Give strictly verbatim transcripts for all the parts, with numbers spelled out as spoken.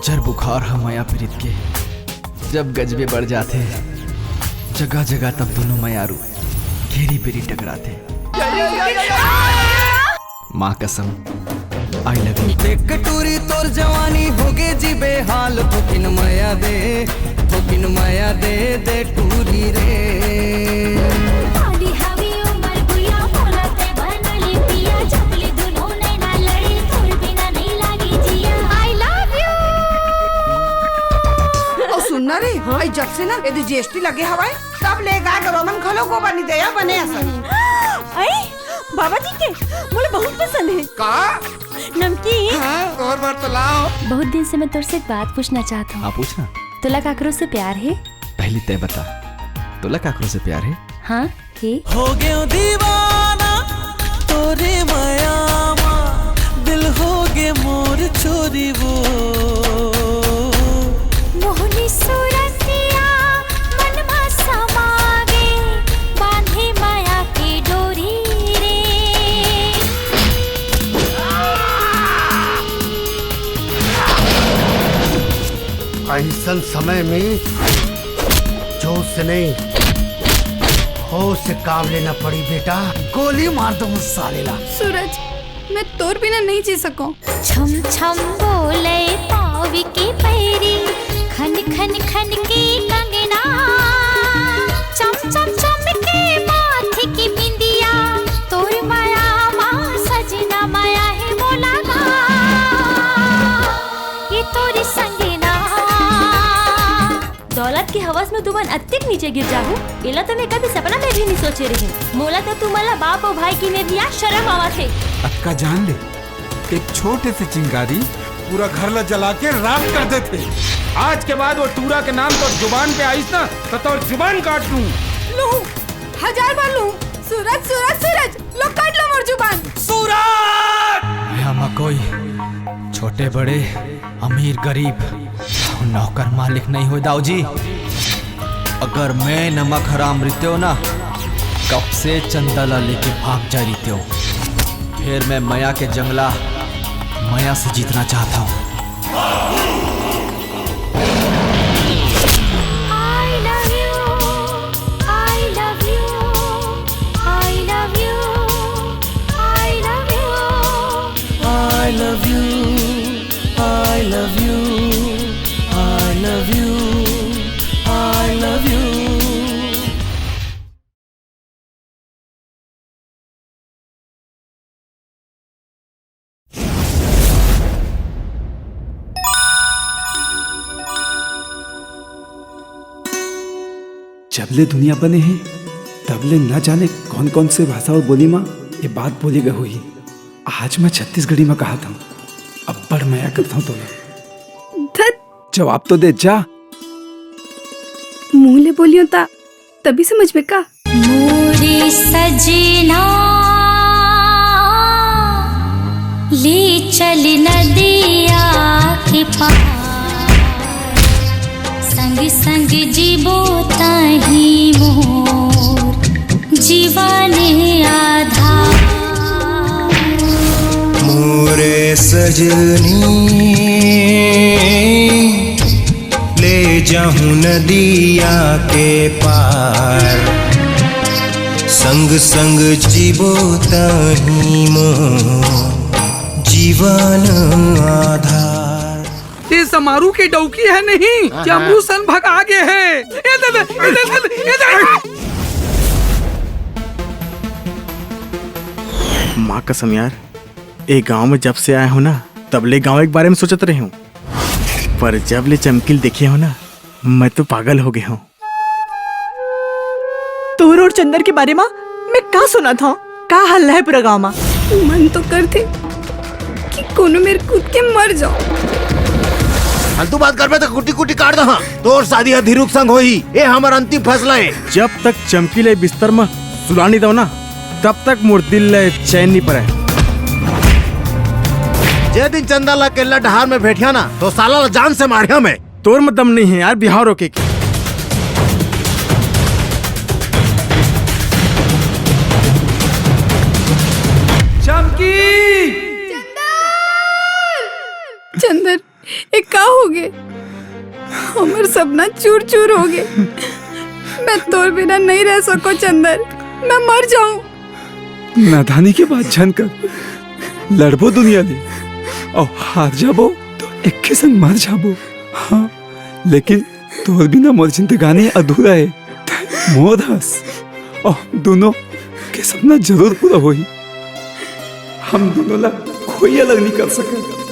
जर बुखार ह मया पीरित के जब गजबे बढ़ जाथे, जगह जगह तब दोनों मयारू घेरी बेरी टकराथे। माँ कसम, आई लव यू। देख टूरी तोर जवानी होगे जी बेहाल, थोकिन मया दे, थोकिन मया दे दे टूरी रे। काली हवी उमर भुइया, मोला ते बनली पिया, जबले दुनो नैना लड़ी, तोर बिना नहीं लागी जिया। I love you। अउ सुन ना रे, हाँ? अई जब से ना एदे जीएसटी लगे हवय, तब ले गाय गरु मन घलो गोबर नी देय बने असन। अई बाबा जी के मोला बहुत पसंद हे। का? नमकीन। हाँ, और बार तो लाओ। बहुत दिन से मैं तोर से एक बात पूछना चाहत हूँ। हाँ, पूछना। तोला काकरो से प्यार हे? पहली तय बता, तोला काकरो से प्यार हे? हाँ, हे। हो गयो दीवाना तोरे मया मा, दिल हो गे मोर चोरी वो। मोहनी सूरतिया मन मा समा गे, बांधे मया के डोरी रे। अइसन समय में जोश से नहीं, होश से काम लेना पड़ी बेटा। गोली मार दो उस साले ला। सूरज, मैं तोर बिना नहीं जी सकूं। छम छम बोले पावी के पैरी, खन खन खन के कंगना, चम चम चम के माथे की बिंदिया, तोर माया मा सजना माया है मोला ना, ये तोर संगना। दौलत के हवस में तुमन अत्तेक नीचे गिर जाहू, एला तो मैं कभी सपना में भी नहीं सोचे रही। मोला तो तुमन ला बाप अउ भाई की नदिया शर्म आवत हे। अतका जान ले, एक छोटे से चिंगारी पूरा घर ला जला के राख कर देथे। आज के बाद वो टूरा के नाम तोर जुबान पे आइस ना, तो तोर जुबान काट लूं। लूं, हजार बार लूं। सूरज, सूरज, सूरज, लो काट लो मोर जुबान। सूरज! यहाँ मा कोई छोटे बड़े, अमीर गरीब, नौकर मालिक नहीं होय दाऊ जी। अगर मैं नमक हराम रितेव ना, कब से चंदा ला लेके भाग जा रितेव। फिर मैं मया के जंगला मया से जीतना चाहता हूँ। I love you, I love you, I love you, I love you, I love you, I love you, I love you, I love you। जब ले दुनिया बने हे, तब ले न जाने कौन-कौन से भाषा अउ बोली म ये बात बोली गे होही। आज मैं छत्तीसगढ़ी म कहत हंव, अब्बड़ मया करत हंव तोला। धत। जवाब तो दे जा। मुंह ले बोलियो ता तभी समझ में का? मोरे सजना, ले चल नदिया के पार, संग संग जीबो तहीं मोर जीवन आधार। मोरे सजनी, ले जाहूं नदिया के पार, संग संग जीबो तहीं मोर जीवन आधार। ये समारू के डौकी हे नहीं, हाँ, कि अमरू सन भगा गे हे। ए दे दे, ए दे दे, ए दे दे। माँ कसम यार, ए गांव में जब से आए हंव ना, तब ले गांव के बारे में सोचत रहे हंव, पर जब ले चमकील देखे हंव ना, मैं तो पागल हो गे हंव। तोर अउ चंदर के बारे मा मैं का सुनत हंव? का हल्ला हे पूरा गांव मा? मन तो करथे कि कोनो मेर कूद के मर जाओं। फालतू बात करबे त कुटी कुटी काट दहां। तोर शादी ह धीरू के संग होही, ए हमर अंतिम फैसला हे। जब तक चमकील ला बिस्तर मा सुला नइ दंव ना, तब तक मोर दिल ला चैन नइ परय। जे दिन चंदा ला अकेल्ला डहार में भेंटिया ना, त साला ला जान से मारिया मैं। तोर म दम नइ हे यार बिहाव रोके के। चमकी! चंदर! चंदर, ए का होगे? हमर सपना चूर चूर होगे। मैं तोर बिना नहीं रह सको चंदर, मैं मर जाऊं। नादानी के बात झन कर, लड़बो दुनिया ले, अउ हार जाबो तो एके संग मर जाबो। हाँ, लेकिन तोर बिना मोर जिंदगानी अधूरा हे। तैं मोर हस, अउ हम दूनों के सपना जरूर पूरा होही। हम दूनों ला कोई अलग नहीं कर सकय।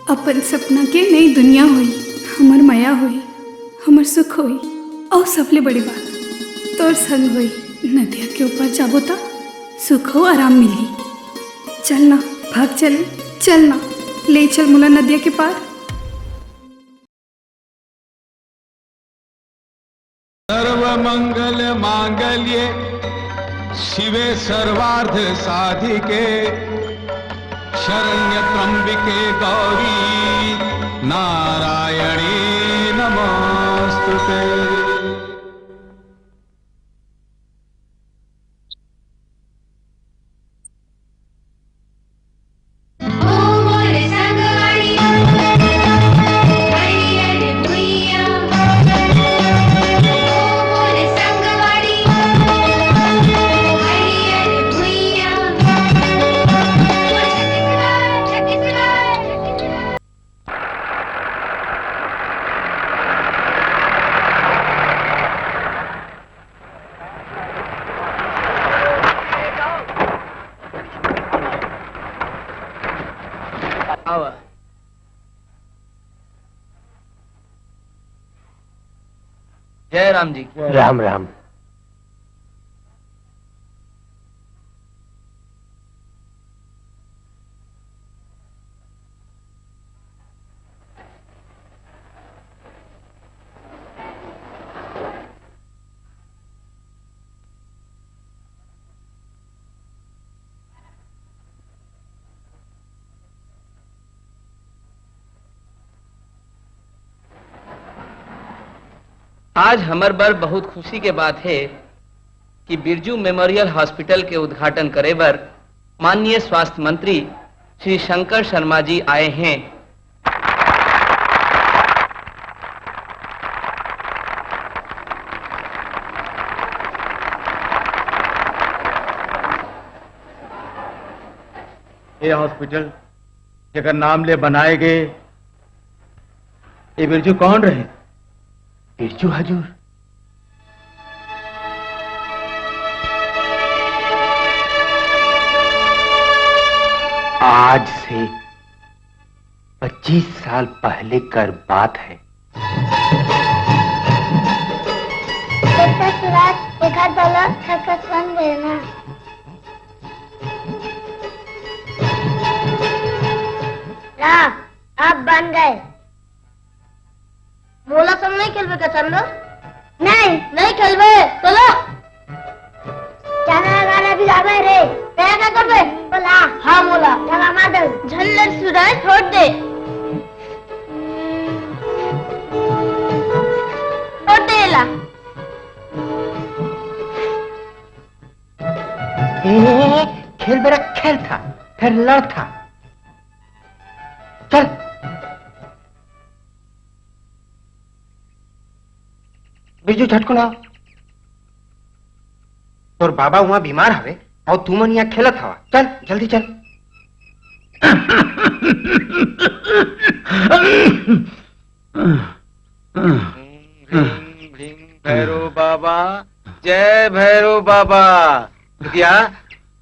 अपन सपना के नई दुनिया होई, हमर मया होई, हमर सुख होई, अउ सबले बड़े बात, तोर संग होई। नदिया के ऊपर जाबो त सुख अउ आराम मिलही। चल ना, भाग चल, चल ना, ले चल मोला नदिया के पार। सर्वमंगल मांगल्ये शिवे सर्वार्थ साधिके शरण्य त्र्यंबिके गौरी नारायणी नमोस्तुते। आवा। जय राम जी। राम राम। आज हमर बर बहुत खुशी के बात हे कि बिरजू मेमोरियल हॉस्पिटल के उद्घाटन करे बर माननीय स्वास्थ्य मंत्री श्री शंकर शर्मा जी आए हें। ये हॉस्पिटल जेकर नाम ले बनाए गए, ये बिरजू कौन रहे? बिरजू हजूर। आज से पच्चीस साल पहले कर बात है। बेटा सुराज, एकर दौलत खरकस बन गए ना। ला, अब बन गए। मोला संग नहीं खेलबे का चंदो? नहीं। नहीं खेलबे, चलो। चंदो गाना भी गावे रे। तैं का करबे? बोला। हाँ, मोला। लगा मार दे। झल्लर सुराय छोड़ दे। छोड़ दे ला। ए, खेल बेरा खेल था, फिर लड़ था। चल। बिरजू, झटकुन आ। तोर बाबा वहाँ बीमार हवे अउ तुमन यहाँ खेलत हवा। चल, जल्दी चल। भीम, भीम, भैरव बाबा, जय भैरव बाबा। भैया,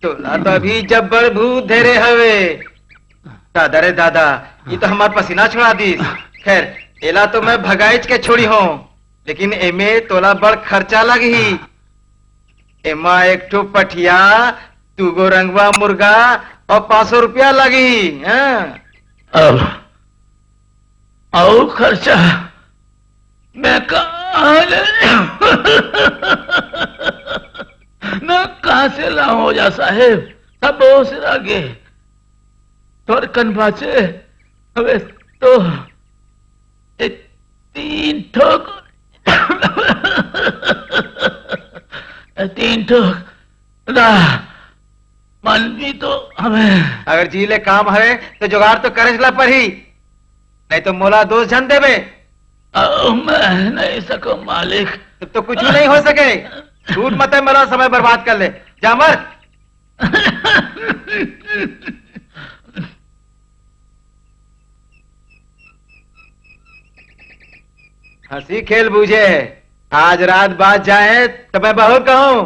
तोला तो अभी जब्बर भूत धरे हवे। दादा रे दादा, ये तो हमार पसीना छुड़ा दीस। खैर, एला तो मैं भगाइच के छोड़ी हूँ, लेकिन एमे तोला बड़ खर्चा लगही। एमा एक ठो पठिया, दू गो रंगवा मुर्गा अउ पाँच सौ रुपया लगही। हाँ। अब अउ खर्चा मैं कहाँ ले, मैं कहाँ से लाऊं जा साहेब? सब बेहोश रह गे। तोर कन बाचे हवे तो ए तीन ठोक, ए तीन ठोक ला, मन भी तो हवे। अगर जी ले काम हवे तो जुगाड़ तो करे ला परही। नहीं तो मोला दोष झन देबे। अ, मैं नहीं सकूं मालिक। तो कुछ नहीं हो सके। झूठ मत है, मेरा समय बर्बाद कर ले। जा मर। हंसी खेल बूझे, आज रात बाज जाए तो मैं बहुत कहूँ।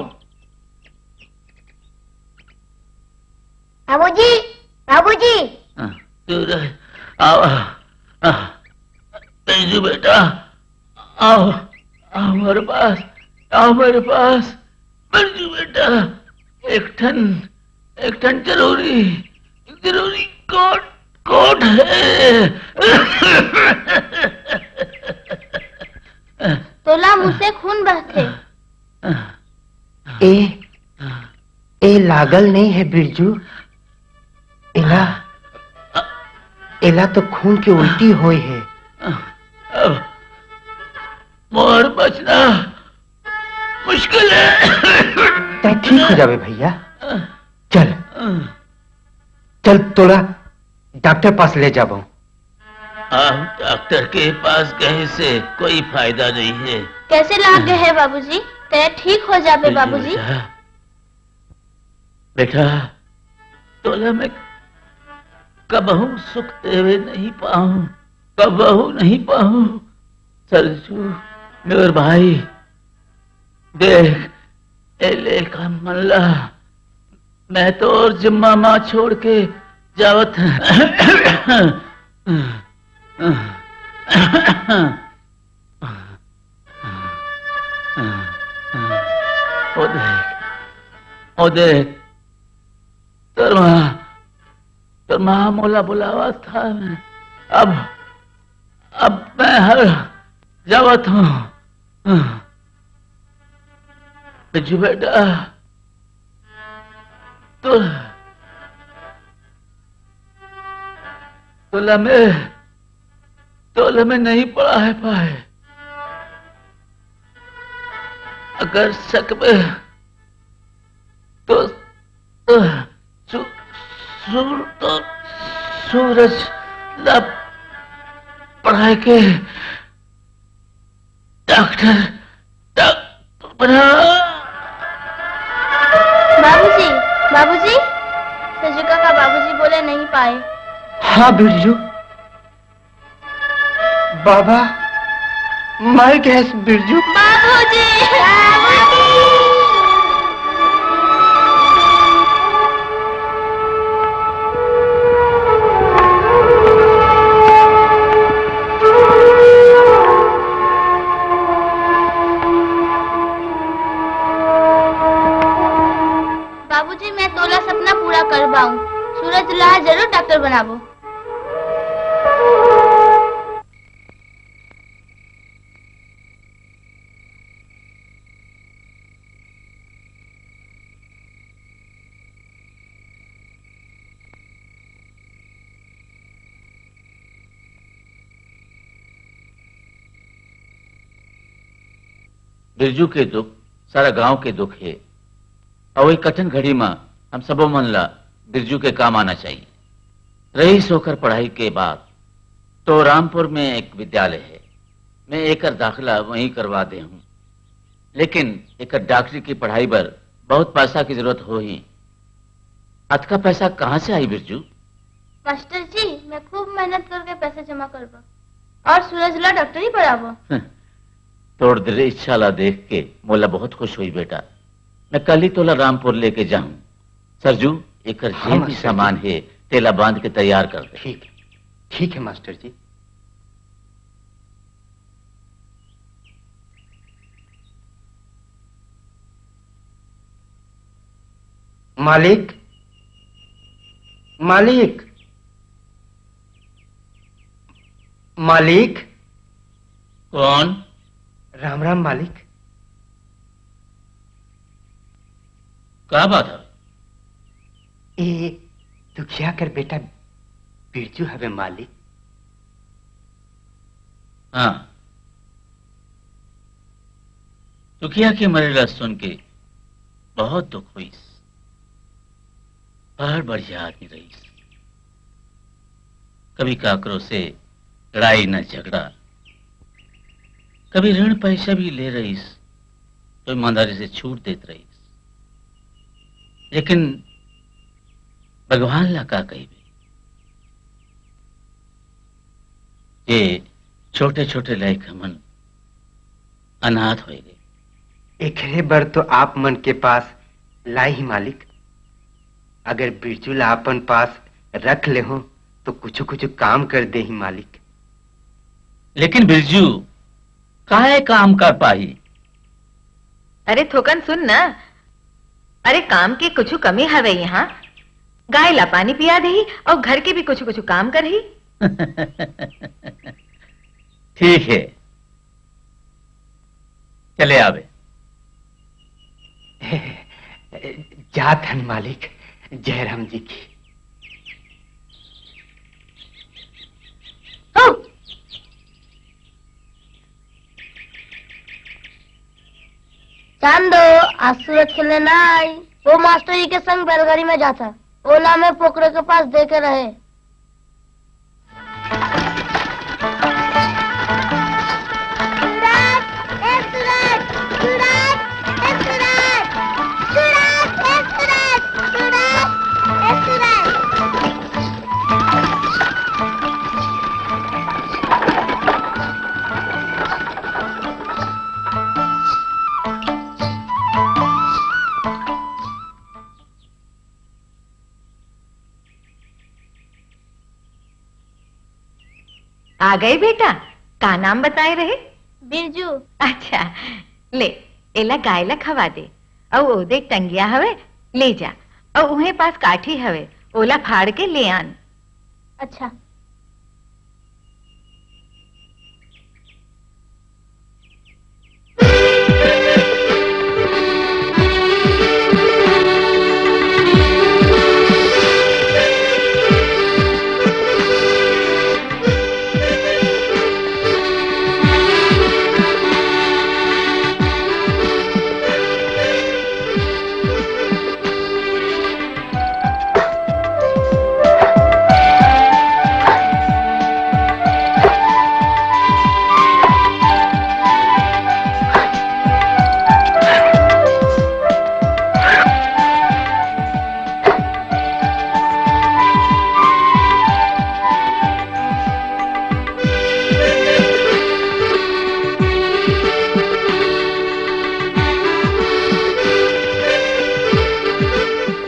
बाबूजी, बाबूजी। हाँ, सूरज, आओ, आओ, बैजू बेटा, आओ, आओ मेरे पास, आओ मेरे पास, बैजू बेटा, एक ठन, एक ठन जरूरी, जरूरी कोट, कोट है। तोला मुँह से खून बहथे। ए, ए लागल नहीं है बिरजू, एला, एला तो खून के उल्टी होए है। अब मोर बचना मुश्किल है। तै ठीक हो जाबे भैया, चल, चल तोला डॉक्टर पास ले जाबो। अब डॉक्टर के पास गए से कोई फायदा नहीं है। कैसे लाग गए है बाबूजी? तै ठीक हो जाबाबे बाबूजी। बेटा, तोला मैं कबहू सुख देवे नहीं पाऊं, कबहू नहीं पाऊं। सरजू, मेरे भाई, देख, ए लेखा मन ला, मैं तोर जिम्मा मा छोड़ के जावत हूँ। ओ देख, ओ देख, तोर माँ, तोर माँ मोला बुलावत हे। अब, अब मैं हर जावत हूँ। बिरजू बेटा, तो, तोला मैं, तोला मैं नहीं पढ़ाए पाए। अगर सकबे तो, तो सू-, सूर-, तो सूरज ला पढ़ाए के डॉक्टर, डॉक्टर बना। बाबूजी, बाबूजी, सजू काका बाबूजी बोले नहीं पाए। हाँ बिरजू, बाबा, मर गए बिरजू। बाबूजी, बाबूजी। बाबूजी, मैं तोला सपना पूरा करवाऊं। सूरज ला जरूर डॉक्टर बनाबो। बिरजू के दुख सारा गांव के दुख हे। अउ ए कठिन घड़ी म हम सबो मन ला बिरजू के काम आना चाहिए। रईस होकर पढ़ाई के बाद तो रामपुर में एक विद्यालय हे, मैं एकर दाखिला वहीं करवा दे हूँ, लेकिन एकर डॉक्टरी की पढ़ाई बर बहुत पैसा की जरूरत होही। अतका पैसा कहाँ से आही बिरजू? मास्टर जी, मैं खूब मेहनत करके पैसा जमा करबो अउ सूरज ला डॉक्टरी पढ़ाबो। तोर दृढ़ इच्छा ला देख के मोला बहुत खुश होही बेटा। मैं कल ही तोला रामपुर लेके जाहूँ। सरजू, एकर हाँ, जेन भी मास्टर जी। सामान हे, तेला बांध के तैयार कर दे। ठीक, ठीक है मास्टर जी। मालिक, मालिक, मालिक। कौन? राम राम मालिक। का बात हे? ए दुखिया कर बेटा बिरजू हवे मालिक। हाँ, दुखिया के मरे ला सुन के बहुत दुख होइस। बड़ बढ़िया आदमी रहिस। कभी काकरो से, लड़ाई, न झगड़ा। कभी ऋण पैसा भी ले रहिस, तो ईमानदारी से छूट देत रहिस। लेकिन भगवान ला का कहिबे, ये छोटे-छोटे लइक हमन अनाथ होए गए। एकरे बर तो आप मन के पास लाए ही मालिक। अगर बिरजू ला अपन पास रख लेहो, तो कुछु-कुछु काम कर देही मालिक। लेकिन बिरजू काय काम कर पाही? अरे थोकन सुन ना, अरे काम के कुछु कमी हवे यहाँ? गाय ला पानी पिया देही अउ घर के भी कुछु-कुछु काम करही। ठीक है, चले आवे। जात हन मालिक, जयराम जी की। हो! चांदो, आज सूरज खेलने ना आई। वो मास्टर जी के संग बैलगाड़ी में जाता। ओला में पोखरे के पास देखे रहे। आ गए बेटा, का नाम बताए रहे? बिरजू। अच्छा, ले, एला गाय ला खवा दे। अउ ओ देख टंगिया हवे, ले जा। अउ उहे पास काठी हवे, ओला फाड़ के ले आन। अच्छा।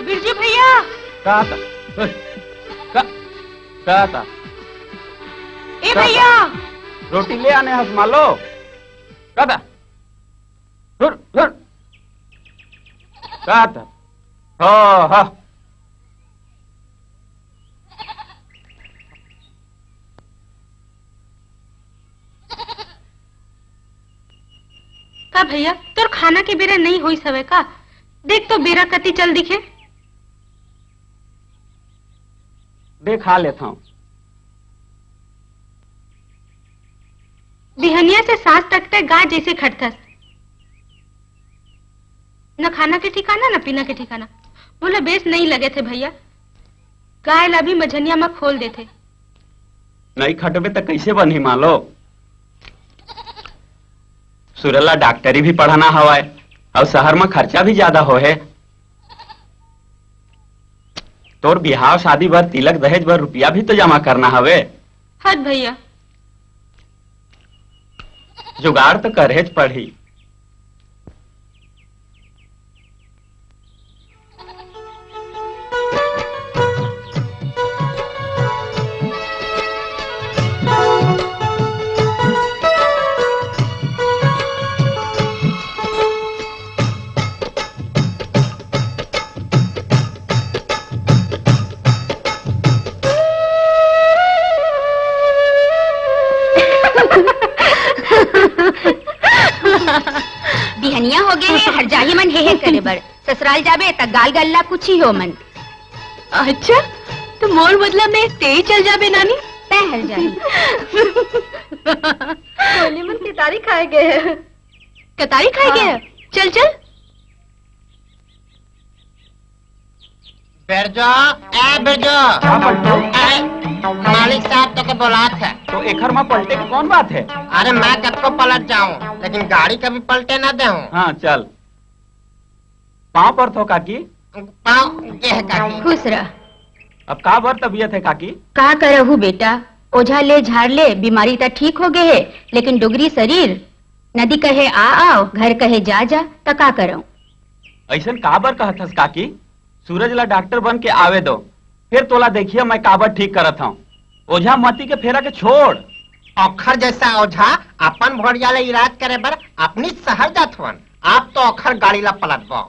बिरजू भैया। का था? ओए, का, का था? ए का भैया। था? रोटी ले आने हस मालो। का था? हुर, हुर। का था? हाँ, हाँ। का भैया, तोर खाना के बेरा नहीं होइस हवे का? देख तो बेरा कति चल दिखे। दे खा लेथंव। बिहनिया से सांझ तक तैं गाय जैसे खटथस। न खाना के ठिकाना, न पीना के ठिकाना। मोला बेस नहीं लगे थे भैया। गाय ला भी मझनिया म खोल देथे। नहीं खटबे त कैसे बनही मालो? सुरेला डॉक्टरी भी पढ़ाना हवय, अउ शहर म खर्चा भी ज्यादा होहे। तोर बिहाव शादी बर, तिलक दहेज बर रुपया भी तो जमा करना हवे। हद भैया। जुगाड़ तो करेच पड़ही। बिहनिया हो गए हे, हर जाही मन हे हे करे बर। ससुराल जाबे त गाल गल्ला कुछ ही हो मन। अच्छा, तो मोर बदला में तेई चल जाबे नानी? तय हर जाही। कोली मन केतारी खाए गए हे। केतारी खाए गए हे? हाँ। चल, चल। बिरजू, ए बिरजू। हाँ, बंटू। ए, मालिक साहब तोके बोलात हे। तो एखर म पलटे के कौन बात हे? अरे, मैं कतको पलट जाऊं, लेकिन गाड़ी कभी पलटे ना देहूं। हाँ, चल। पाँव परथों काकी। पाँव देह काकी। खुश रह। अब का बर तबीयत हे काकी? का करहू बेटा, ओझा ले झाड़ ले, बीमारी त ठीक हो गे हे, लेकिन डोगरी शरीर, नदी कहे आ आओ, घर कहे जा जा, त का करहूं? अइसन का बर कहत हस काकी? सूरज ला डॉक्टर बन के आवे दो, फिर तोला देखिया मैं काबर ठीक करत हंव। ओझा मती के फेरा के छोड़। ओखर जैसा ओझा अपन भोरिया ला इलाज करे बर अपनी शहर जात हवन, आप तो ओखर गाड़ी ला पलटबो।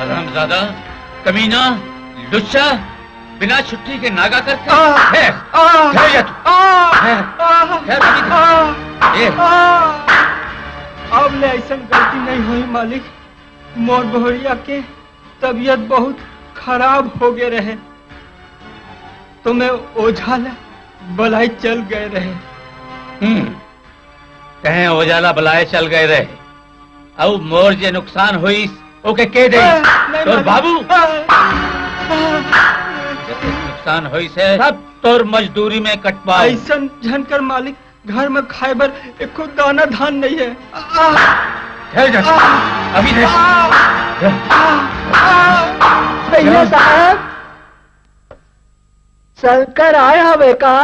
हरामजादा, कमीना, लुच्चा, बिना छुट्टी के नागा करके। आ, है, आ, है या तू? आ, है, आ, है, अभी आ, ए। आ, अब ले अइसन गलती नहीं होही मालिक। मोर बहुरिया के तबीयत बहुत खराब हो गे रहे, तो मैं ओझा ला बलाए चल गए रहे। हम्म, कहें ओझा ला बलाए चल गए रहे, अउ मोर जे नुकसान होइस, ओके के दे? आ, नहीं तोर मालिक। बाबू। आ, आ, जतेक नुकसान होइस हे, सब तोर मजदूरी में कटवाओ। अइसन झन कर मालिक, घर में खाए बर एको दाना धान नहीं है। आ, ठहर जा, आ, अभी ठहर। आ, आ, आ, भैया साहब, शंकर आए हवे का?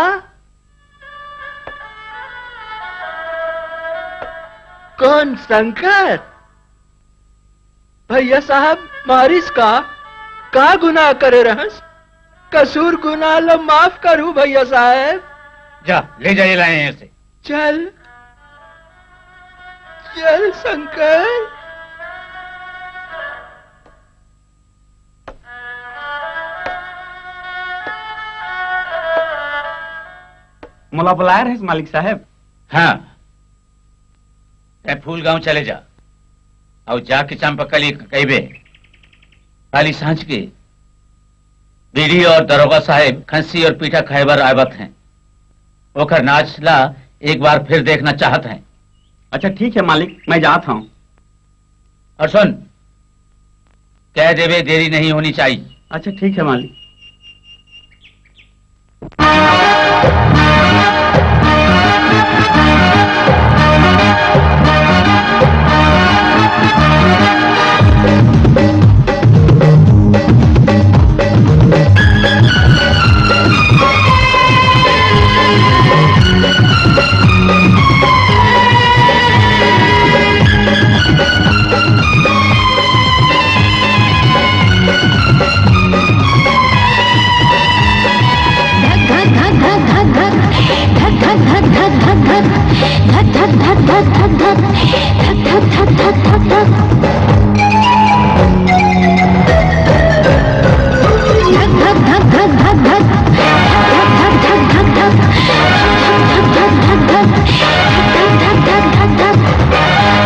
कौन शंकर? भैया साहब, मारिस का? का गुनाह करे रहस? कसूर गुनाह ला माफ करू भैया साहब। जा, ले जा ये लाए यहाँ से। चल, चल शंकर। मोला बुलाए रहिस मालिक साहब। हाँ, तैं फूल गांव चले जा, अउ जाके चंपकली कहिबे, काली सांझ के बीडी और दरोगा साहेब खंसी और पीठा खाए बर आवत हैं। ओकर नाच ला एक बार फिर देखना चाहत हैं। अच्छा ठीक है मालिक, मैं जात हूँ। और सुन, कह देवे देरी नहीं होनी चाहिए। अच्छा ठीक है मालिक।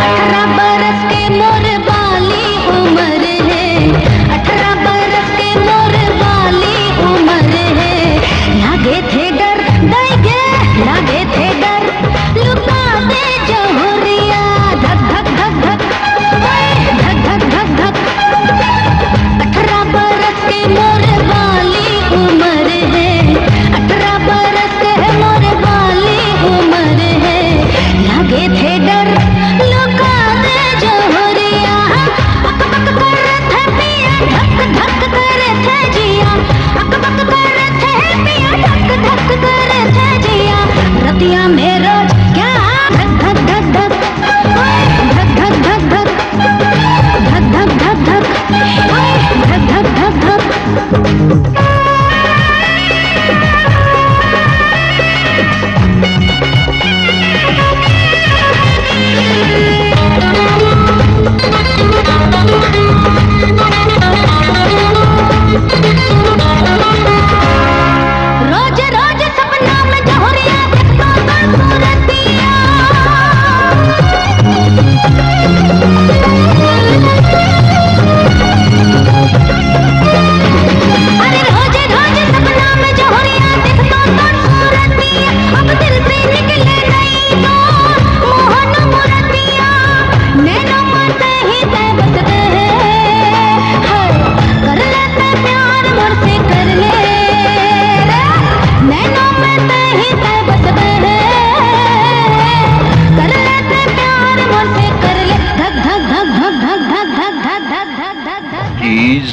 अठारह बरस के मोर बाली उमर हे, अठारह बरस के मोर बाली उमर हे। लागे थे डर, दाई गे, लागे थे डर, लुका दे जहुरिया। धक धक धक धक, ओए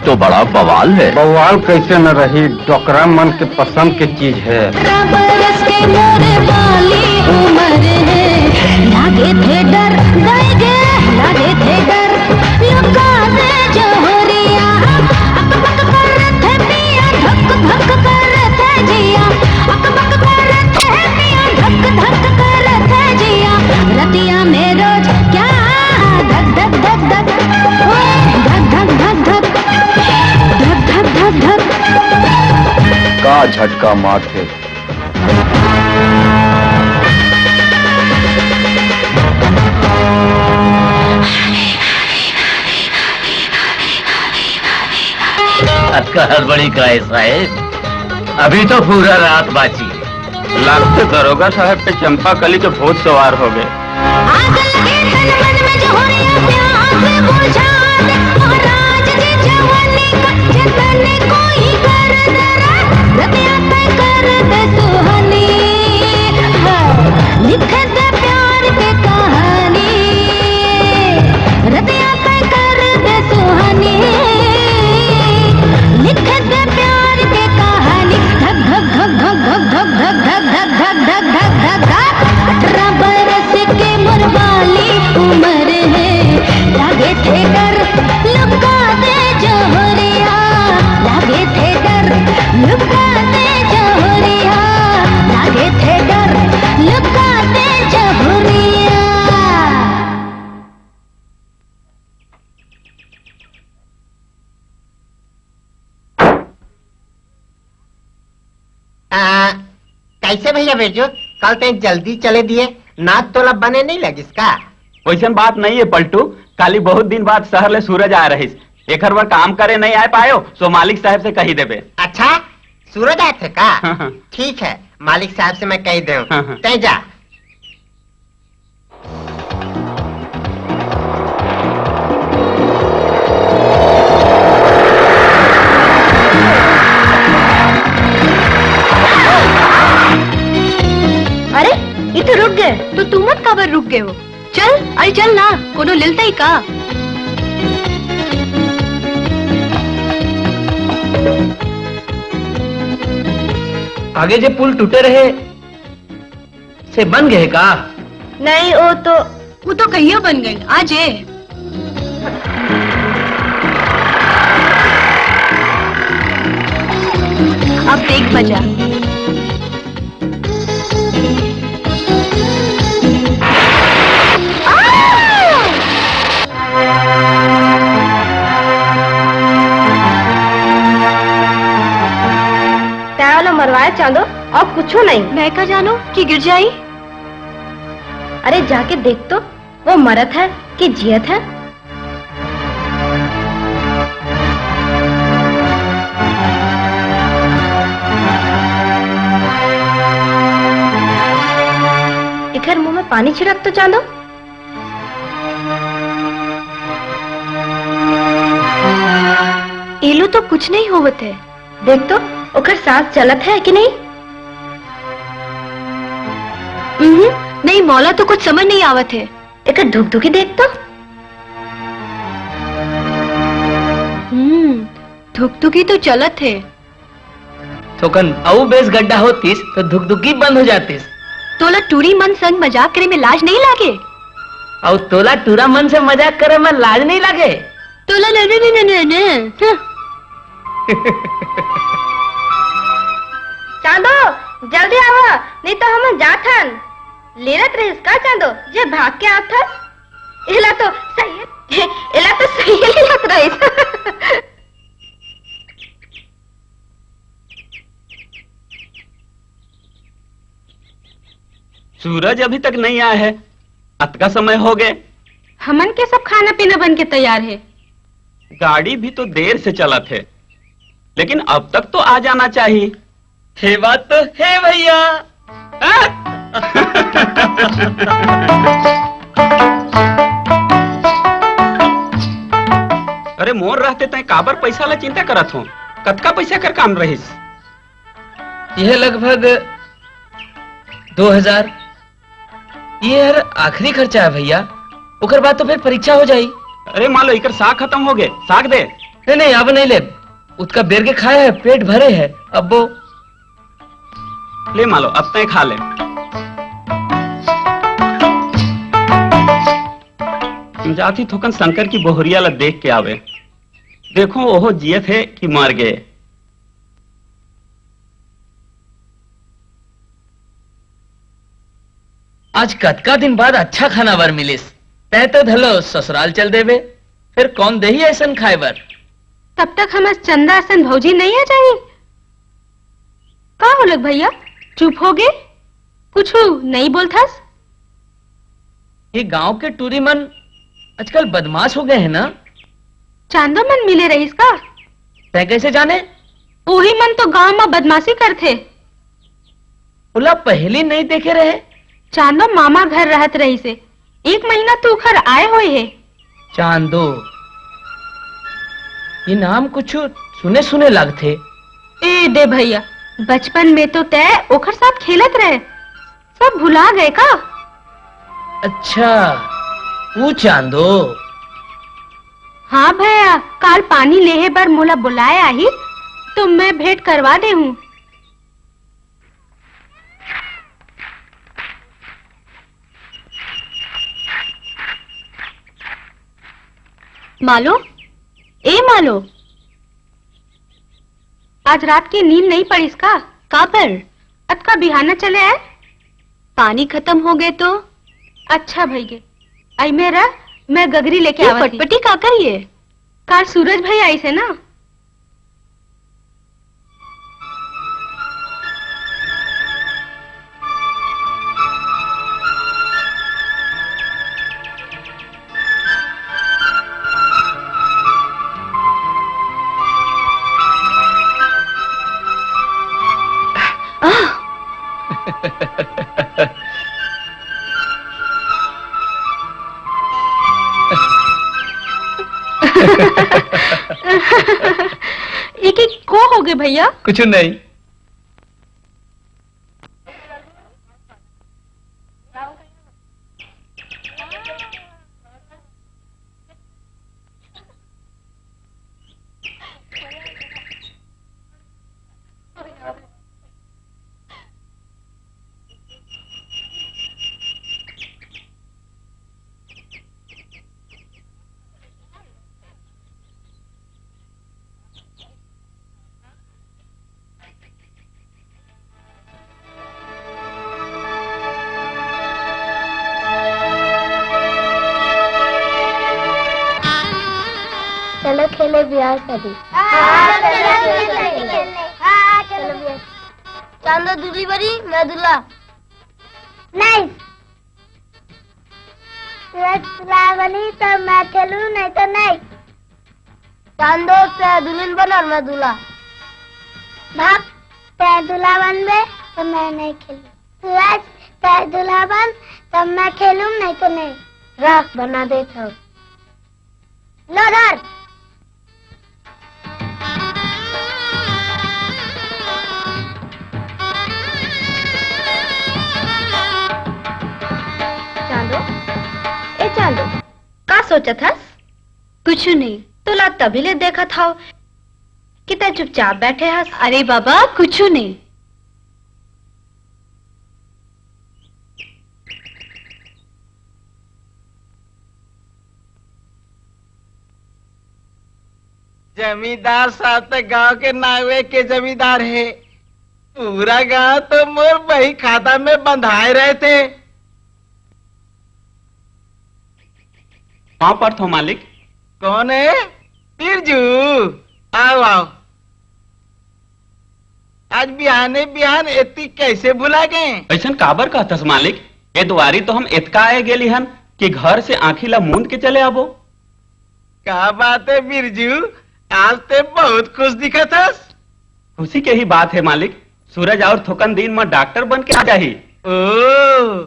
तो बड़ा बवाल है। बवाल कैसे न रही, डोकरा मन के पसंद के चीज है। अठारह बरस के मोर बाली उमर हे, लागे थे डर, दाई गे, लागे थे डर, लुका दे जोहरिया, अक बक करत हे पिया, धक धक करत हे जिया, अक बक करत हे पिया, धक धक करत हे जिया, रतिया में रोज क्या धक धक धक धक, ओ, धक धक धक धक, धक धक धक धक। का झटका मारथे। अतका हड़बड़ी का हे साहेब, अभी तो पूरा रात बाची हे। लगथे दरोगा साहेब के चंपाकली के भूत सवार हो गए। आग लगे तन मन में जोहरिया प्यास बुझा दे, महाराज जी जवानी का जतन कोई कर दे रे, रतिया तय कर दे सुहानी। हाँ, लिख दे प्यार के कहानी, रतिया तय कर दे सुहानी, लिख दे प्यार के कहानी। धक धक धक धक धक धक धक धक धक धक धक धक धक धक धक। अठारह बरस के मोर बाली उमर हे, लागे थे डर, लुका दे जोहरिया, लागे थे डर, लुका दे जोहरिया, लागे थे डर, लुका दे जोहरिया। आ, कैसे भैया बिरजू, कल तैं जल्दी चले दिए, नाच तोला बने नहीं लगिस का? वैसन बात नहीं है पलटू, काली बहुत दिन बाद शहर ले सूरज आय रहिस, एकर बर काम करे नहीं आय पायो, सो मालिक साहब से कही देबे। अच्छा, सूरज आय थे का? हाँ, हाँ। ठीक है, मालिक साहब से मैं कही देहूँ। हाँ, हाँ। तैं जा। अरे, ये तो रुक गए, तो तुमन काबर रुक गए हो? चल, अरे चल ना, कोनो लेलता ही का? आगे जे पुल टूटे रहे, से बन गए का? नहीं, वो तो वो तो कहियो बन गए, आ जे। अब देख मजा। तैं ओला मरवाए चांदो, अउ कुछो नहीं। मैं का जानो कि गिर जाई? अरे जाके देख तो, वो मरत है कि जियत है? एकर मुंह में पानी छिड़क तो चांदो। एलू तो कुछ नहीं होवत है। देख तो, ओकर सांस चलत है कि नहीं? उहुं, नहीं, मोला तो कुछ समझ नहीं आवत है। एकर धुकधुकी देख तो। हम्म, धुकधुकी तो चलत है। थोकन अउ बेस गड्ढा होतिस, तो धुकधुकी बंद हो जातिस। तोला टूरी मन संग मजाक करे में लाज नहीं लागे? अउ तोला टूरा मन से मजाक करे में लाज नहीं लागे? तोला न, न, न, न, न, न। हं। चांदो, जल्दी आवा, नहीं तो हम जाथन। लेरत रहिस का चांदो, जे भाग के आथस? एला तो सही, एला तो सही लेरत रहिस। सूरज अभी तक नहीं आया है, अतका समय हो गए। हमन के सब खाना पीना बन के तैयार है। गाड़ी भी तो देर से चलत है, लेकिन अब तक तो आ जाना चाहिए। हे बात तो हे भैया। अरे मोर रहते तैं काबर पैसा ला चिंता करत हो? कतका पैसा कर काम रहिस? यह लगभग दो हजार। ये हर आखिरी खर्चा है भैया, ओकर बाद तो फिर परीक्षा हो जाई। अरे मान लो इकर साग खत्म हो गए, साग दे। नहीं, नहीं, अब नहीं ले। उतका बेर के खाए है, पेट भरे है। अब वो ले मालो, अब तय खा ले। जाती थोकन शंकर की बहुरिया ला देख के आवे। देखो, ओहो जियत हे कि मर गए। आज कतका दिन बाद अच्छा खाना बर मिलिस। तैं तो धलो ससुराल चल देबे, फिर कौन देही ऐसन खाए बर? तब तक हमर चंदा असन भौजी नहीं आ जाही? का होलक भैया, चुप हो गे? कुछु नहीं बोलथस? ये गांव के टूरी मन आजकल बदमाश हो गए हैं ना? चांदो मन मिले रहिस का? तैं कैसे जाने? ओही मन तो गांव म बदमाशी करथे। ओला पहली नहीं देखे रहे। चांदो मामा घर रहत रहिस हे। एक महीना तो उखर आए होए हे। चांदो, ये नाम कुछ सुने सुने लगथे। ए दे भैया, बचपन में तो तैं ओखर साथ खेलत रहे, सब भुला गए का? अच्छा, वो चांदो। हाँ भैया, काल पानी लेहे बर मोला बुलाए आही, तो मैं भेंट करवा दे हूँ। मालो, ए मालो, आज रात के नींद नहीं पड़िस का? काबर? अतका बिहाना चले आए। पानी खत्म हो गए तो। अच्छा भई गे, आई में रह, मैं गगरी लेके ये आवत ही। फटफटी का करिए? काल सूरज भई आइस हे ना। एक एक को हो गए भैया? कुछ नहीं। चलो खेले बिहार शादी। हाँ, चलो, चलो, चलो, चलो, चलो। चलो बिहार। चांदो दूल्ही बनी, मैं दूल्हा। नहीं। सूरज दूल्हा बनी तो मैं खेलूं, नहीं तो नहीं। चांदो, तैं दुल्हन बन और मैं दूल्हा। भाग, तैं दूल्हा बनबे तो मैं नहीं खेलूं। सूरज, तैं दूल्हा बन, तब मैं खेलूं, नहीं तो नहीं। रख, बना देत हूँ। लो धर। चांदो, ए चांदो, का सोचत हस? कुछु नहीं। तोला तभी ले देखत हव कि तैं चुपचाप बैठे हस। अरे बाबा, कुछु नहीं। जमींदार साहब तो गांव के नावे के जमींदार हे। पूरा गांव तो मोर बही खाता में बंधाए रहथे। पाँव परथों मालिक। कौन हे? बिरजू, आओ, आओ। आज बिहाने बिहान एती कैसे भुला गए? अइसन काबर कहथस मालिक? ए दुआरी तो हम एतका आए गेली हन कि घर से आँखी ला मूंद के चले आबो। का बात हे बिरजू, आज तैं बहुत खुश दिखत हस। खुशी के ही बात हे मालिक, सूरज और थोकन दिन म डॉक्टर बन के आ जाही। ओ,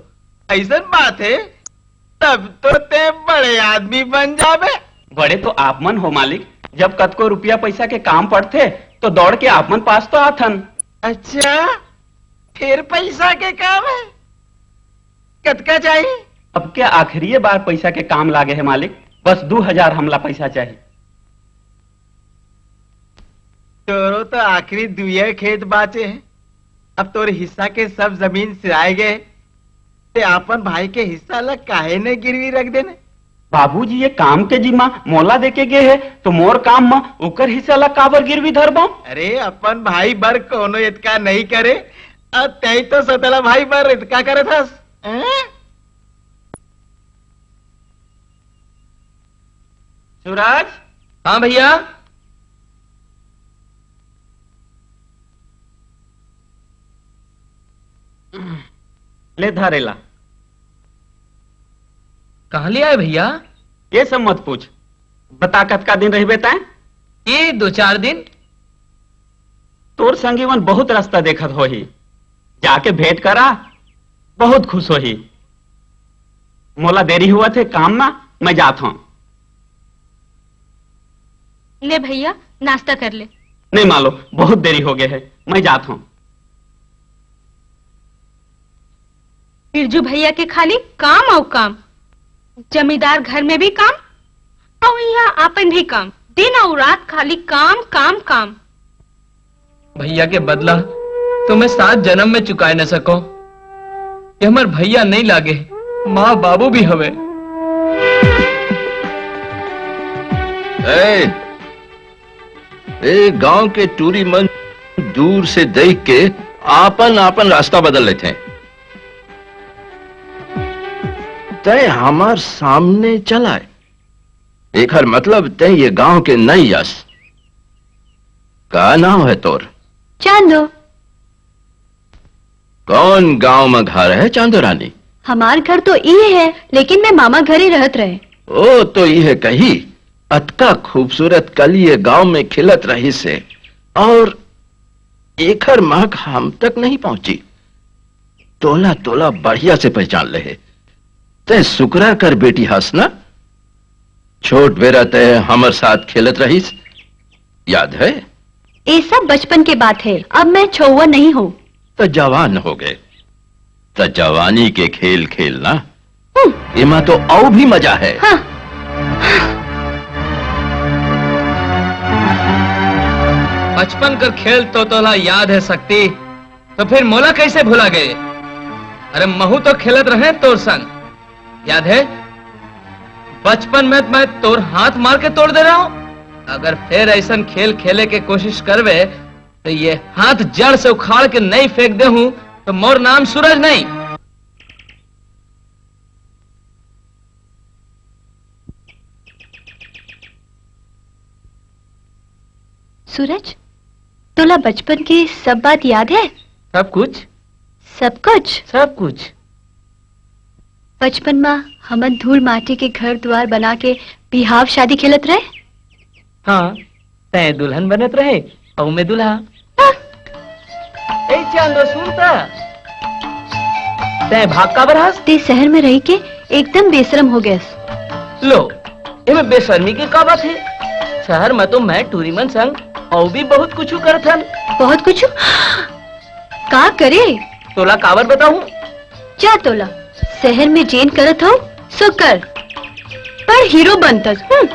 अइसन बात हे, तब तो तैं बड़े आदमी बन जाबे। बड़े तो आप मन हो मालिक, जब कतको रुपया पैसा के काम पड़थे तो दौड़ के आप मन पास तो आथन। अच्छा, फिर पैसा के काम हे? कतका चाही? अब के आखिरी बार पैसा के काम लागे हे मालिक, बस दू हजार हमला पैसा चाही। तोरो तो आखिरी दुए खेत बाचे हे। अब तोर हिस्सा के सब जमीन सिराए गए, ते अपन भाई के हिस्सा ला काहे ने गिरवी रख देने? बाबूजी, ये काम के जिम्मा मोला देके गे हे, तो मोर काम म ओकर हिस्सा ला काबर गिरवी धरबो? अरे, अपन भाई बर कोनो इतका नहीं करे, अउ तैं तो सतला भाई बर इतका करत हस, हैं? सूरज? हाँ भैया। ले धर एला। कहाँ ले आए भैया? ये सब मत पूछ। बता, कतका दिन रहिबे तैं? ये दो चार दिन। तोर संगी मन बहुत रास्ता देखत होही, जाके भेंट करा, बहुत खुश होही। मोला देरी होवत हे काम मा, मैं जात हूँ। ले भैया, नाश्ता कर ले। नहीं मालो, बहुत देरी हो गए है, मैं जात हूँ। बिरजू भैया के खाली काम अउ काम, जमींदार घर में भी काम, अउ यहाँ आपन भी काम, दिन अउ रात खाली काम, काम, काम। भैया के बदला तो मैं सात जन्म में चुकाए न सको। ये हमर भैया नहीं लागे, माँ बाबू भी हवे। ए, ए गांव के टूरी मन दूर से देख के आपन आपन रास्ता बदल लेथे। तय हमार सामने चलाए, एकर मतलब तय ये गांव के नई अस। का नाम है तोर? चांदो। कौन गांव में घर है चांदो रानी? हमार घर तो इहे है, लेकिन मैं मामा घरे रहत रहे। ओ, तो इहे कही, अतका खूबसूरत कली ये गांव में खिलत रही से, और एकर महक हम तक नहीं पहुंची। तोला, तोला बढ़िया से पहचान ले हे। तय सुकरा कर बेटी हस ना? छोट बेरा तय हमर साथ खेलत रहिस, याद है? ये सब बचपन के बात है, अब मैं छउआ नहीं हूँ। तो जवान हो गए, तो जवानी के खेल खेलना, हम्म। एमा तो अउ भी मजा है। हाँ। बचपन कर खेल तो तोला याद है शक्ति, तो फिर मोला कैसे भुला गए? अरे महू तो खेलत रहे तोर संग, याद है? बचपन में मैं तोर हाथ मार के तोड़ दे रहा हूँ। अगर फिर ऐसन खेल खेले के कोशिश करवे, तो ये हाथ जड़ से उखाड़ के नहीं फेंक दे हूँ, तो मोर नाम सूरज नहीं। सूरज, तोला बचपन के सब बात याद है? सब कुछ। सब कुछ? सब कुछ। बचपन में हमन धूल माटी के घर द्वार बना के बिहाव शादी खेलत रहे। हाँ, तैं दुल्हन बनत रहे अउ मैं दूल्हा। हाँ। ए चांदो, सुन त। तैं भाग काबर हस? ते शहर में रही के एकदम बेशरम हो गयस। लो, एमे बेशर्मी के का बात हे? शहर में तो मैं टूरी मन संग अउ भी बहुत कुछु करत हन। बहुत कुछु? का करे? तोला काबर बताऊं? जा तोला, शहर में जेन करत हो, सो कर। पर हीरो बनतस, हम्म।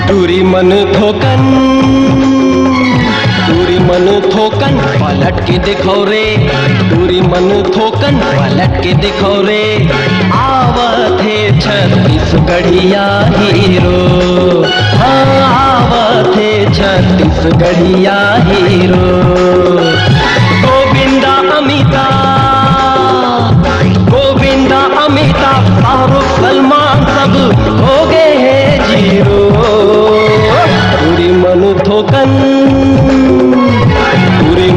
टूरी मन थोकन, टूरी मन थोकन, पलट के देखो रे। टूरी मन थोकन, पलट के देखो रे। आवत हे छत्तीसगढ़िया हीरो, हाँ, आवत हे छत्तीसगढ़िया हीरो। गोविंदा, अमिताभ, गोविंदा, अमिताभ, शाहरुख, सलमान सब हो गए हैं जीरो। टूरी मन थोकन, टूरी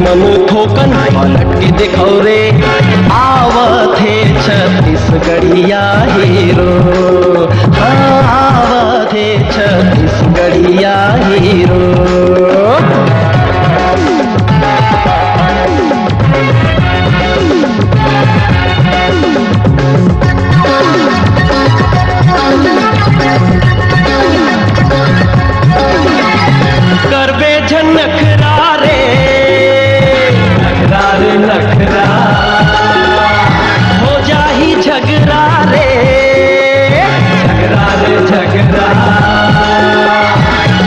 देखो रे, आवत हे छत्तीसगढ़िया हीरो, हाँ, आवत हे छत्तीसगढ़िया हीरो। करबे झन नखरा रे, नखरा रे नखरा, हो जाही झगरा रे, झगरा रे झगरा।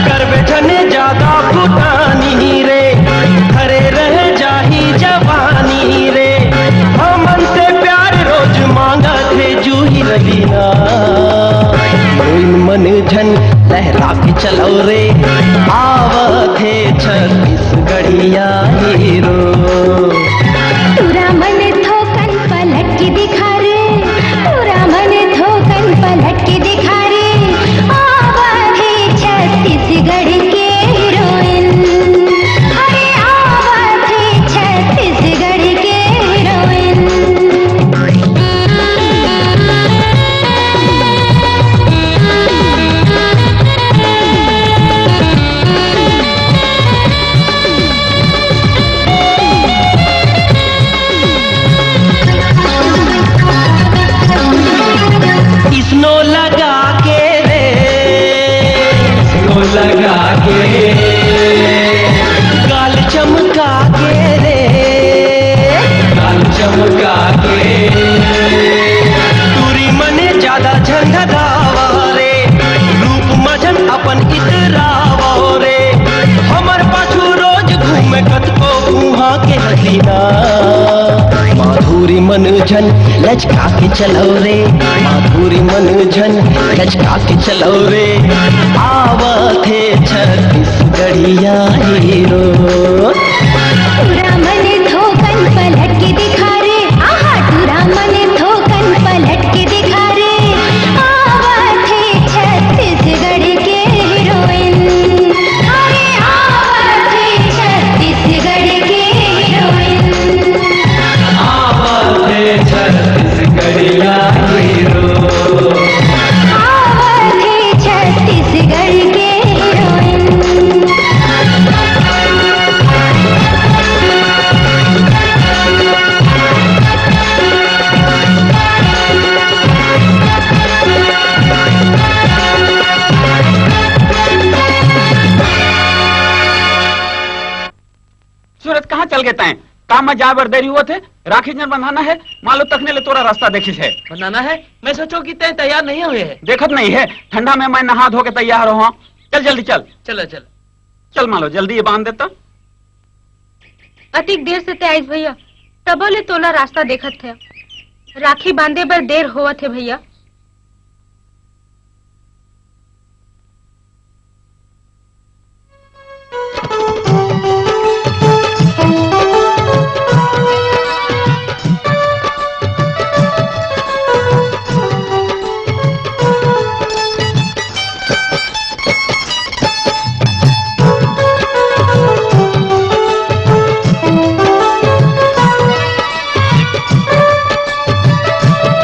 करबे झन ज्यादा फुटानी रे, घरे रह जाही जवानी रे। हमन से प्यार रोज मांगत हे जूही रवीना। हीरोइन मन झन लहरा के चलो रे, आवत हे छत्तीसगढ़िया हीरो। टूरा मन थोकन पलट के दिखा रे, टूरा मन थोकन पलट के दिखा रे, आवत हे छत्तीसगढ़ के हीरोइन। अरे आवत हे छत्तीसगढ़ के हीरोइन। स्नो लगा के रे, स्नो लगा के, गाल चमका के रे, गाल चमका के। टूरी मने ज्यादा झंझनावा रे, रूप मजन अपन इतरावा रे। हमर पाछू रोज घूमे कतको उहाँ के हसीना। माधुरी मन झन लचका के चलो रे, माधुरी मन झन लचका के चलो रे। आवत हे छत्तीसगढ़िया हीरो। टूरा मन थोकन पलट के दिखा रे, आहा, टूरा मन थोकन पलट के दिखा रे। आवत हे छत्तीसगढ़ के हीरोइन, अरे आवत हे छत्तीसगढ़ के हीरोइन। आवत हे छत्तीसगढ़िया हीरो। आवत हे छत्तीसगढ़ के हीरोइन। सूरज, कहाँ चल गे तैं? काम में जाए बर देरी होवत हे, राखी झन बंधाना हे, मालो तखने ले तोला रास्ता देखिस हे। बंधाना हे? मैं सोचों कि तैं तैयार नहीं होए हे। देखत नहीं हे, ठंडा में मैं नहा धो के तैयार होहूँ। चल जल्दी चल। चलो, चलो। चल मालो, जल्दी ये बांध दे तो। अतिक देर से तैं आइस भैया, तबो ले तोला रास्ता देखत हे। राखी बांधे बर देर होवत हे भैया।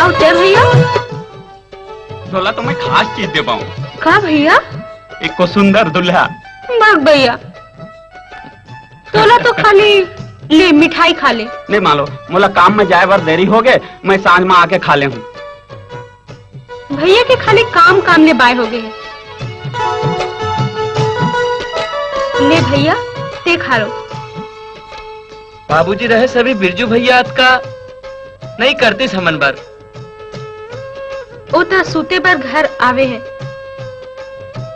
अउ तैं भैया? तोला तो मैं खास चीज देबो। का भैया? एको सुंदर दूल्हा। भाग भैया, तोला तो खाली ले मिठाई खा ले। नहीं मालो, मोला काम में जाए बर देरी होगे, मैं सांझ में आके खा लेहूँ। भैया के खाली काम काम ले बाय होगे हे। ले भैया, तैं खा लो। बाबूजी रहे सभी बिरजू भैया अतका नहीं करतिस हमन बर। ओ त सूते बर घर आवे हे।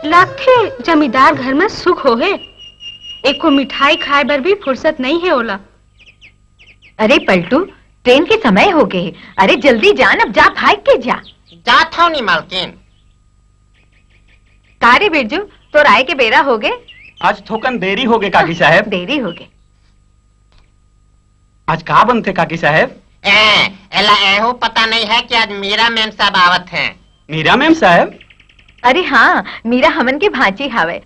लागथे जमींदार घर में सुख होहे। एको मिठाई खाए बर भी फुर्सत नहीं हे ओला। अरे पलटू, ट्रेन के समय होगे हे। अरे जल्दी जा न, अब जा, भाग के जा। जात हव नी मालकिन। का रे बिरजू, तोर आए के बेरा होगे? आज थोकन देरी होगे काकी साहेब। देरी होगे। आज का बनथे काकी साहेब? ए, एला एहू पता नहीं है कि आज मीरा मैम साहब आवत हैं। मीरा मैम साहेब? अरे हाँ, मीरा हमन के भांची हावय।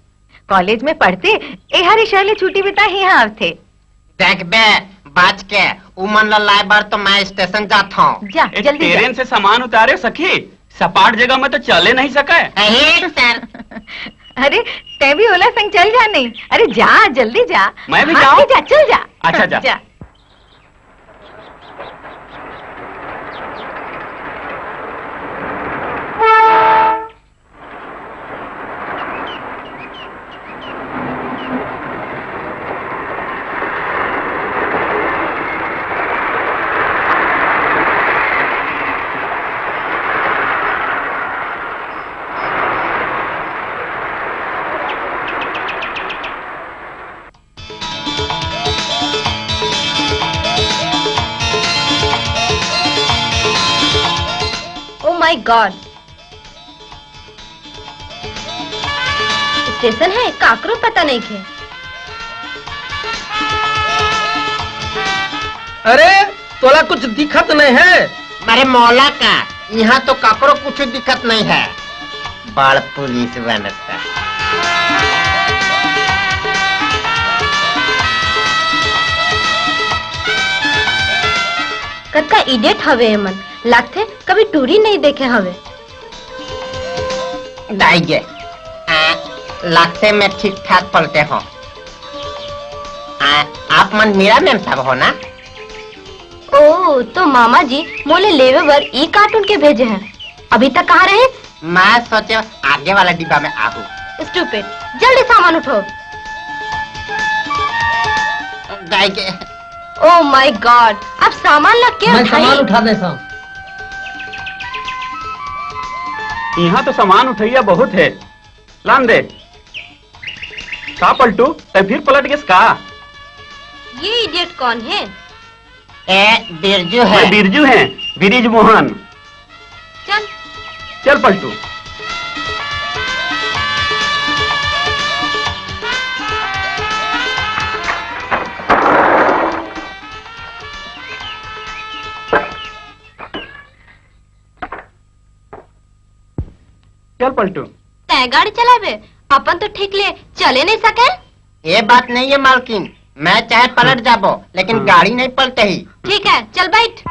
कॉलेज में पढ़ते, एहर इशर ले छुट्टी बिता ही यहाँ आवथे। देखबे, बाच के, उमन ला लाए बर तो मैं स्टेशन जात हूँ। जा, ए, जल्दी जा। ट्रेन से सामान उतारे सखी, सपाट जगह में तो चले नहीं सके। अरे सर। अरे, तै भी ओला संग चल जा नहीं। अरे जा, जल्दी जा। मैं भी हाँ, जाऊँ? जा, चल जा। अच्छा, जा। जा। Oh my God! स्टेशन है, काकरो पता नहीं खे। अरे, तोला कुछ दिखत नहीं है? अरे मौला का, यहाँ तो काकरो कुछ दिखत नहीं है। बड़ पुलिस बनता। कतका idiot हवे एमन, लागथे कभी टूरी नहीं देखे हवे। दाई गे, आ, लागथे मैं ठीक ठाक पलटे हूँ। आ, आप मन मीरा मैम साहब हो ना? ओ, तो मामा जी मोले लेवे बर ई कार्टून के भेजे हैं। अभी तक कहाँ रहे? मैं सोचे आगे वाला डिब्बा में आहू। Stupid, जल्दी सामान उठाओ। दाई गे। Oh my God, अब सामान ला के मैं उठाई? सामान उठा दे साहब। यहाँ तो सामान उठैया बहुत है, लान दे। का पलटू, तै फिर पलट गेस का? ये idiot कौन है? ए, बिरजू है। मैं बिरजू है, बिरिज मोहन। चल। चल पलटू। चल पलटू। तै गाड़ी चलाबे, अपन तो ठीक ले चले नहीं सके। ये बात नहीं है मालकिन, मैं चाहे पलट जाबो, लेकिन हाँ। गाड़ी नहीं पलटे ही। ठीक है, चल बैठ।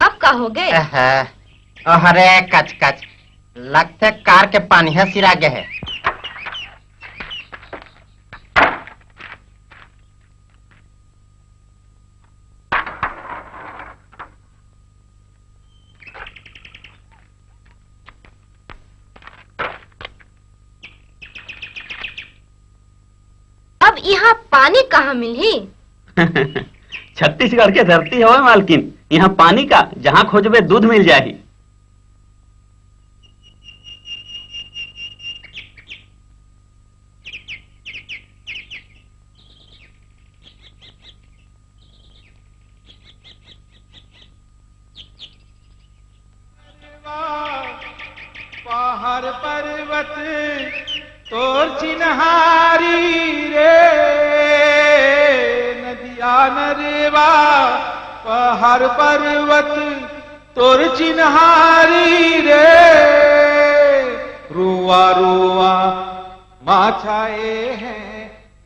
अब का हो गए? अह, अहरे कच कच, लगथे कार के पानी ह सिरा गे हे। अब इहाँ पानी कहाँ मिलही? छत्तीसगढ़ के धरती हवय मालकिन, इहाँ पानी का जहाँ खोजबे दूध मिल जाही। पहाड़ पर्वत तोर चिन्हारी रे, नदिया नरेवा पहाड़ पर्वत तोर चिन्हारी रे, रुआ रुआ मा छाए हे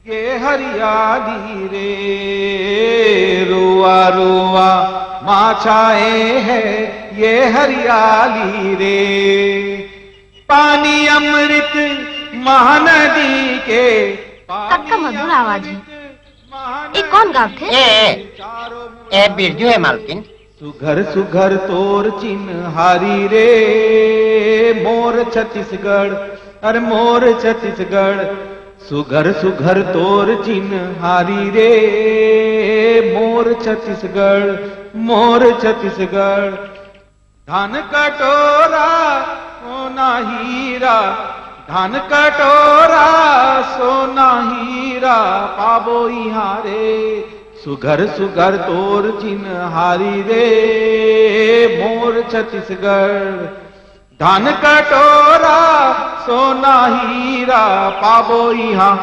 ये हरियाली रे, रुआ रुआ मा छाए हे ये हरियाली रे। पानी अमृत महानदी के, पानी कतका मधुर आवाज हे। अमृत महानदी ए, कौन गावथे? ए, ए, ए बिरजू हे मालकिन। सुघर सुघर तोर चिन्हारी रे, मोर छत्तीसगढ़, अरे मोर छत्तीसगढ़। सुघर सुघर तोर चिन्हारी रे, मोर छत्तीसगढ़, मोर छत्तीसगढ़। धन कटोरा सोना हीरा, धन कटोरा सोना हीरा पाबो इहाँ रे। सुघर सुघर तोर चिन्हारी रे, मोर छत्तीसगढ़। धन कटोरा सोना हीरा पाबो इहाँ।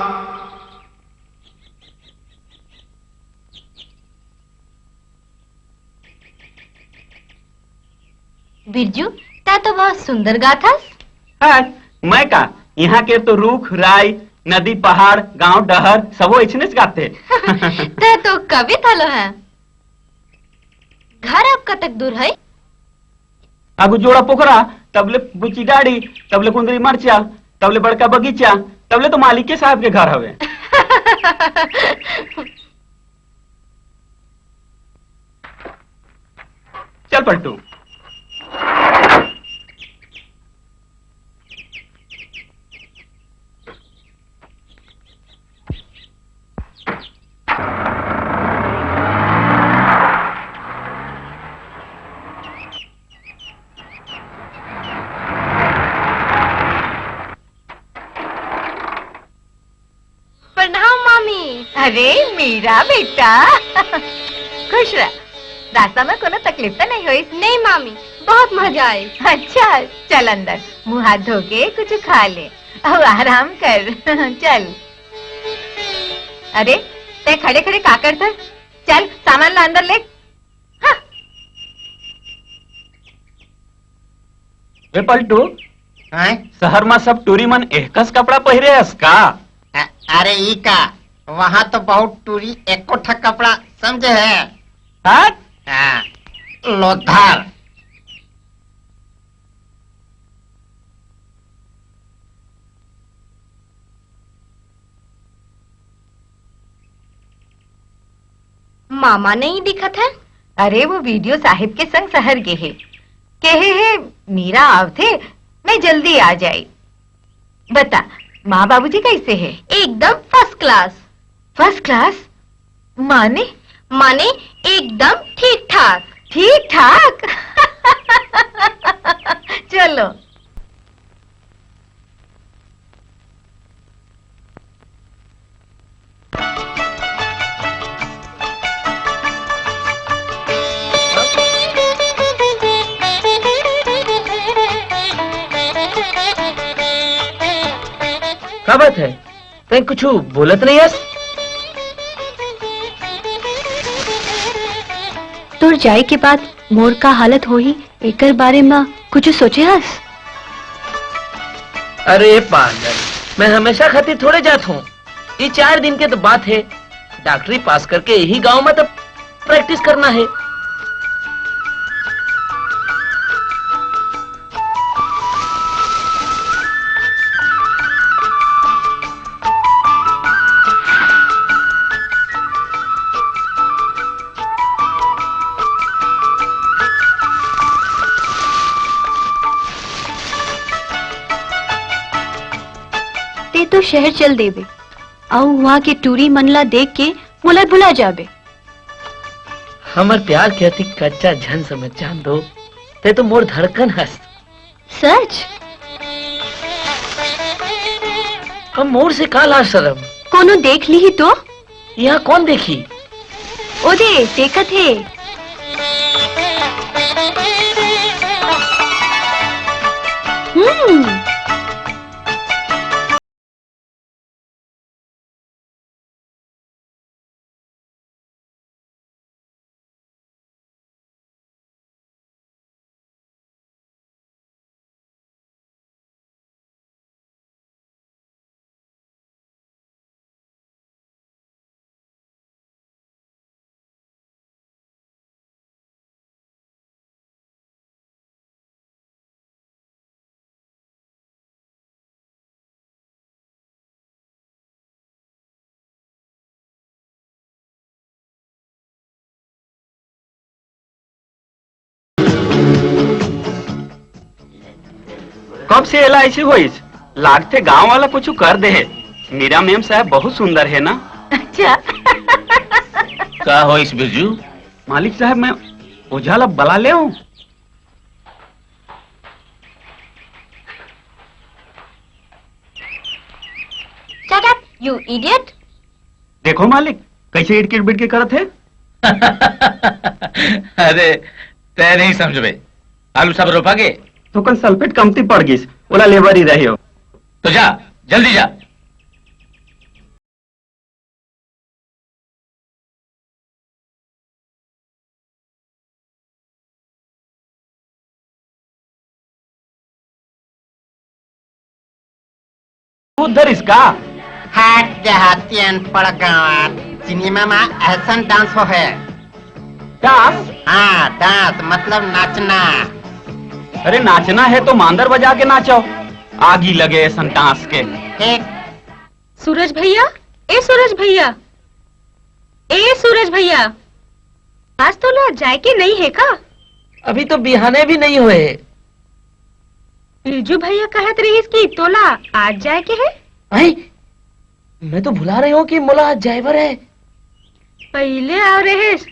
बिरजू, तैं तो बहुत सुंदर गाथस। हाँ, मैं का? इहाँ के तो रूख, राई, नदी, पहाड़, गांव, डहर सबो अइसनेच गाथे। तैं तो कवि थलो है। घर अब कतक दूर है? आगू जोड़ा पोखरा, तब ले बुची डाड़ी, तब ले कुंदरी मरचा, तब ले बड़का बगीचा, तब ले तो मालिक के साहब के घर हवे। चल पलटू। प्रणाम मामी। अरे मीरा बेटा, खुश रह। रास्ता में कोनो तकलीफ तो नहीं होइस? नहीं मामी, बहुत मजा आइस। अच्छा, चल अंदर, मुंह हाथ धो के कुछ खा ले अउ आराम कर। चल। अरे, तैं खड़े खड़े का करथस? चल, सामान ला अंदर ले। हाँ। रे पलटू, हैं? शहर मा सब टूरी मन एहकस कपड़ा पहिरे हस का? अ-, अरे ई का, वहाँ तो बहुत टूरी एको ठा कपड़ा समझे है। हट। हाँ, लोधार। मामा नहीं दिखत है। अरे, वो बीडीओ साहिब के संग शहर गे हे। कहे हे, मीरा आवथे, मैं जल्दी आ जाई। बता, माँ बाबूजी कैसे है? एकदम फर्स्ट क्लास। First class? माने? माने एकदम ठीक ठाक। ठीक ठाक? चलो। का बात है? तैं कुछु बोलत नहीं हस? तोर जाए के बाद मोर का हालत होही, एकर बारे म कुछु सोचे हस? अरे पागल, मैं हमेशा खातिर थोड़े जात हूँ। ये चार दिन के तो बात है। डॉक्टरी पास करके यही गांव में तो प्रैक्टिस करना है। ते तो शहर चल देबे, अउ वहाँ के टूरी मन ला देख के मोला भुला जाबे। हमर प्यार के अति कच्चा झन समझ जान दो, ते तो मोर धड़कन हस। सच? अब मोर से का लाज शरम? कोनो देख लीही तो? यहाँ कौन देखी? ओ दे, देखत हे। हम्म। कब से एला ऐसे होइस? लागथे गांव वाला कुछु कर दे हे। मीरा मेम साहब बहुत सुंदर है ना? अच्छा। का होइस बिरजू? मालिक साहब, मैं ओझा ला बला ले हूँ। Shut up, you idiot! देखो मालिक, कैसे इटकिट बिटकिट करत है। अरे, तै नहीं समझबे। आलू सब रोपा गे, थोकन सल्फेट कमती पड़ गिस, ओला लेबर ही रहे हो। तो जा, जल्दी जा। दूध धरिस का? हाट देहाती अनपढ़ गाँव, सिनेमा में ऐसन डांस हो है। डांस? हाँ, डांस मतलब नाचना। अरे, नाचना है तो मांदर बजा के नाचो, आगी लगे ऐसन डांस के। ठीक। सूरज भैया, ए सूरज भैया, ए सूरज भैया, आज तोला जाए के नहीं है का? अभी तो बिहाने भी नहीं होए। बिरजू भैया कहत रहिस कि तोला आज जाए के है। आई, मैं तो भुला रही हूँ कि मोला आज जाए बर है। पहले आव रहिस,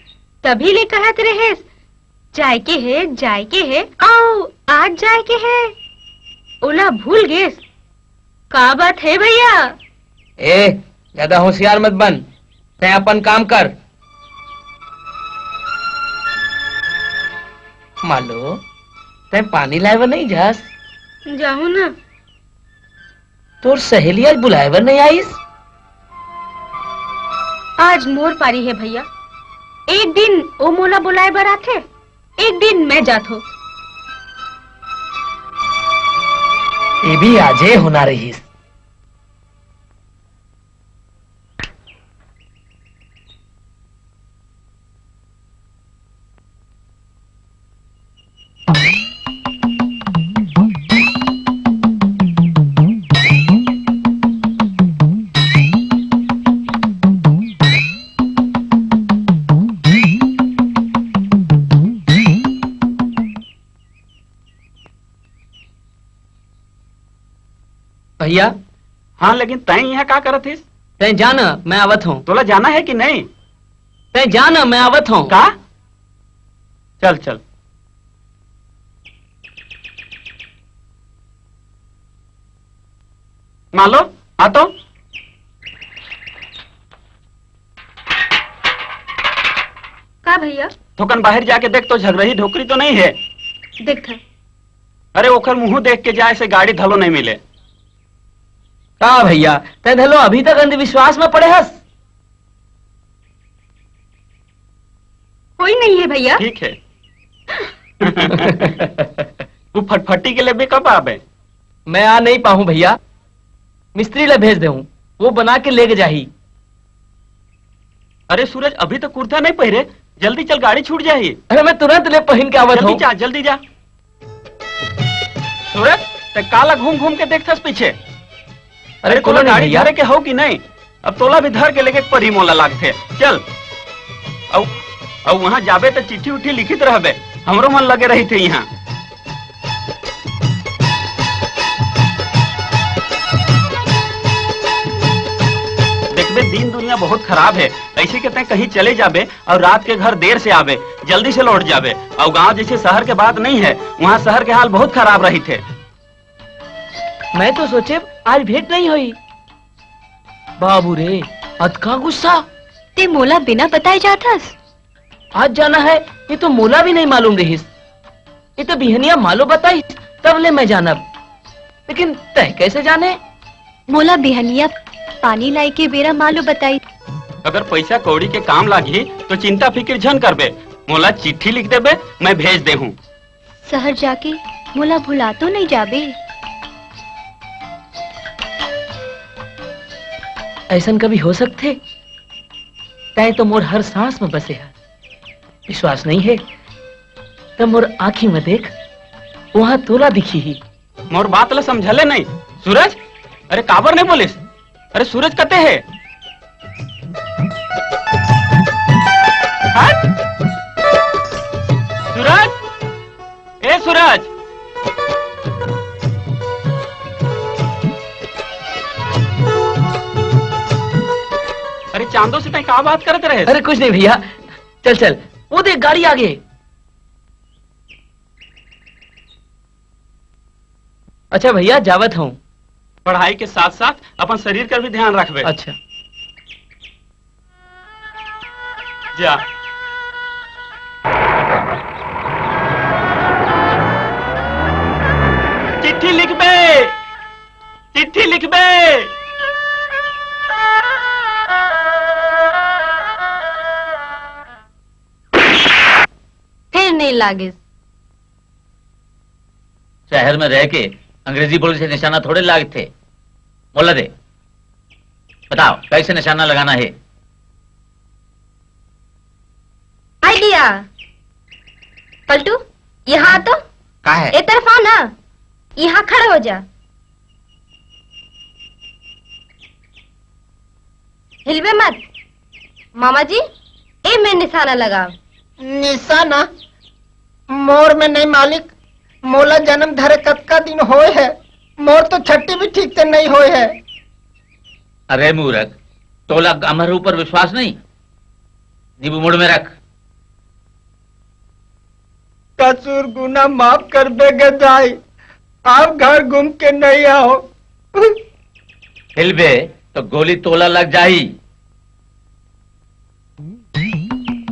तभी ले कहत रहिस, जाए के हे, जाए के हे, अउ आज जाए के हे, ओला भूल गेस। का बात हे भैया? ए, ज्यादा होशियार मत बन, तैं अपन काम कर। मालो, तैं पानी लाए बर नहीं जास? जाहूं ना। तोर सहेली आज बुलाए बर नहीं आइस? आज मोर पारी हे भैया, एक दिन ओ मोला बुलाए बर आथे, एक दिन मैं जाथो। ये भी आजे होना रहिस। भैया। हाँ, लेकिन तैं यहाँ का करत हिस? तैं जा न, मैं आवत हूँ। तोला जाना है कि नहीं? तैं जा न, मैं आवत हूँ। का? चल, चल। मालो, आ तो। का भैया? थोकन बाहर जाके देख तो झगरही ढोकरी तो नहीं है। देख था। अरे ओखर मुंह देख के जाए से गाड़ी धलो नहीं मिले। का भैया, तै धलो अभी तक अंधविश्वास में पड़े हस? कोई नहीं है भैया। ठीक है। तू फटफटी के लेबे कब आबे? मैं आ नहीं पाऊं भैया, मिस्त्री ला भेज देहूं, वो बना के लेके जाही। अरे सूरज, अभी तो कुर्ता नहीं पहिरे, जल्दी चल, गाड़ी छूट जाही। अरे मैं तुरंत ले पहिन के आवत हूँ। जल्दी जा, जल्दी जा। सूरज, ते काला घूम घूम के देखथस पीछे? अरे अरे तोला कोनो नहीं गाड़ी भैया। धरे के हो कि नहीं? अब तोला भी धर के लेके परी मोला लागथे। चल। अउ, अउ वहां जाबे त चिट्ठी उट्ठी लिखित रहबे, हमरो मन लगे रही थे यहाँ। देखबे, दिन दुनिया बहुत खराब है, ऐसे के तैं कहीं चले जाबे और रात के घर देर से आबे, जल्दी से लौट जाबे। और गांव जैसे शहर के बात नहीं है, वहाँ शहर के हाल बहुत खराब रही थे। मैं तो सोचे आज भेंट नहीं हुई। बाबू रे, अतका गुस्सा। ते मोला बिना बताए जाथस? आज जाना है, ये तो मोला भी नहीं मालूम रहिस। ये तो बिहनिया मालो बताई, तब ले मैं जानब। लेकिन तय कैसे जाने? मोला बिहनिया पानी लाई के बेरा मालो बताई। अगर पैसा कौड़ी के काम लागही, तो चिंता फिकिर झन करबे, मोला चिट्ठी लिख देबे, मैं भेज दे हूँ। शहर जाके मोला भुला तो नहीं जाबे? ऐसन कभी हो सकथे? तैं तो मोर हर सांस में बसे है। विश्वास नहीं है, त मोर आँखी में देख, वहाँ तोला दिखी ही। मोर बात ला समझले नहीं, सूरज? अरे काबर नहीं बोलिस? अरे सूरज कते है? हट! सूरज, ए सूरज। अरे चांदो से तैं का बात करत रहे? अरे कुछ नहीं भैया, चल चल, वो देख गाड़ी आ गई। अच्छा भैया, जावत हूँ। पढ़ाई के साथ साथ अपन शरीर का भी ध्यान रखबे। अच्छा। जा। नइ लागिस। शहर में रह के अंग्रेजी बोली से निशाना थोड़े लागथे। मोला दे, बताओ कैसे निशाना लगाना है? आइडिया। पलटू, यहाँ आ तो। का है? ए तरफ आ ना, यहाँ खड़ा हो जा। हिलबे मत। मामा जी, ए में निशाना लगाव। निशाना? मोर में नहीं मालिक, मोला जन्म धरे कतका दिन होए है, मोर तो छट्टी भी ठीक से नहीं होए है। अरे मूरख, तोला हमर ऊपर विश्वास नहीं? नींबू मुड़ में रख। कसूर गुना माफ कर दे गे दाई, अब घर घूम के नहीं आओ। हिलबे तो गोली तोला लग जाही।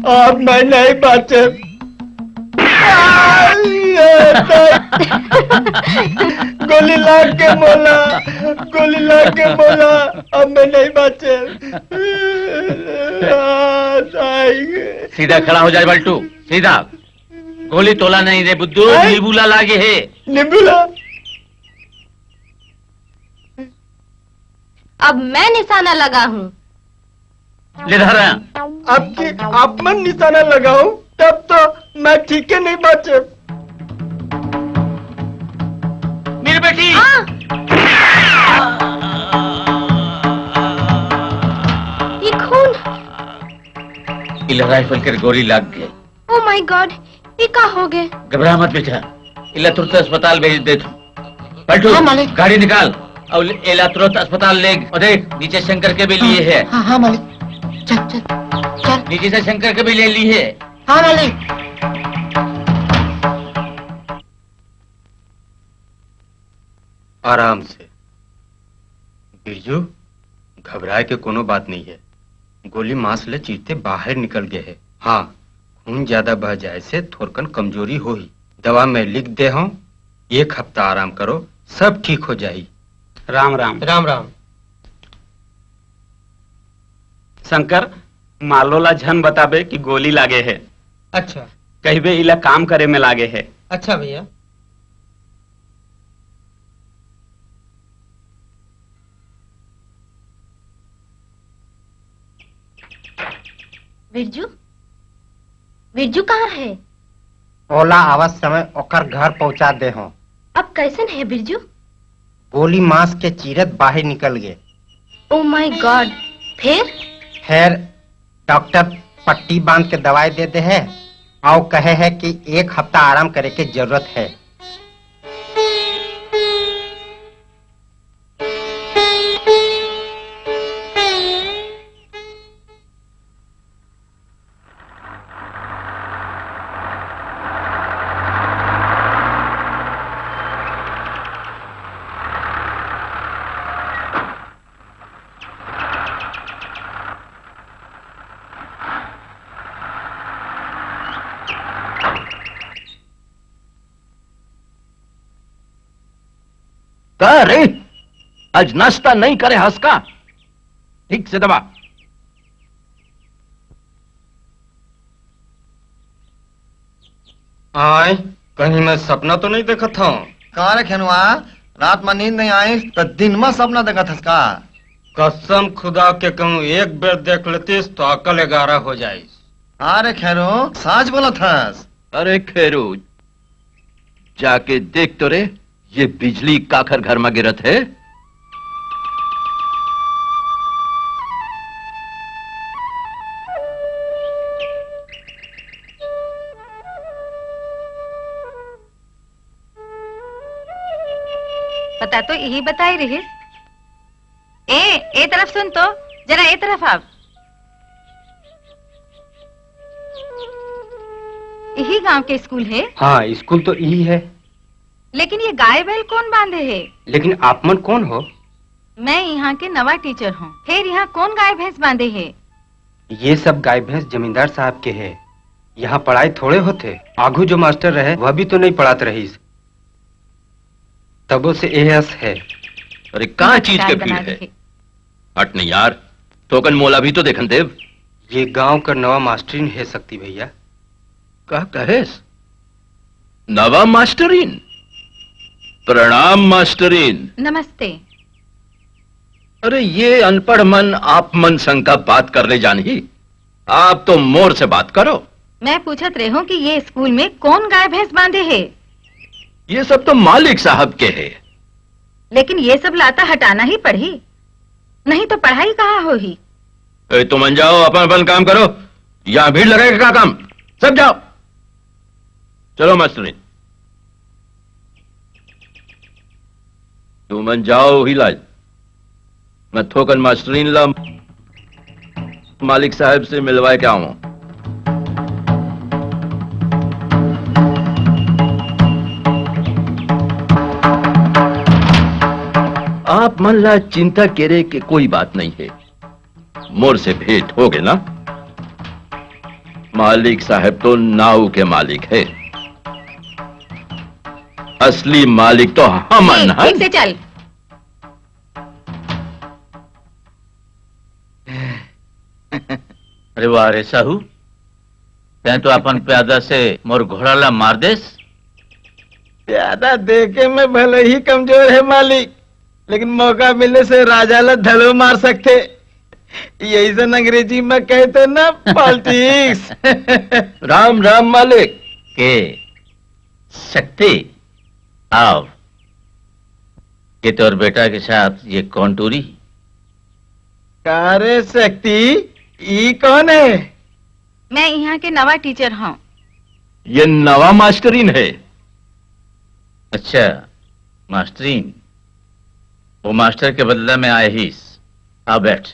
अब मैं नहीं बाँचे। गोली लाग के मोला, गोली लाग के मोला, अब मैं नहीं बाँचे। सीधा खड़ा हो जाए बल्टू, सीधा। गोली तोला नहीं रे बुद्धू, नींबूला लागे है। नींबूला। अब मैं निशाना लगा हूँ। ले धरा। अब की आप मन निशाना लगाओ, तब तो मैं ठीक के नहीं बाँचे। मेरी बेटी। हाँ। ये खून। इला राइफल के गोली लाग गे। Oh my God, ये का हो गे? घबरा मत बेटा, इला तुरंत अस्पताल भेज दे तू। पलटू, हाँ, मालिक। गाड़ी निकाल और इला तुरंत अस्पताल ले। और देख, नीचे शंकर के भी लिए है। हाँ, हाँ, मालिक। चल, चल, चल। नीचे से शंकर के भी ले ली है। हाँ, मालिक। आराम से। बिरजू, घबराए के कोनो बात नहीं है। गोली मांस ले चीरते बाहर निकल गए है। हाँ, खून ज्यादा बह जाए से थोरकन कमजोरी होही। दवा मैं लिख दे हूँ, एक हफ्ता आराम करो, सब ठीक हो जाही। राम राम। राम राम। शंकर, मालो ला झन बताबे कि गोली लागे है। अच्छा। कहिबे इला काम करे में लागे है। अच्छा भैया। बिरजू, बिरजू कहाँ है? ओला आवत समय ओकर घर पहुंचा दे हो। अब कैसन है बिरजू? गोली मांस के चीरत बाहर निकल गए। Oh my God, फिर? फिर डॉक्टर पट्टी बांध के दवाई दे दे है और कहे है कि एक हफ्ता आराम करे के जरूरत है। का रे, आज नाश्ता नहीं करे हस का? ठीक से दबा। आय, कहीं मैं सपना तो नहीं देखत हूँ? का रे खेनुआ, रात में नींद नहीं आइस त दिन में सपना देखत हस का? कसम खुदा के कहूँ, एक बेर देख लेतीस तो अकल ग्यारह हो जाइस। अरे खेरू, साच बोलत हस। अरे खेरू, जाके देख तो रे, ये बिजली काखर घर में गिरत है। पता तो यही बताई रहिस। ए, ए तरफ सुन तो, जरा ए तरफ आव। यही गांव के स्कूल है? हाँ, स्कूल तो यही है। लेकिन ये गाय बैल कौन बांधे है? लेकिन आप मन कौन हो? मैं यहाँ के नवा टीचर हूँ। फिर यहाँ कौन गाय भैंस बांधे है? ये सब गाय भैंस जमींदार साहब के है। यहाँ पढ़ाई थोड़े होथे। आघू जो मास्टर रहे, वह भी तो नहीं पढ़ात रहीस। तबो से एह अस है। अरे, का चीज के भीड़ है? हट नहीं यार, थोकन मोला भी तो देखन देव। ये गांव का नवा मास्टरिन है शक्ति भैया। का कहेस? नवा मास्टरीन। प्रणाम मास्टरीन। नमस्ते। अरे, ये अनपढ़ मन आप मन संग का बात कर ले जानही। आप तो मोर से बात करो। मैं पूछत रहे हूँ कि ये स्कूल में कौन गाय भैंस बांधे है? ये सब तो मालिक साहब के है। लेकिन ये सब लाता हटाना ही पड़ही, नहीं तो पढ़ाई कहाँ होही? ए, तुम मन जाओ, अपन अपन काम करो। यहाँ भीड़ लगाए का काम? सब जाओ। चलो मास्टरीन, तुमन जाओ ही लाज। मैं थोकन मास्टरीन ला मालिक साहब से मिलवाए के आऊं। आप मन ला चिंता करे के कोई बात नहीं है। मोर से भेंट हो गए ना? मालिक साहब तो नाव के मालिक है, असली मालिक तो हमन ए, हन। ठीक से चल। अरे वाह रे साहू, तैं तो अपन प्यादा से मोर घोड़ा ला मार देस। प्यादा देके में भले ही कमजोर है मालिक, लेकिन मौका मिले से राजा ला धलो मार सकथे। यही से अंग्रेजी में कहते ना, पॉलिटिक्स। राम राम मालिक। के शक्ति, आओ। ये तोर बेटा के साथ ये कौन टूरी? का रे शक्ति, ई कौन है? मैं यहाँ के नवा टीचर हूँ। ये नवा मास्टरीन है। अच्छा, मास्टरीन, वो मास्टर के बदला में आए ही। आ बैठ।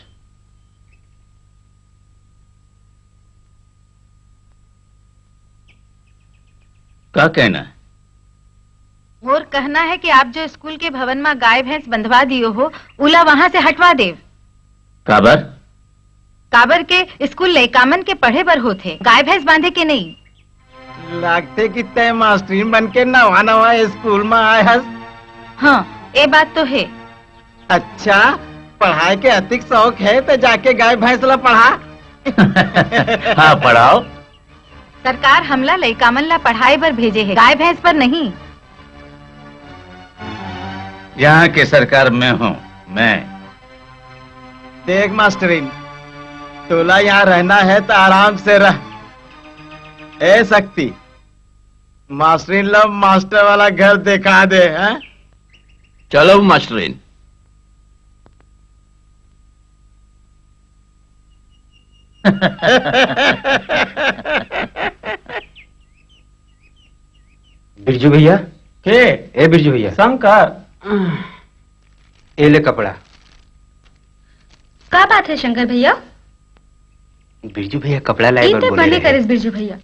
का कहना है? मोर कहना है कि आप जो स्कूल के भवन में गाय भैंस बंधवा दियो हो, उला वहां से हटवा देव। काबर? काबर के स्कूल लइकामन के पढ़े बर होथे, गाय भैंस बांधे के नहीं। लागथे कि तैं मास्टरीन बन के नवा नवा स्कूल में आए हस। हाँ, ये बात तो है। अच्छा, पढ़ाई के अतिक शौक है तो जाके गाय भैंस ला पढ़ा। हाँ, पढ़ाओ। सरकार हमला लइकामन ला पढ़ाई बर भेजे है, गाय भैंस पर नहीं। यहाँ के सरकार मैं हूँ, मैं। देख मास्टरीन, तोला यहाँ रहना है तो आराम से रह। ए शक्ति, मास्टरीन ला मास्टर वाला घर दिखा दे, हैं? चलो मास्टरीन। बिरजू भैया। के? ए बिरजू भैया। शंकर। ए ले कपड़ा। का बात है शंकर भैया? बिरजू भैया कपड़ा लाए बर बोले रहे। करिस बिरजू भैया,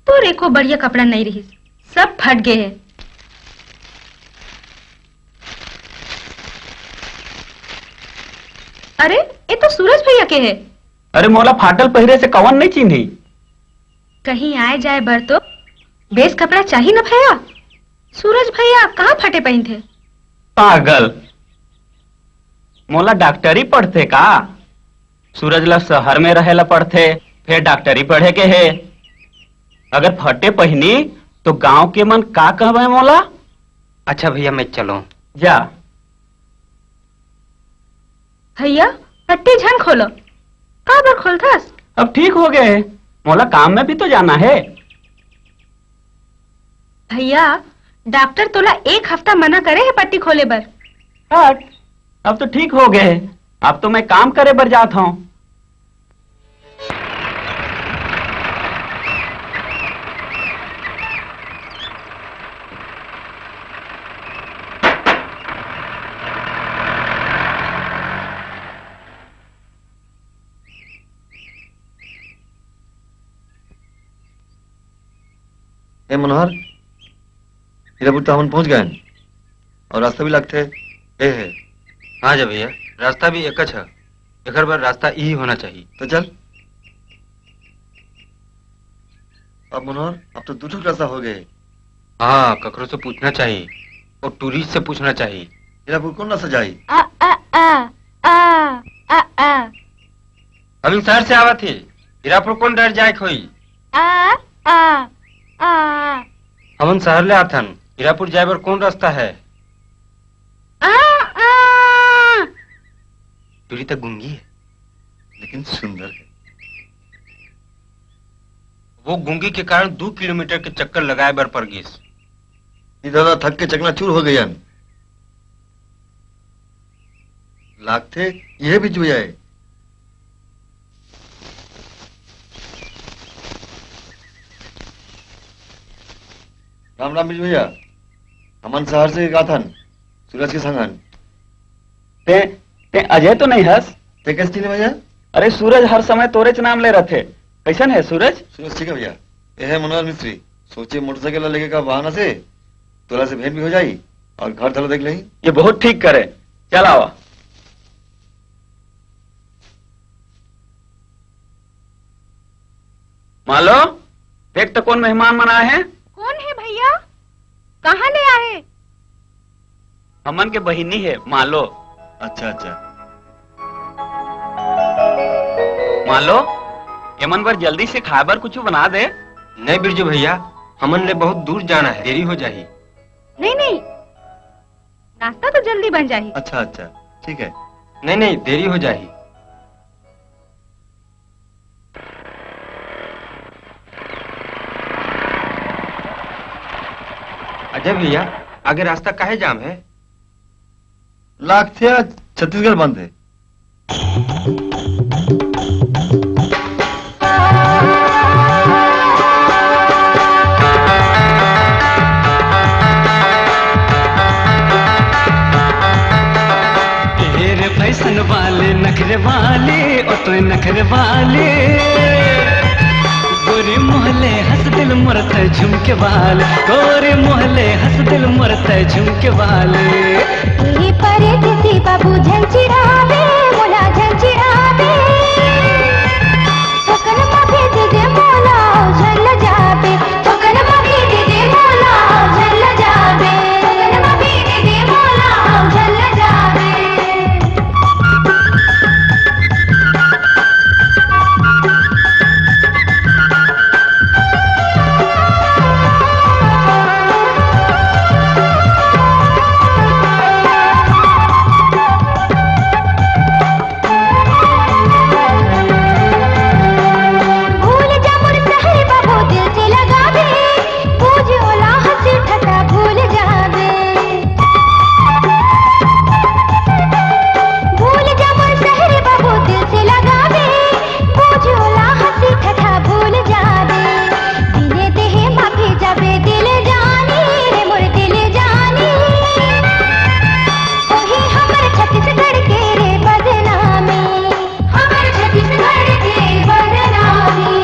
तोर एको बढ़िया कपड़ा नहीं रहिस, सब फट गए है। अरे, ये तो सूरज भैया के है। अरे मोला फाटल पहिरे से कवन नहीं चिन्ही? कहीं आए जाए बर तो बेस कपड़ा चाहिए न भैया। सूरज भैया कहाँ फटे पहिनथे? पागल, मोला डॉक्टरी पढ़थे का? सूरज ला शहर में रहे ला पढ़थे, फिर डॉक्टरी पढ़े के हे। अगर फटे पहिनी तो गांव के मन का कहवे मोला? अच्छा भैया, मैं चलूं। जा। भैया, पट्टी झन खोलो। का बर खोलथस? अब ठीक हो गए, मोला काम में भी तो जाना है। भैया, डॉक्टर तोला एक हफ्ता मना करे है पट्टी खोले बर। हट, अब तो ठीक हो गए, अब तो मैं काम करे बर जात हूँ। ए मनोहर, हीरापुर तो हमन पहुंच गए हन, और रास्ता भी लगथे ए हे। हाँ जा भैया, रास्ता भी एकच ह, एकर बर रास्ता इही होना चाहिए। तो चल। अब मनोहर, अब तो दू ठो रास्ता हो गए। हाँ, ककरो से पूछना चाहिए, और टूरिस्ट से पूछना चाहिए। हीरापुर कौन रास्ता जाई? आ, आ, आ, आ, आ, आ। हम शहर से आवत ही, हीरापुर कौन डर जाए होई? आ, आ, आ। हमन शहर ले आथन। हीरापुर जाए बर कौन रास्ता है? आ, आ। टूरी तो गूंगी है, लेकिन सुंदर है। वो गूंगी के कारण दो किलोमीटर के चक्कर लगाए बर पर गिस। ई दादा थक के चकनाचूर हो गए हन। लागथे, यह भी जुया है। राम राम बिरजू भैया, हमन शहर से आथन, सूरज के संगन। ते, ते अजय तो नहीं हस? ते कैसे चिन्हे भैया? अरे सूरज हर समय तोरेच नाम ले रथे। कैसन है सूरज? सूरज ठीक है भैया। ये है मनोहर मिस्त्री, सोचे मोटरसाइकिल ला लेके का बहाना से तोला से भेंट भी हो जाई और घर धला देख लेही। ये बहुत ठीक करे। चल आवा। मालो, देख तो कौन मेहमान मन आए हैं। कौन है भैया? कहाँ ले आए? हमन के बहिनी है मालो। अच्छा, अच्छा। मालो, एमन बर जल्दी से खाए बर कुछ बना दे। नहीं बिरजू भैया, हमन ले बहुत दूर जाना है, देरी हो जाही। नहीं, नहीं, नाश्ता तो जल्दी बन जाही। अच्छा, अच्छा, ठीक है। नहीं, नहीं, देरी हो जाही। अजय भैया, आगे रास्ता काहे जाम है? लागथे आज छत्तीसगढ़ बंद है। ए रे फैशन वाले, नखरे वाले, ओ तो नखरे वाले। गोरी मोहले हंस दिल मोर तै झुमके वाले, गोरी मोहले हंस दिल मोर तै झुमके वाले। ए परदेसी बाबू झन चिढ़ावे, मोला झन चिढ़ावे। थोकन म भेज दे मोला, झन ल जाबे। थोकन म भेज दे मोला, झन ल जाबे। थोकन म भेज दे मोला, झन ल जाबे। भूल जा मोर शहर बाबू दिल से लगाबे, बूझ ओला हंसी ठटा भूल जाबे। भूल जा मोर शहर बाबू दिल से लगाबे, बूझ ओला हंसी ठटा भूल जाबे। दिने देहे माफी जाबे दिल जानी रे मोर दिल जानी। ओही हमर छत्तीसगढ़ के रे बदनामी। हमर छत्तीसगढ़ के बदनामी।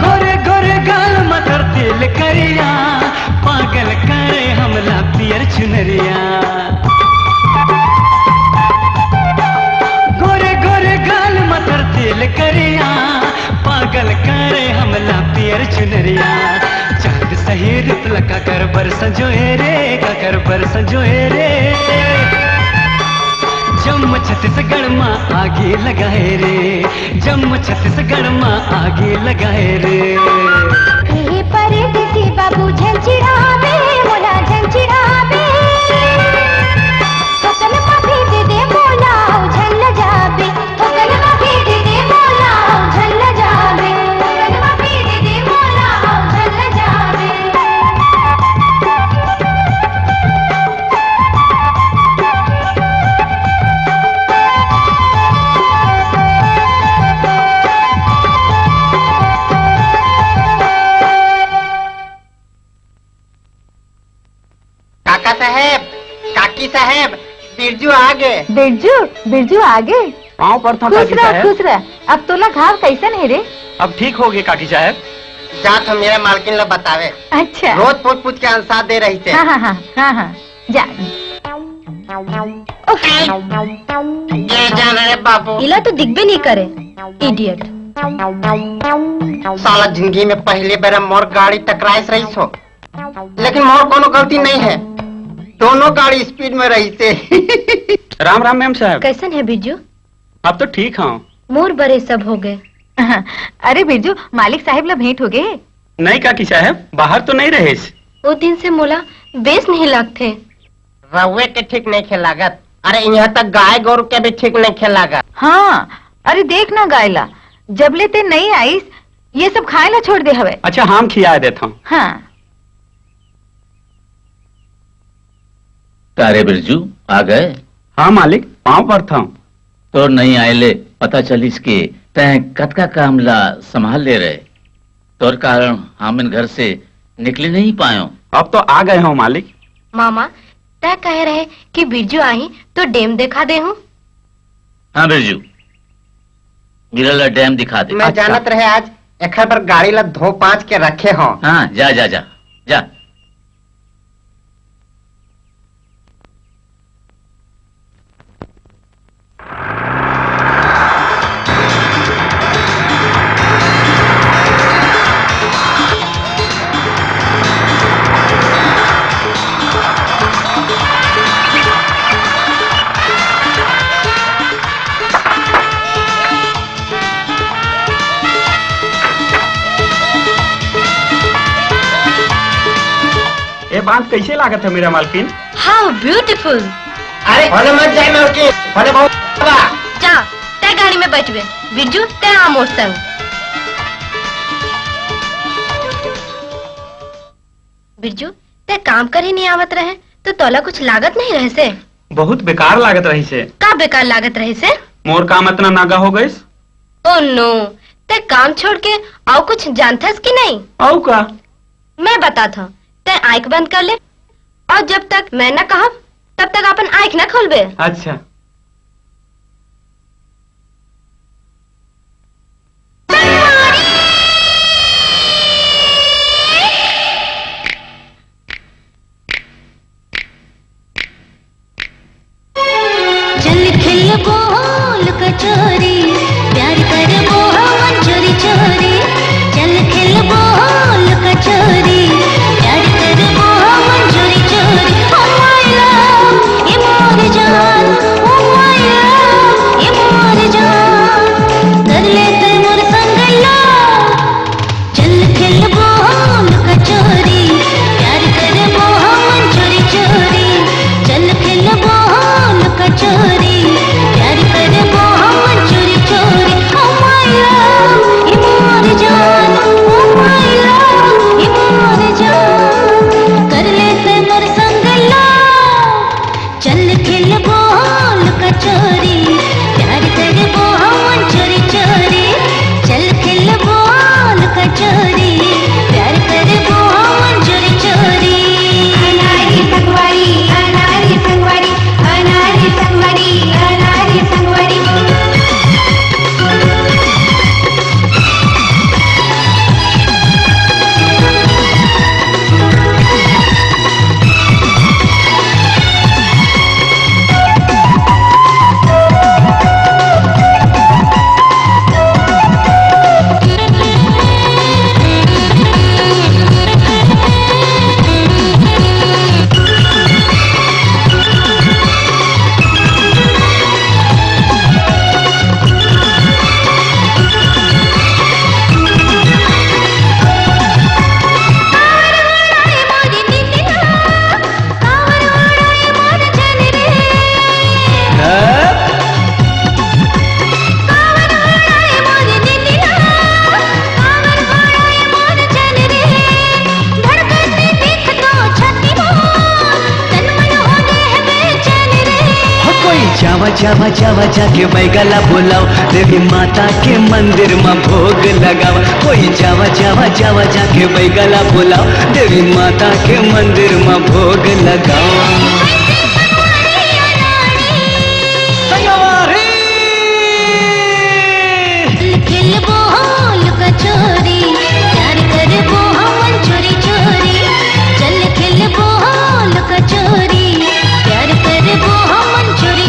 गोरे गोरे गाल म तोर तिल करिया, पागल करे हमला पियर चुनरिया। गोरे गोरे गाल म तोर तिल करिया, पागल करे हमला पियर चुनरिया। चांद सही रूप ल काकर बर संजोए रे, काकर बर संजोए रे। जम्मो छत्तीसगढ़ म आगी लगाए रे, जम्मो छत्तीसगढ़ म आगी लगाए रे। ए परदेसी बाबू झन चिढ़ाबे, मोला झन चिढ़ाबे। थोकन म भेज दे मोला, झन ल जाबे। थोकन म भेज दे मोला, झन ल जाबे। थोकन म भेज दे मोला, झन ल जाबे। काका साहेब, काकी साहेब, बिरजू आ गे। बिरजू, बिरजू आ गे। पाँव परथों खुश काकी रह, साहेब। खुश रह। अब तोला घाव कैसन हे रे? अब ठीक हो गे काकी साहेब। जा तो मेरा मालकिन ला बतावे। अच्छा। रोज पूछ पूछ के अंसार दे रहिथे। हाँ, हाँ, हाँ, हाँ, हाँ, जा। उफ। ये जान रे बाबू। इला तो दिखबे नहीं करे, इडियट। साला जिंदगी में पहली बार मोर गाड़ी टकराइस रहीस हो, लेकिन मोर कोनो गलती नहीं है, दोनों गाड़ी स्पीड में रहीस हे। राम राम मेम साहब। कैसन है बिरजू? अब तो ठीक हूँ। मोर बरे सब हो गए। अरे बिरजू, मालिक साहेब ला भेंट हो गए? नहीं काकी साहेब, बाहर तो नहीं रहेस। वो दिन से मोला बेस नहीं लगथे। रउए के ठीक नहीं खे लागत। अरे, यहाँ तक गाय गोरू के भी ठीक नहीं खे लागत। हाँ, अरे देख ना गाय ला, जब ले ते नहीं आइस, ये सब खाए ला छोड़ दे हवे। अच्छा, हम खिया देत हूँ। हाँ। का रे बिरजू, आ गए? हाँ मालिक, पाँव परथंव। तोर नहीं आए ले पता चलिस कि तैं कतका काम ला संभाल ले रहे। तोर कारण हम इन घर से निकले नहीं पायो। अब तो आ गए हो मालिक। मामा, तय कहे रहे कि बिरजू आही तो डैम देखा दे हूँ। हाँ बिरजू, बिरला डैम दिखा दे। मैं अच्छा। जानत रहे आज एखर बर गाड़ी ला धो पाँच के रखे हो। हाँ, जा, जा, जा, जा। ये बांध कैसे लागत है मेरा मालकिन? How beautiful! अरे, होने मत जाए मालकिन, होने बहुत बा। जा, तय गाड़ी में बैठबे। बिरजू, तय आ मोर संग। बिरजू, तय काम करे नहीं आवत रहे, तो तोला कुछ लागत नहीं रहे से? बहुत बेकार लागत रही से। का बेकार लागत रहे से? मोर काम इतना नागा हो गइस। Oh no, तय काम छोड़ के अउ कुछ जानथस कि नहीं? अउ का? मैं बताथंव, तय आँख बंद कर ले, अउ जब तक मैं न कहब, तब तक अपन आँख न खोलबे। अच्छा। चल खेलबो लुका चोरी, प्यार करबो हमन चोरी चोरी। चल खेलबो लुका चोरी, प्यार करबो हमन चोरी चोरी। Oh my love, ये मोर जान, oh my love, ये मोर जान। कर ले तय मोर संग love। चल खेलबो लुका चोरी, प्यार करबो हमन चोरी चोरी। चल खेलबो लुका चोरी, प्यार करबो हमन चोरी चोरी। Oh my love, ये मोर जान, oh my love, ये मोर जान। कर ले तय मोर संग love। चल खेलबो लुका चोरी, प्यार करबो हमन चोरी चोरी। चल खेलबो लुका चोरी, प्यार करबो हमन चोरी चोरी। अनारी संगवारी, अनारी संगवारी, अनारी संगवारी, अनारी संगवारी। हो कोई जावा, जावा, जावा, जाके बैगा ला बुलाओ, देवी माता के मंदिर में भोग लगाओ। कोई जावा, जावा, जावा, जाके बैगा ला बुलाओ, देवी माता के मंदिर में भोग लगाओ। खेलबो लुका चोरी, प्यार करबो हमन चोरी चोरी। चल खेलबो लुका चोरी, प्यार करबो हमन चोरी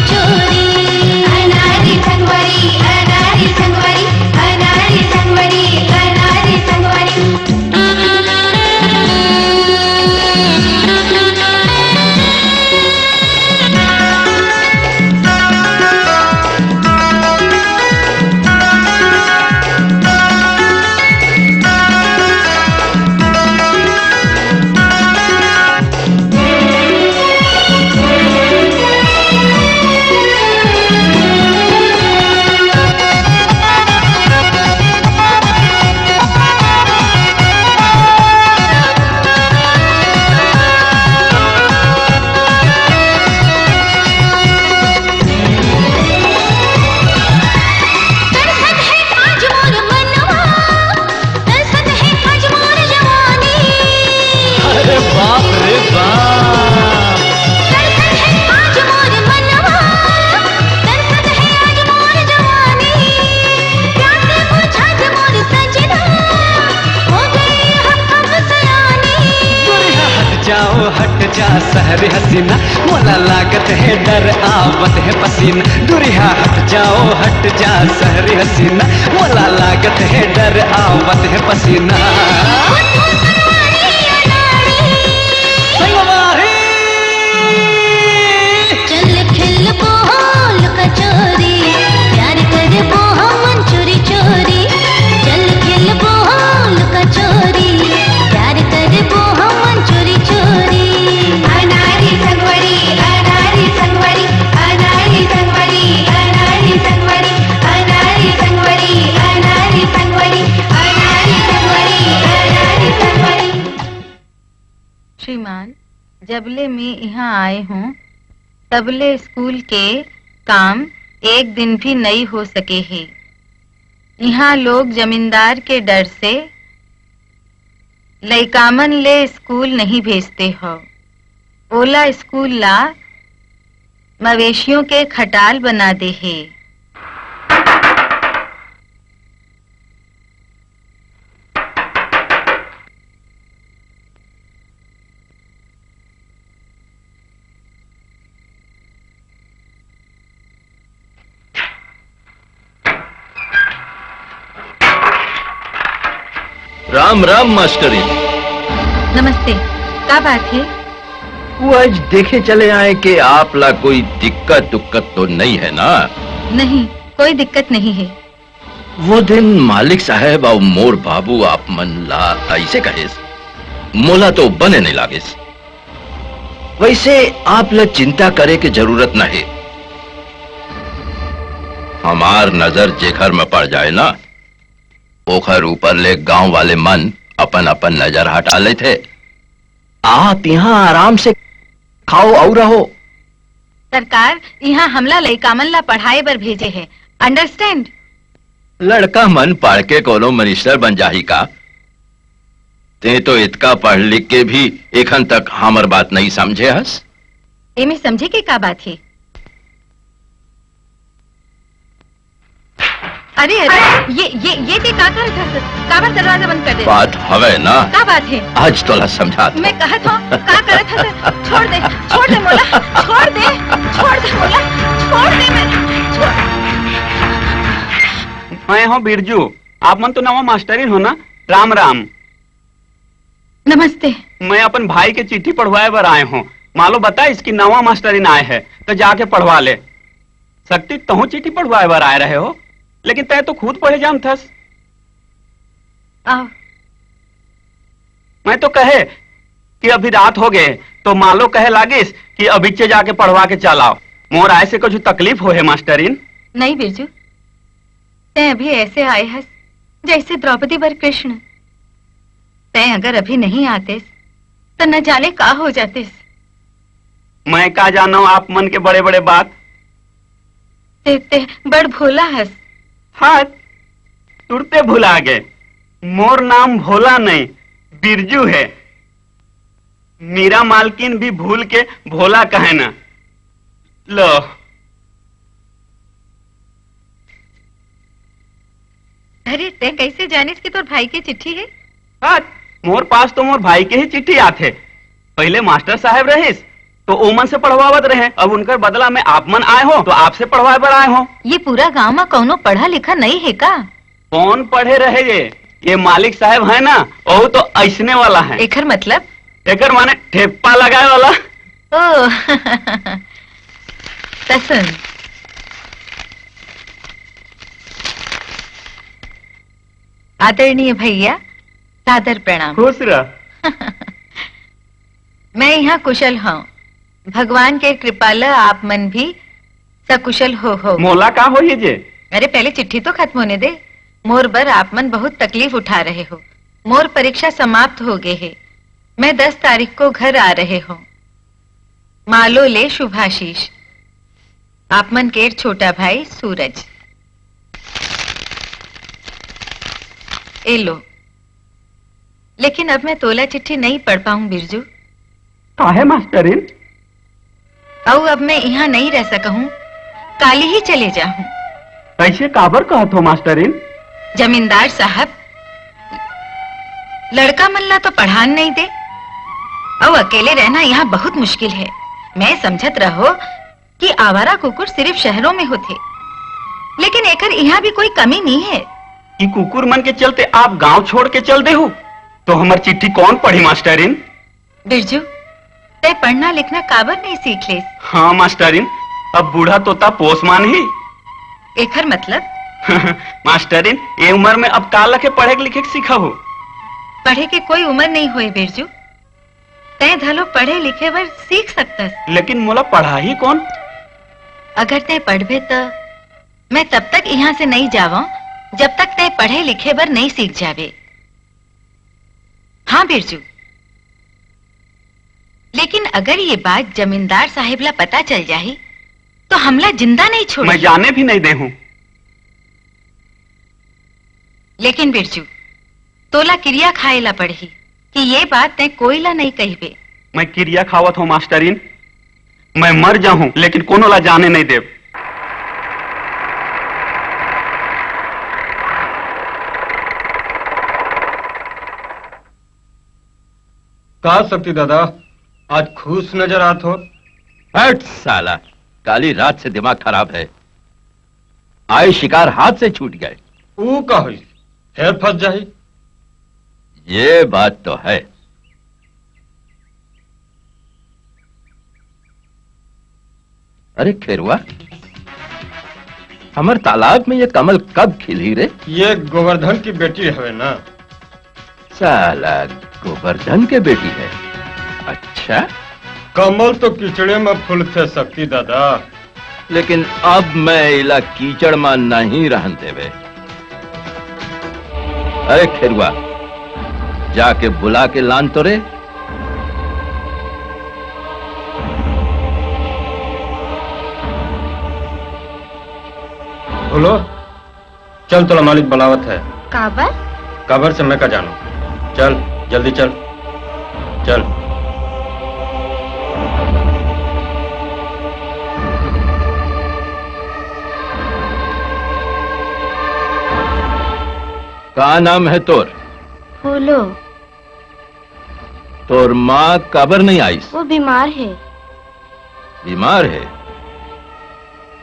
लागत हे डर, आवत हे पसीना, दूरिहा हट जाओ, हट जा शहरी हसीना। मोला लागत हे डर, आवत हे पसीना। संगवारी। चल खेलबो लुका चोरी, प्यार करबो हमन चोरी चोरी। चल खेलबो लुका चोरी, प्यार करबो हमन चोरी चोरी। अनारी संगवारी, अनारी संगवारी, अनारी संगवारी, अनारी संगवारी, अनारी संगवारी, अनारी संगवारी, अनारी संगवारी, अनारी संगवारी। श्रीमान, जबले मैं इहाँ आए हों, तबले स्कूल के काम एक दिन भी नइ हो सके हे। इहाँ लोग जमींदार के डर से लइकामन ले स्कूल नहीं भेजते हव। ओला स्कूल ला मवेशियों के खटाल बना दे हे। राम राम मास्टरी। नमस्ते। का बात हे? वो आज देखे चले आए कि आप ला कोई दिक्कत दुक्कत तो नहीं है ना? नहीं, कोई दिक्कत नहीं हे। वो दिन मालिक साहब अउ मोर बाबू आप मन ला अइसे कहेस, मोला तो बने नइ लागेस। वइसे आप ला चिंता करे के जरूरत नहे। हमार नजर जेखर म पड़ जाए ना, ओखर ऊपर ले गांव वाले मन अपन-अपन नजर हटा लेथे। आप इहाँ आराम से खाओ अउ रहो। सरकार इहाँ हमला लइकामन ला पढ़ाए बर भेजे हे, understand? लड़का मन पढ़ के कोनो minister बन जाही का? तें तो इतका पढ़ लिख के भी एखन तक हमर बात नइ समझे हस। एमे समझे के का बात हे? अरे, अरे, ये, ये, ये तें का करत हस? काबर दरवाजा बंद कर दे? बात हवे ना। का बात हे? आज तोला समझात हंव। मैं कहत हंव, का करत हस? छोड़ दे, छोड़ दे मोला, छोड़ दे, छोड़ दे मोला, छोड़ दे मैं, छोड़। मैं हंव बिरजू, आप मन तो नवा मास्टरिन हो ना? राम राम। नमस्ते। मैं अपन भाई के चिट्ठी पढ़वाए बर आए हंव। मालो बताइस कि नवा मास्टरिन आए हे, त जाके पढ़वा ले। सक्ति, तहूं चिट्ठी पढ़वाए बर आए रहे हो, लेकिन तैं तो खुद पढ़े जानथस। आओ। मैं तो कहे कि अभी रात हो गे, तो मालो कहे लागिस कि अभिच्चे जाके पढ़वा के चल आओ। मोर आए से कुछ तकलीफ हो हे मास्टरिन? नहीं बिरजू, तैं अभी ऐसे आए हस जैसे द्रौपदी बर कृष्ण। तैं अगर अभी नहीं आतेस, त न जाने का हो जातेस। मैं का जानव आप मन के बड़े-बड़े बात। ते, ते बड़ भोला हस। हाँ, तुरते भुला गे। मोर नाम भोला नहीं, बिरजू हे। मीरा मालकिन भी भूल के भोला कहे ना। लो। अरे, तैं कैसे जानिस कि तोर भाई के चिट्ठी हे? हाँ, मोर पास तो मोर भाई के ही चिट्ठी आथे। पहले मास्टर साहब रहिस, तो ओमन से पढ़वावत रहे। अब उनकर बदला में आप मन आए हो, तो आपसे पढ़वाए बर आए हो। ये पूरा गांव में कौनो पढ़ा लिखा नहीं है का? कौन पढ़े रहे ये? ये मालिक साहब है ना, वो तो ऐसने वाला है। एकर मतलब? एकर माने ठेप्पा लगाए वाला। ओ, त सुन। आदरणीय भैया, सादर प्रणाम। खुश रह। मैं यहाँ कुशल हूँ। भगवान के कृपा ल आप मन भी सकुशल हो, हो। मोला का होही जे? अरे, पहले चिट्ठी तो खत्म होने दे। मोर बर आप मन बहुत तकलीफ उठा रहे हो। मोर परीक्षा समाप्त हो गए है। मैं दस तारीख को घर आ रहे हूँ। मालो ले शुभाशीष। आप मन केर छोटा भाई सूरज। ए लो। लेकिन अब मैं तोला चिट्ठी नहीं पढ़ पाऊं बिरजू। काहे मास्टरिन? अउ अब मैं यहाँ नहीं रह सकहूँ, काली ही चले जाहूँ। ऐसे काबर कहत हो मास्टरिन? जमींदार साहब, लड़का मन ला तो पढ़ान नहीं दे, अउ अकेले रहना यहाँ बहुत मुश्किल है। मैं समझत रहो कि आवारा कुकुर सिर्फ शहरों में होथे, लेकिन एकर इहाँ भी कोई कमी नहीं है। ई कुकुर मन के चलते आप गांव छोड़ के चल देहू, तो हमर चिट्ठी कौन पढ़ी मास्टरिन? बिरजू, तै पढ़ना लिखना काबर नहीं सीख लेस? हाँ मास्टरिन, अब बूढ़ा तोता पोस मानही। एखर मतलब? मास्टरिन, ये उम्र में अब का लखे पढ़े के लिखे के सीखा हो? पढ़े के कोई उम्र नहीं होए बिरजू, तै घलो पढ़े लिखे बर सीख सकतस। लेकिन मोला पढ़ाही कौन? अगर तै पढ़बे त मैं तब तक यहाँ से नहीं जावं, जब तक तै पढ़े लिखे बर नहीं सीख जाबे। हाँ बिरजू, लेकिन अगर ये बात जमींदार साहेब ला पता चल जाही, तो हमला जिंदा नहीं छोड़ही। मैं जाने भी नहीं देहूँ। लेकिन बिरजू, तोला किरिया खाए ला पड़ही कि ये बात तै कोई ला नहीं कहिबे। मैं किरिया खावत हूँ मास्टरिन, मैं मर जाहूँ लेकिन कोनो ला जाने नहीं देब। का शक्ति दादा, आज खुश नजर आत हो? हट साला, काली रात से दिमाग खराब है। आए शिकार हाथ से छूट गए। ऊ का होइस? फेर फंस जाही। ये बात तो है। अरे खेरुआ, हमर तालाब में ये कमल कब खिली रे? ये गोवर्धन की बेटी हवे ना। साला गोवर्धन के बेटी है। अच्छा। कमल तो कीचड़े में फूलथे शक्ति दादा। लेकिन अब मैं इला कीचड़ में नहीं रहन देवे। अरे खेरुआ, जाके बुला के लान तो रे। बोलो। चल, तोला मालिक बलावत है। काबर? काबर से मैं का जानों। चल, जल्दी चल। चल। का नाम है तोर? फूलो। तोर माँ काबर नहीं आइस? वो बीमार है। बीमार है?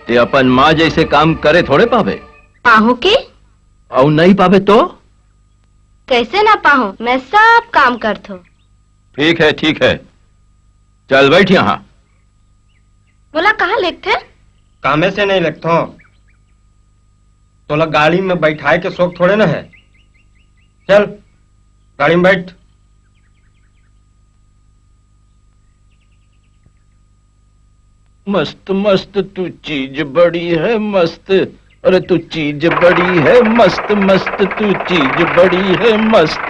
ते अपन माँ जैसे काम करे थोड़े पावे। पाहूँ के? अउ नहीं पावे तो? कैसे ना पाहूँ, मैं सब काम करथो। ठीक है, ठीक है, चल बैठ यहाँ। मोला कहाँ लेगथे? कामे से नहीं लेगथो, तोला गाड़ी में बैठाए के शौक थोड़े ना है। चल, गाड़ी में बैठ। मस्त मस्त तू चीज बड़ी है मस्त, अरे तू चीज बड़ी है मस्त, मस्त तू चीज बड़ी है मस्त।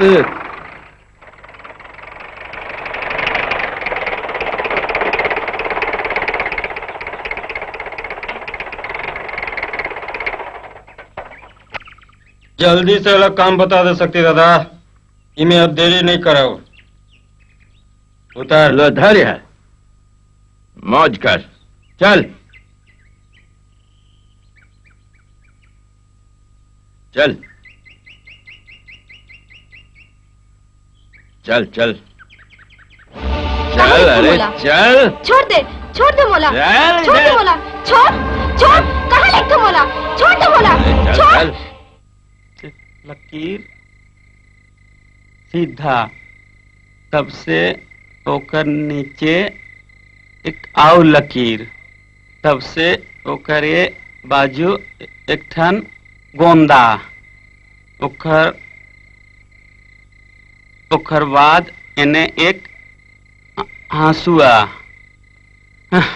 जल्दी से अलग काम बता दे सकती दादा, इमे अब देरी नहीं कराओ। उतर। लो धर है, मौज कर, चल। चल, चल, चल। चल, अरे मोला। चल। छोड़ दे, छोड़ दे मोला। चल, छोड़ दे मोला। छोड़, छोड़। कहाँ लेगथे मोला? छोड़ दे मोला। अरे चल, छोड़। चल। लकीर सीधा, तब से ओकर नीचे एक आउ लकीर, तब से ओकरे बाजू एक ठन गोंदा, ओकर, ओकर बाद एने एक हंसुआ। आह,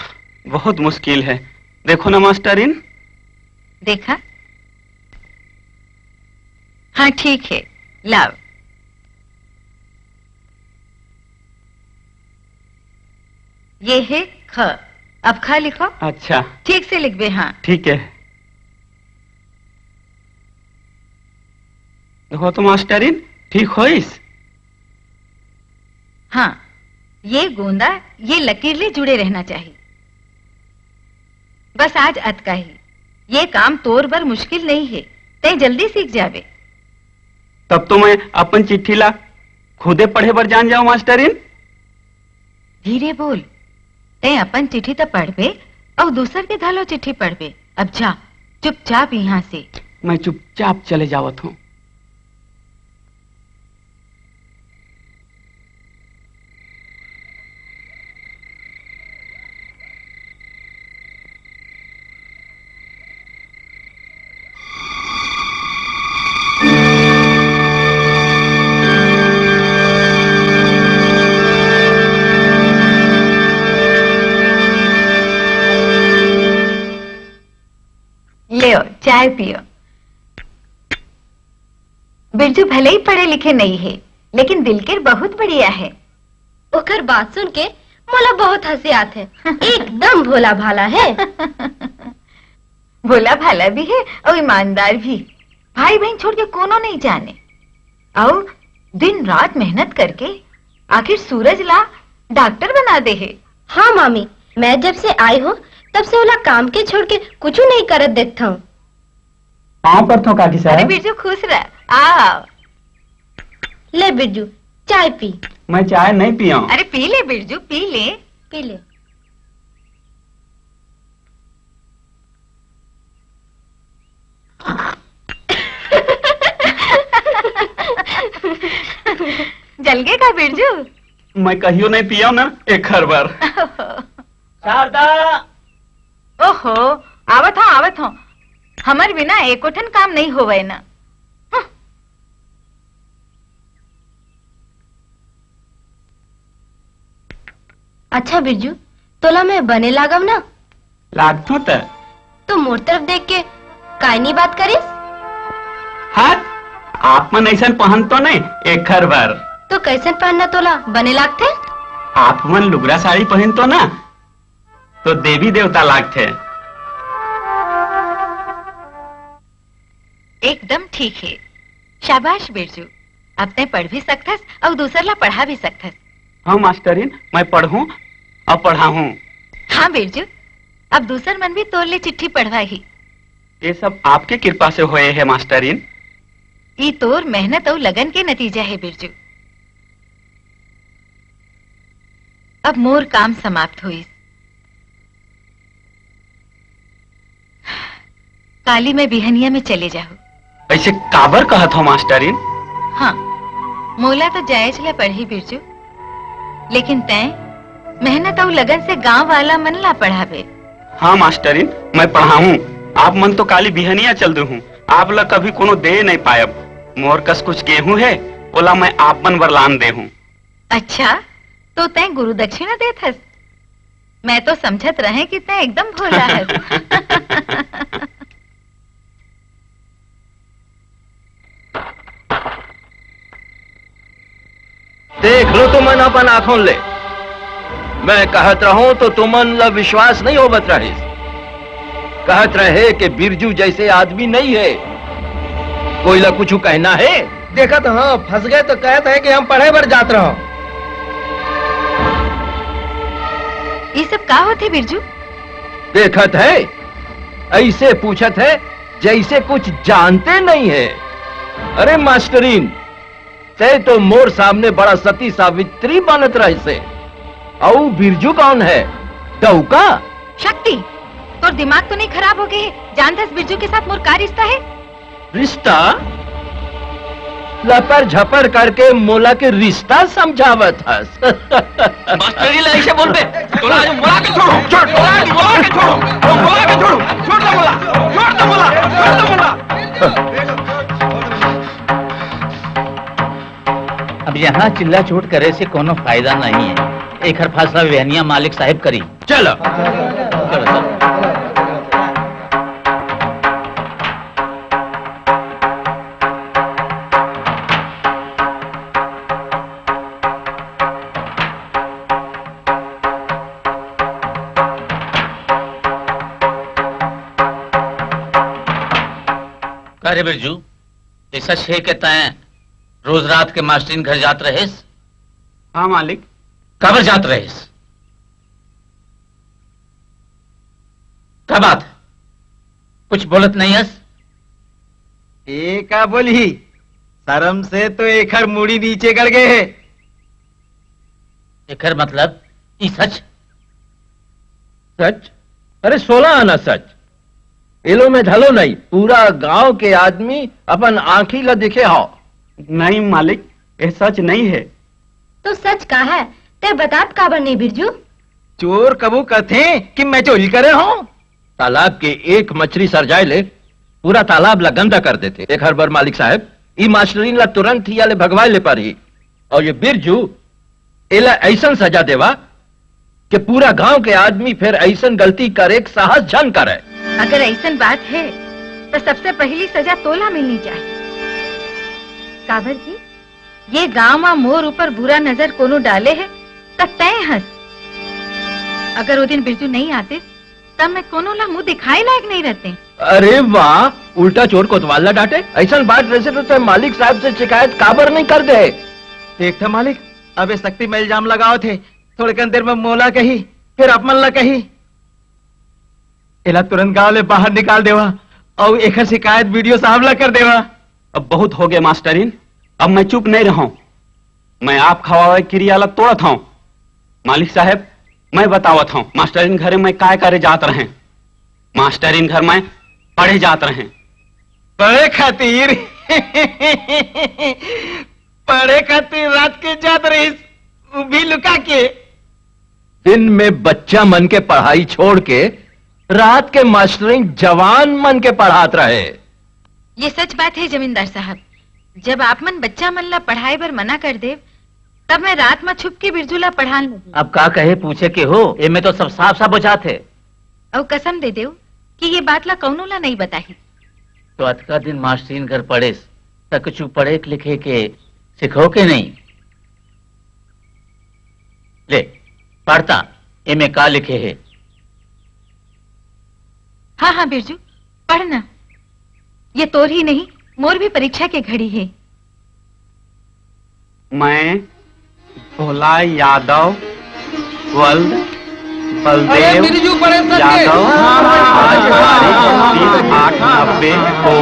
बहुत मुश्किल है। देखो ना मास्टरिन। देखा? हाँ, ठीक है, लाव। ये है ख। अब ख लिखो। अच्छा। ठीक से लिखबे, हाँ। ठीक है। देखो तो मास्टरिन, ठीक होइस? हाँ, ये गोंदा, ये लकीर ले जुड़े रहना चाहिए। बस आज अतका ही। ये काम तोर बर मुश्किल नहीं है, तैं जल्दी सीख जाबे। तब तो मैं अपन चिट्ठी ला खुदे पढ़े बर जान जाऊं मास्टरिन। धीरे बोल, तैं अपन चिट्ठी त पढ़बे, अउ दूसर के घलो चिट्ठी पढ़बे। अब जा, चुपचाप यहाँ से। मैं चुपचाप चले जावत हूँ। लेव, चाय पियो। बिरजू भले ही पढ़े लिखे नइ हे, लेकिन दिल के बहुत बढ़िया हे। ओकर बात सुन के मोला बहुत हंसी आथे। एकदम भोला भाला हे। भोला भाला भी हे अउ ईमानदार भी। भाई बहन छोड़ के कोनो नइ जाने। अउ दिन रात मेहनत करके आखिर सूरज ला डॉक्टर बना दे हे। हाँ मामी, मैं जब से आई हूँ, तब से ओला काम के छोड़ के कुछु नइ करत देखथंव। पाँव परथंव काकी साहब। अरे बिरजू, खुश रह। आ, आ। ले बिरजू, चाय पी। मैं चाय नइ पियंव। अरे पी ले बिरजू, पी ले। पी ले। जलगे का बिरजू? मैं कहियो नइ पियंव ना, एखर बर। शारदा। ओहो, आवत हंव, आवत हंव। हमर बिना एको ठन काम नइ होवय ना। हं। अच्छा बिरजू, तोला मैं बने लागंव ना? लागथंव त। तो मोर तरफ देख के काय नी बात करिस? हट, आप मन अइसन पहनथव ना, एखर बर। तो कइसन पहनना तोला बने लागथे? आप मन लुगरा साड़ी पहनथव ना, तो देवी देवता लागथे। एकदम ठीक हे। शाबाश बिरजू, अब तैं पढ़ भी सकथस अउ दूसर ला पढ़ा भी सकथस। हाँ मास्टरिन, मैं पढ़हूँ अउ पढ़ाहूँ। हाँ बिरजू, अब दूसर मन भी तोर ले चिट्ठी पढ़वाही। ये सब आपके कृपा से होए हे मास्टरिन। ई तोर मेहनत अउ लगन के नतीजा हे बिरजू। अब मोर काम समाप्त होइस। काली मैं बिहनिया में चले जाहूँ। अइसे काबर कहत हव मास्टरिन? हाँ, मोला तो जायज ला पढ़ही बिरजू, लेकिन तैं मेहनत अउ लगन से गांव वाला मन ला पढ़ाबे। हाँ मास्टरिन, मैं पढ़ाहूँ। आप मन तो काली बिहनिया चल देहूँ। आप ला कभी कोनो दे नइ पायब। मोर कस कुछ गेहूँ हे, ओला मैं आप मन बर लान देहूँ। अच्छा, तो तैं गुरु दक्षिणा देथस? मैं तो समझत रहें कि तैं एकदम भोला हस। देख लो तुमन अपन आँखों ले, मैं कहत रहूं तो तुमन ला विश्वास नइ होवत रहिस। कहत रहे कि बिरजू जइसे आदमी नइ हे। कोई ला कुछु कहना हे? देखत हंव, फंस गए तो कहत हे कि हम पढ़े बर जात रहंव। ये सब का होथे बिरजू? देखत हे, अइसे पूछत हे जइसे कुछ जानते नइ हे। अरे मास्टरिन, तैं तो मोर सामने बड़ा सती सावित्री बनत रहिसे। अउ बिरजू कौन हे? डौका? शक्ति, तोर दिमाग तो नइ खराब हो गे हे? जानथस बिरजू के साथ मोर का रिश्ता हे? रिश्ता? लपर झपर करके मोला के रिश्ता समझावत हस। मास्टरी ला अइसे बोलबे, तोला आज मोला के छोड़ो, छोड़, तोला आज मोला के छोड़ो, मोला के छोड़ो, छोड़ दे मोला, छोड़ दे मोला, छोड़ दे मोला। अब यहाँ चिल्ला चोट करे से कोनो फायदा नहीं है। एकर फैसला बिहनिया मालिक साहब करी। चलो। चलो, चलो। का रे बिरजू, ये सच हे के तैं रोज रात के मास्टरिन घर जात रहेस? हाँ मालिक। काबर जात रहेस? का बात? कुछ बोलत नइ हस? ए का बोलही? शरम से तो एकर मुड़ी नीचे गड़ गे हे। एकर मतलब ई सच? सच? अरे, सोलह आना सच। एलो में धलो नहीं, पूरा गांव के आदमी अपन आंखी ला देखे हो। नहीं मालिक, ये सच नहीं है। तो सच का है? ते बतात काबर नहीं, बिरजू? चोर कबू कथे कि मैं चोरी करे हूँ? तालाब के एक मछली सर जाए ले, पूरा तालाब ला गंदा कर देथे। एक हर बर मालिक साहब, ई मास्टरीन ला तुरंत हिया ले भगवाए ले पारही। और ये बिरजू, एला ऐसन सजा देवा कि पूरा गांव के आदमी फिर ऐसन गलती करे के साहस झन करे। अगर ऐसन बात है, तो सबसे पहली सजा तोला मिलनी चाहिए। काबर जी, ये गांव में मोर ऊपर बुरा नजर कोनो डाले है, त तय हस। अगर वो दिन बिरजू नहीं आते, तब मैं कोनो ला मुंह दिखाए लायक नहीं रहते। अरे वाह, उल्टा चोर कोतवाल ला डांटे। ऐसन बात रहसे तो तय मालिक साहब से शिकायत काबर नहीं कर दे? देख था मालिक, अब ये शक्ति में इल्जाम लगावत हे। थोड़कन देर में मोला कही, फिर आप मन ला कही। एला तुरंत गांव ले बाहर निकाल देवा, अउ एकर शिकायत बीडीओ साहब ला कर देवा। अब बहुत हो गया मास्टरीन, अब मैं चुप नहीं रहूं। मैं आप खवावे किरिया ला तोड़त हूं। मालिक साहब, मैं बतावत हूं, मास्टरीन घरे मैं काय करे जात रहे। मास्टरीन घर मैं पढ़े जात रहे। पढ़े खातिर? पढ़े खातिर रात के जात रहिस, वो भी लुका के। दिन में बच्चा मन के पढ़ाई छोड़ के रात के मास्टरिंग जवान मन के पढ़ात रहे। ये सच बात है जमींदार साहब, जब आप मन बच्चा मन ला पढ़ाई बर मना कर देव, तब मैं रात में छुप के बिरजू ला पढ़ान लगी। अब का कहे पूछे के हो, एमे तो सब साफ साफ बुझात है। अउ कसम दे देव कि ये बात ला कौनो ला नहीं बताही। तो अतका दिन मास्टरीन घर पढ़ेस, त कुछ पढ़े के लिखे के सिखो के नहीं? ले, पढ़ता, एमे का लिखे हे? हाँ, हाँ, बिरजू, पढ़ना। ये तोर ही नहीं, मोर भी परीक्षा के घड़ी है। मैं भोला यादव, वल्द बलदेव यादव, आज तारीख तीस आठ नब्बे को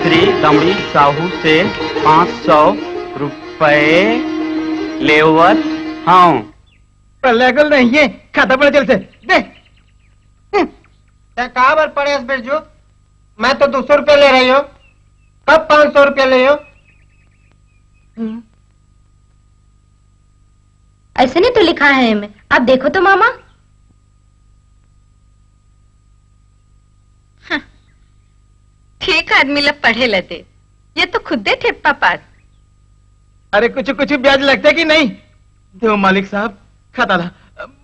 श्री दमड़ी साहू से पाँच सौ रुपए लेवत हूँ। पर लेगल नहीं है, खाता बड़ा जल्द से दे। हम्म। ते का बर पढ़े हस बिरजू? मैं तो दो सौ रुपया ले रही हूँ, कब पाँच सौ रुपया ले हो? हम्म। ऐसे नहीं तो लिखा है इमे, आप देखो तो मामा। हाँ, ठीक आदमी ला पढ़े ला दे, ये तो खुदे ठेप्पा पात। अरे कुछ कुछ ब्याज लगथे कि नहीं? देव मालिक साहब, खाता ला,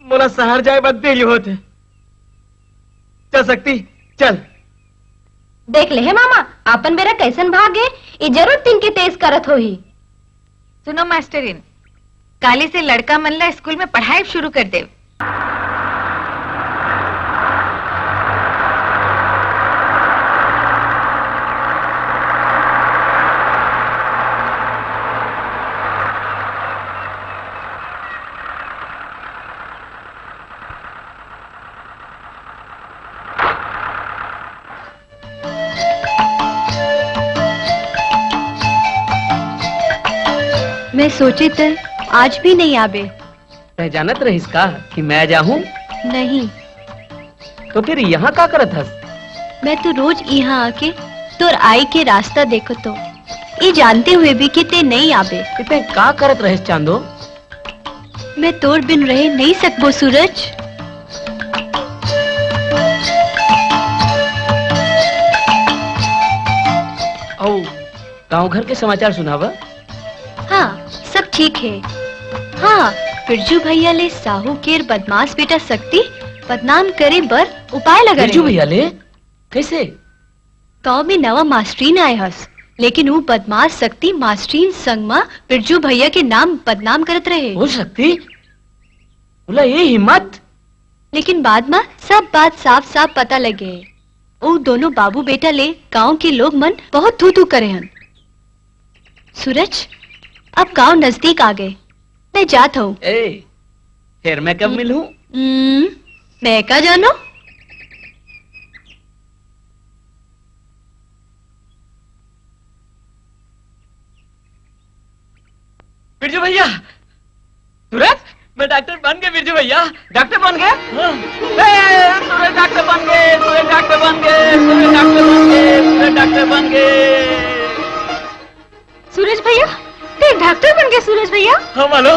मोला सहर जाए बर देरी होत हे। चल शक्ति, चल। देख ले हे मामा, आपन बेरा कैसन भाग गे, ई जरूर तिनके तेज करत होही। सुनो मास्टरिन, काली से लड़का मन ला स्कूल में पढ़ाई शुरू कर देव। मैं सोचे त आज भी नहीं आबे। तैं जानत रहिस का कि मैं जाहूं? नहीं। तो फिर यहाँ का करत हस? मैं तो रोज यहाँ आके तोर आई के रास्ता देखत हों, ये जानते हुए भी कि तैं नहीं आबे। तो तैं का करत रहिस चांदो? मैं तोर बिन रह नहीं सकबो सूरज। अउ गांव घर के समाचार सुनावा। हाँ, सब ठीक हे। हाँ, बिरजू भैया ले साहू केर बदमाश बेटा शक्ति बदनाम करे बर उपाय लगा रहे। बिरजू भैया ले? कैसे? गांव में नवा मास्टरीन आए हस, लेकिन वो बदमाश शक्ति मास्टरीन संग म बिरजू भैया के नाम बदनाम करत रहे। ओ शक्ति, बोला ये हिम्मत। लेकिन बाद म सब बात साफ साफ पता लगे। ओ दोनों बाबू बेटा ले गांव के लोग मन बहुत थू थू करे हन। सूरज, अब गांव नजदीक आ गए, मैं जात हूँ। ए, फिर मैं कब मिलूं? हम्म, मैं का जानो? बिरजू भैया, सूरज, मैं डॉक्टर बन गया बिरजू भैया। क्या? डॉक्टर बन गए? हाँ। ए, सूरज डॉक्टर बन गए, सूरज डॉक्टर बन गए, सूरज डॉक्टर बन गए, सूरज डॉक्टर बन गए। सूरज भैया, ते डॉक्टर बन गए सूरज भैया? हाँ मालो।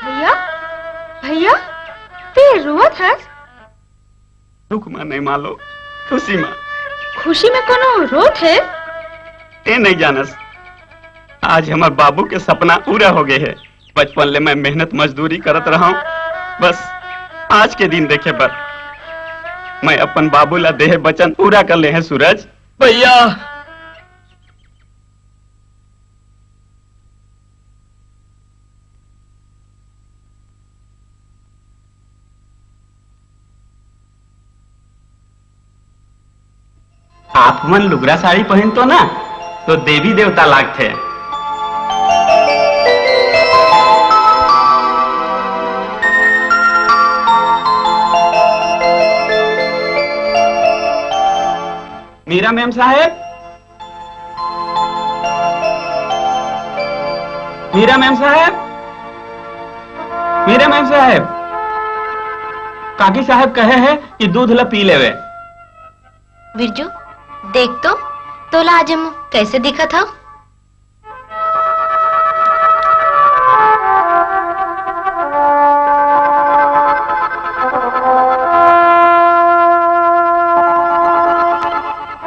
भैया, भैया, ते रोवत हस? दुख में नहीं मालो, खुशी में। खुशी में कोनो रोत हे? ते नहीं जानस, आज हमार बाबू के सपना पूरा हो गए है। बचपन ले मैं मेहनत मजदूरी करत रहा हूँ, बस आज के दिन देखे बर। मैं अपन बाबू ला देहे वचन पूरा कर ले हैं सूरज। भैया, आप मन लुगरा साड़ी पहनतो ना, तो देवी देवता लागथे। मीरा मेम साहेब, मीरा मेम साहेब, मीरा मेम साहेब, काकी साहेब कहे है कि दूध ला पी लेवे। बिरजू, देख तो, तोला आज हम कैसे दिखत हव?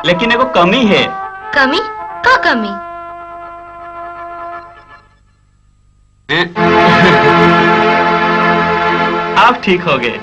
लेकिन एगो कमी है। कमी? का कमी? हैं? आप ठीक हो गए।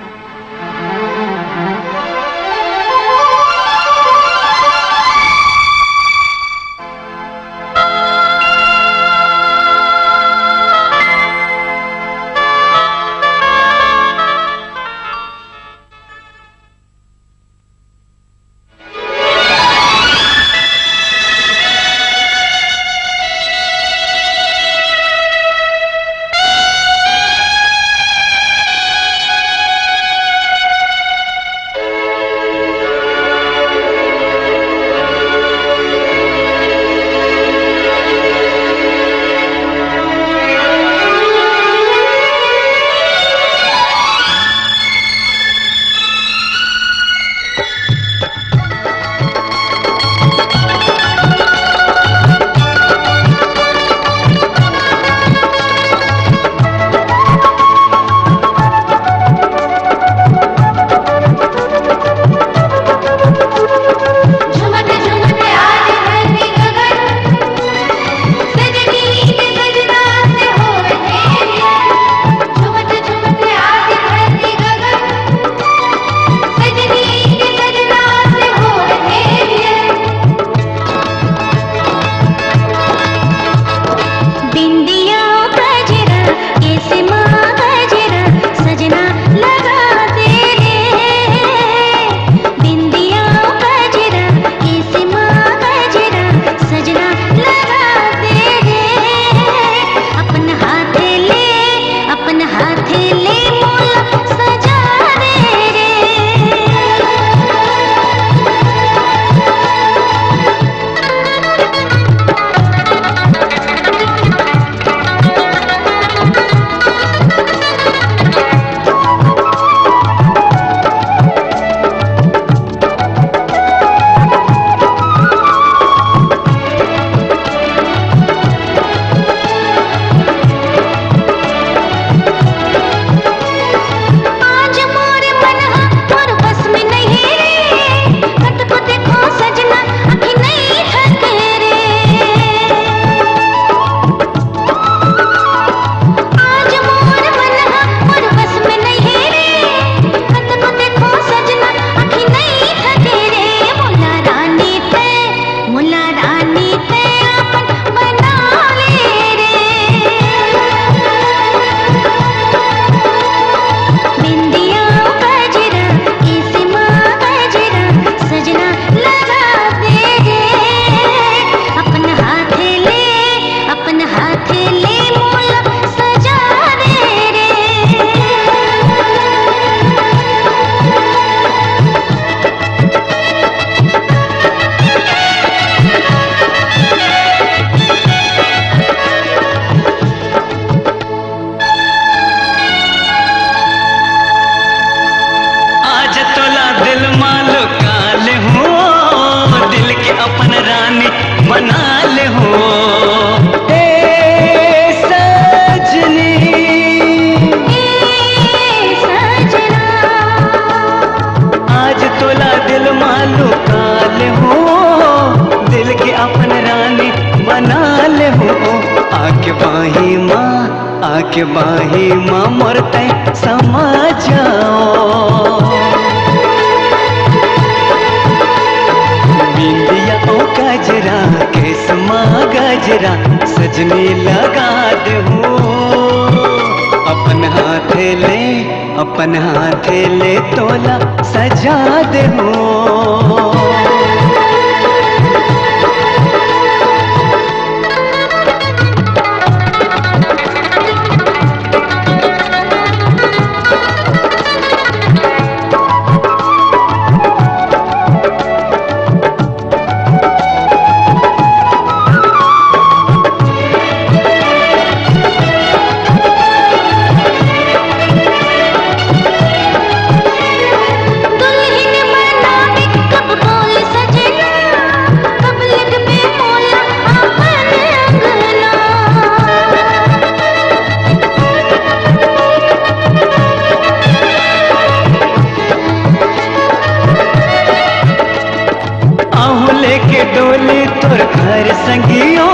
के बाही म मोर तै समा जाओ। बिंदिया ओ गजरा, केस म गजरा, सजनी लगा देहूं। अपन हाथे ले, अपन हाथे ले तोला सजा देहूं। आहू लेके डोली तोर घर संगियो,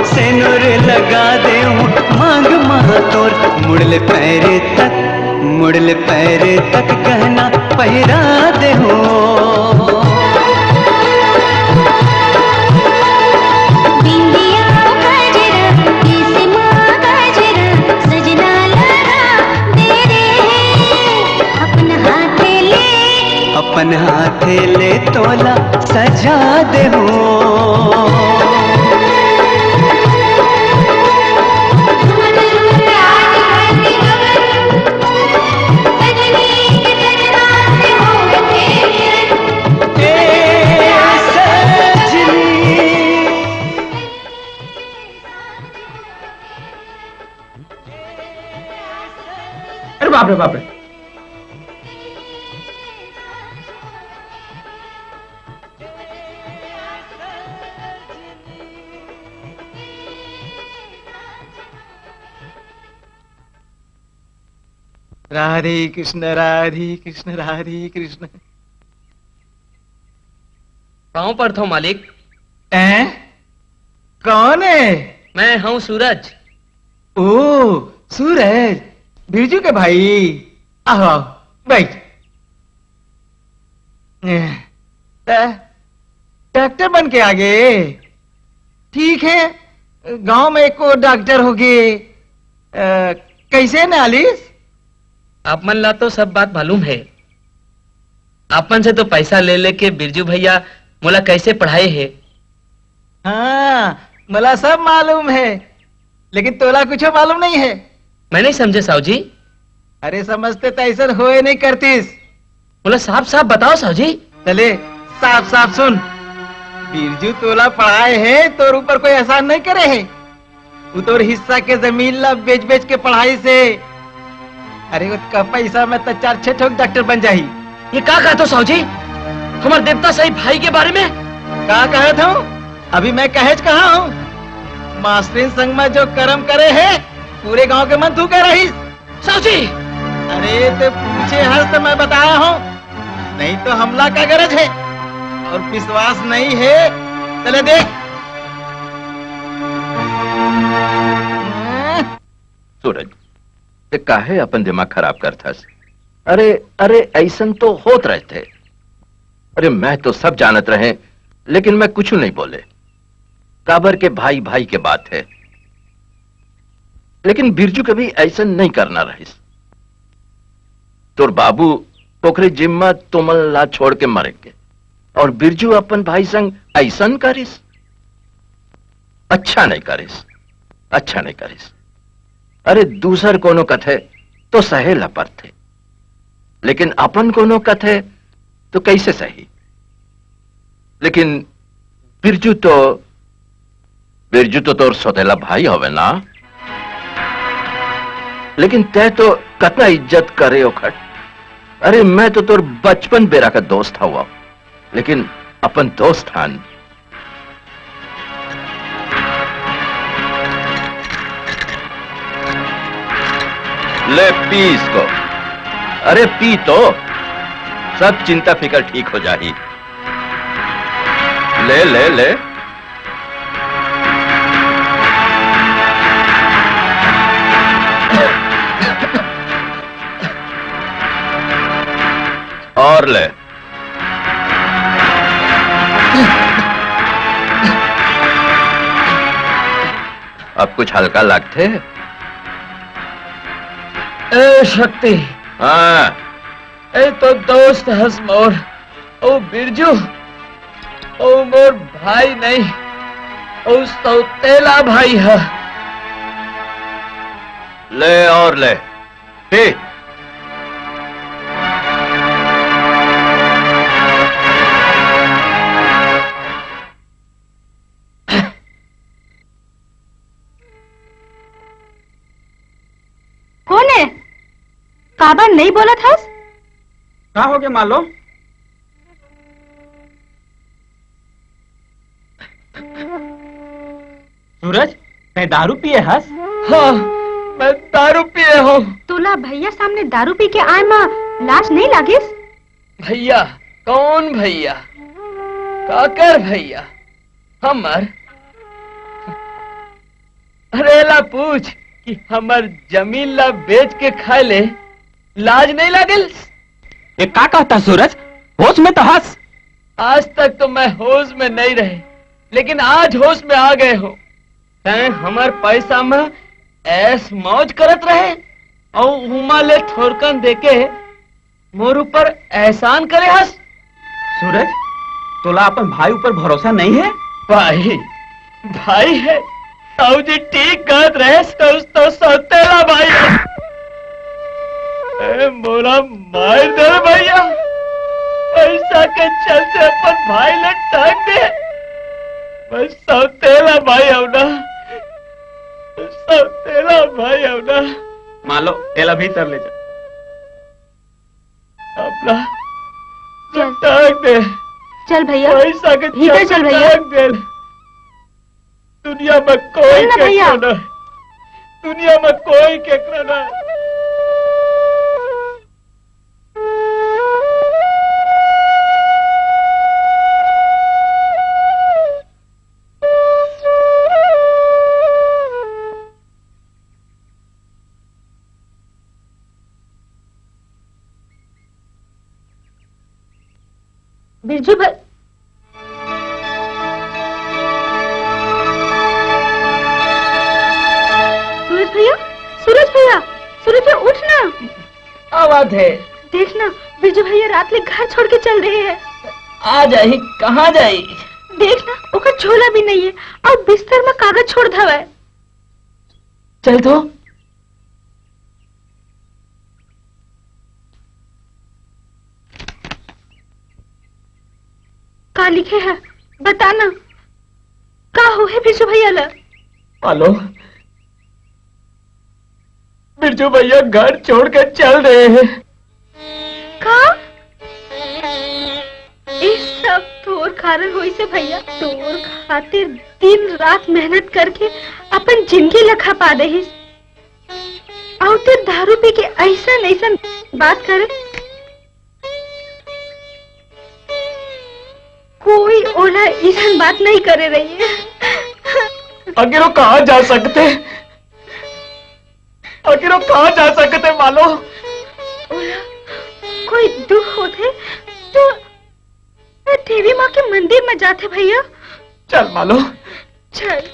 सेनुर लगा देहूं मांग मा तोर। मुड़ले पैर तक, मुड़ले पैर तक गहना पहिरा देहूं। बिंदिया गजरा, केस मा गजरा, सजना लगा दे रे, अपन हाथे ले, अपन हाथे ले तोला सजा देहूं। अरे बाप रे, बाप रे। राधे कृष्ण, राधे कृष्ण, राधे कृष्ण। पाँव पड़थों मालिक। हैं? कौन है? मैं हूँ सूरज। ओ, सूरज, बिरजू के भाई। आओ, आओ, बैठ। ए, त डॉक्टर बन के आ गे। ठीक है, गांव में एको डॉक्टर होगे। अ, कैसे नालिस? आप मन ला तो सब बात मालूम है। आप मन से तो पैसा ले लेके बिरजू भैया मोला कैसे पढ़ाए हे। हाँ, मोला सब मालूम है, लेकिन तोला कुछो मालूम नहीं है। मैं नहीं समझे साहू जी। अरे समझते तो ऐसा होए नहीं करतीस। बोला साफ साफ बताओ साहू जी। चले, साफ साफ सुन, बिरजू तोला पढ़ाए हे, तोर ऊपर कोई एहसान नहीं करे हे। वो तोर हिस्सा के जमीन ला बेच बेच के पढ़ाइस हे। अरे ओतका पैसा में तो चार छह ठोक डॉक्टर बन जाही। ये का कहत हो साहू जी? हमार देवता सही भाई के बारे में? का कहत हूँ? अभी मैं कहेच कहा हूँ? मास्टरिन संग में जो करम करे हे, पूरे गांव के मन थूके रहिस। साहू जी! अरे ते पूछे हस तो मैं बताया हूँ, नहीं तो हमला का गरज है? और विश्वास नहीं है, चले देख। सूरज, ते काहे अपन दिमाग खराब करथस? अरे, अरे, ऐसन तो होत रहते। अरे, मैं तो सब जानत रहे, लेकिन मैं कुछ नहीं बोले। काबर के भाई भाई के बात है। लेकिन बिरजू कभी ऐसन नहीं करना रहिस। तोर बाबू ओकरे जिम्मा तुमन ला छोड़ के मरे के, और बिरजू अपन भाई संग ऐसन करिस? अच्छा नहीं करिस, अच्छा नहीं करिस। अरे दूसर कोनो कथे तो सहे ला परथे, लेकिन अपन कोनो कथे तो कैसे सही? लेकिन बिरजू तो, बिरजू तो तोर सौतेला भाई होवे ना? लेकिन तै तो कतना इज्जत करे ओखर। अरे मैं तो तोर बचपन बेरा का दोस्त हवा, लेकिन अपन दोस्त हन। ले पी इसको। अरे पी तो, सब चिंता फिकर ठीक हो जाही। ले, ले, ले। और ले। अब कुछ हल्का लगथे? ए शक्ति। हाँ। ए तो दोस्त हस मोर। ओ बिरजू, ओ मोर भाई नहीं, ओ सौतेला भाई ह। ले और ले। हे। कोन हे? काबर नइ बोलत हस? का होगे मालो? सूरज, तैं दारू पिए हस? हाँ, मैं दारू पिए हूँ। तोला भैया सामने दारू पी के आए म लाज नइ लागिस? भैया? कौन भैया? काकर भैया? हमर? अरे ला पूछ कि हमर जमीन ला बेच के खाए ले लाज नइ लागेल? ये का कहत हस सूरज? होश में तो हस। आज तक तो मैं होश में नइ रहे, लेकिन आज होश में आ गए हो। तैं हमर पैसा में ऐश मौज करत रहे अउ उमा ले थोरकन देके मोर ऊपर एहसान करे हस। सूरज, तोला अपन भाई ऊपर भरोसा नइ हे? भाई, भाई हे। ताऊ जी ठीक कहत रहे, तो, तो सौतेला भाई हे। ए, मोला मार दे भैया, पैसा के चलते अपन भाई ले टांग दे। मैं सौतेला भाई हूँ ना, सौतेला भाई हूँ ना। मालो, एला भीतर ले जा। अपना चल। टांग दे। चल भैया, पैसा के भीतर चल चलते भैया। टांग दे। दुनिया में कोई चल ना भैया। केकरो ना, दुनिया में कोई केकरो ना। बिरजू भाई, सूरज भैया, सूरज भैया, सूरज भैया, उठ ना। आवाज है। देख ना, बिरजू भैया रात ले घर छोड़ के चल रहे हैं। आ जाही, कहाँ जाही? देख ना, ओकर झोला भी नहीं है, अउ बिस्तर में कागज छोड़ धवा है। चल तो। का लिखे है? बता ना। का होहे बिरजू भैया ला? मालो, बिरजू भैया घर छोड़ के चल रहे हैं। का? ये सब तोर कारण होइस हे भैया। तोर खातिर दिन रात मेहनत करके अपन जिंदगी ला खपा देहिस। अउ ते दारू पी के अइसन अइसन बात करे। कोई ओला अइसन बात नहीं करे रही है। आखिर वो कहाँ जा सकते? आखिर वो कहाँ जा सकते मालो? ओला कोई दुख होथे तो देवी माँ के मंदिर में जाथे भैया। चल मालो। चल।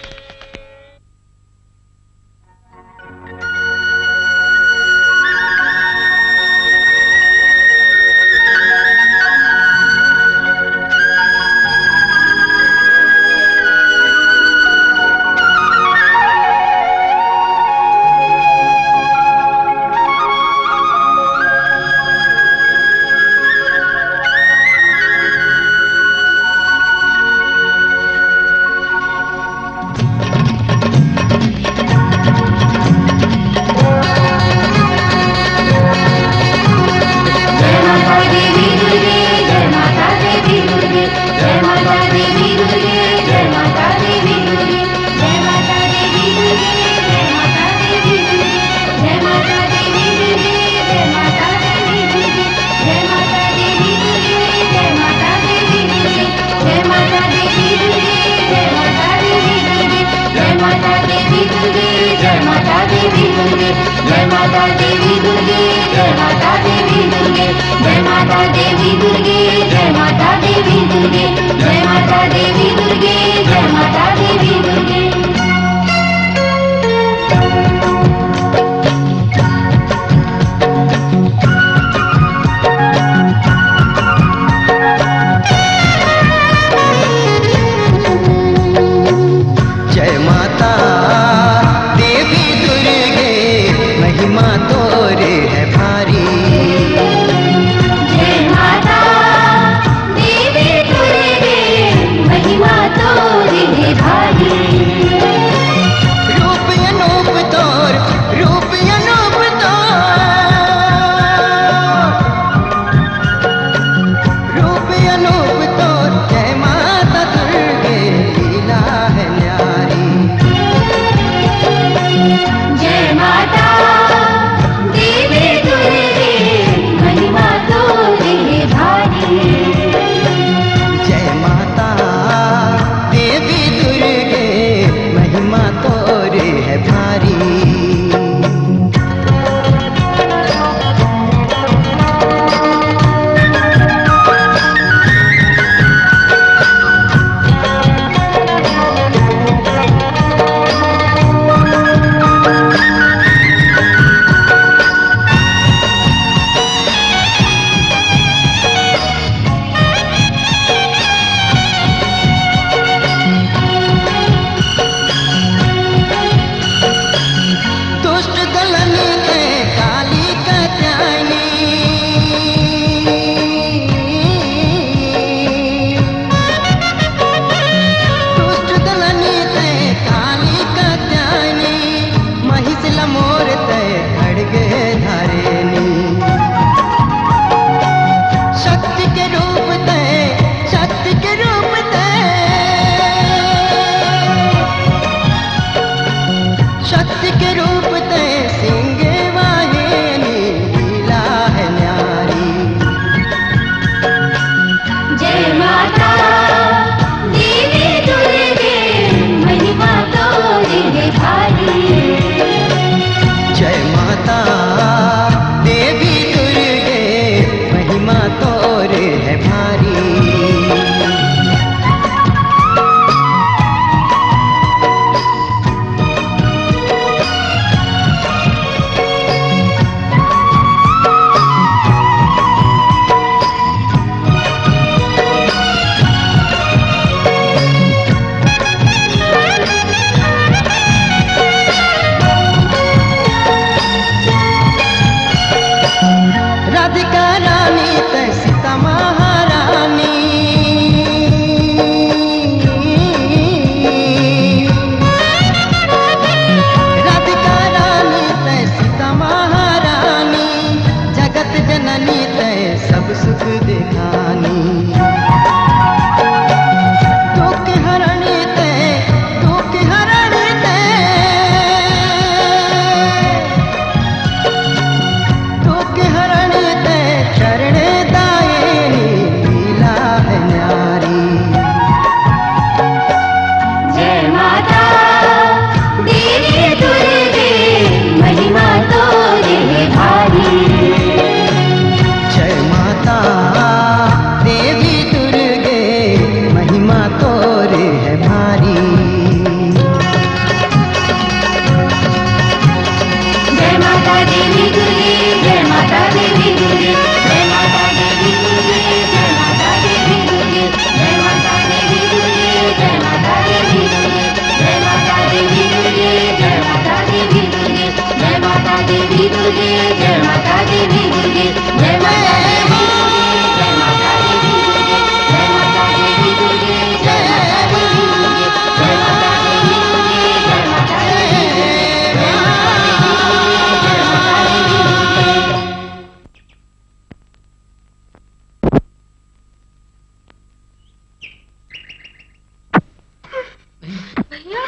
माता देवी दुर्गे, जय माता देवी दुर्गे, जय माता देवी दुर्गे, जय माता देवी दुर्गे। जय माता देवी दुर्गे, महिमा तोरे है भारी। जय माता देवी दुर्गे, महिमा तोरे है भारी। रूप अनूप तोर, रूप अनूप तोर। रूप अनूप तोर, जय माता दुर्गे, लीला है न्यारी। जय माता देवी दुर्गे, महिमा तोरे है भारी। जय माता देवी दुर्गे, महिमा तोरे है भारी। दुष्ट दलनी के काली कत्यायनी। दुष्ट दलनी ते काली कत्यायनी, महिष ल मोर ते खड़गे धारेनी। शक्ति के रूप ते, शक्ति के रूप ते, शक्ति के रूप ते सिंह वाहिनी, लीला है न्यारी। जय माता देवी दुर्गे, महिमा तोरी है भारी। जय माता देवी दुर्गे, महिमा तोरे है भारी। राधिका रानी ते सीता महारानी। राधिका रानी ते सीता महारानी, जगत जननी ते सब सुख देखानी। दुख हरणी ते, दुख हरणी ते, दुख हरणी ते चरण दायनी, लीला है न्यारी। जय माता देवी दुर्गे, महिमा तोरे है भारी। जय माता देवी दुर्गे, महिमा तोरे है भारी। जय माता देवी दुर्गे, जय माता देवी दुर्गे, जय माता देवी दुर्गे, जय माता देवी दुर्गे, जय माता देवी दुर्गे, जय माता देवी दुर्गे, जय माता देवी दुर्गे, जय माता देवी दुर्गे, जय माता देवी दुर्गे, जय माता देवी दुर्गे। भैया।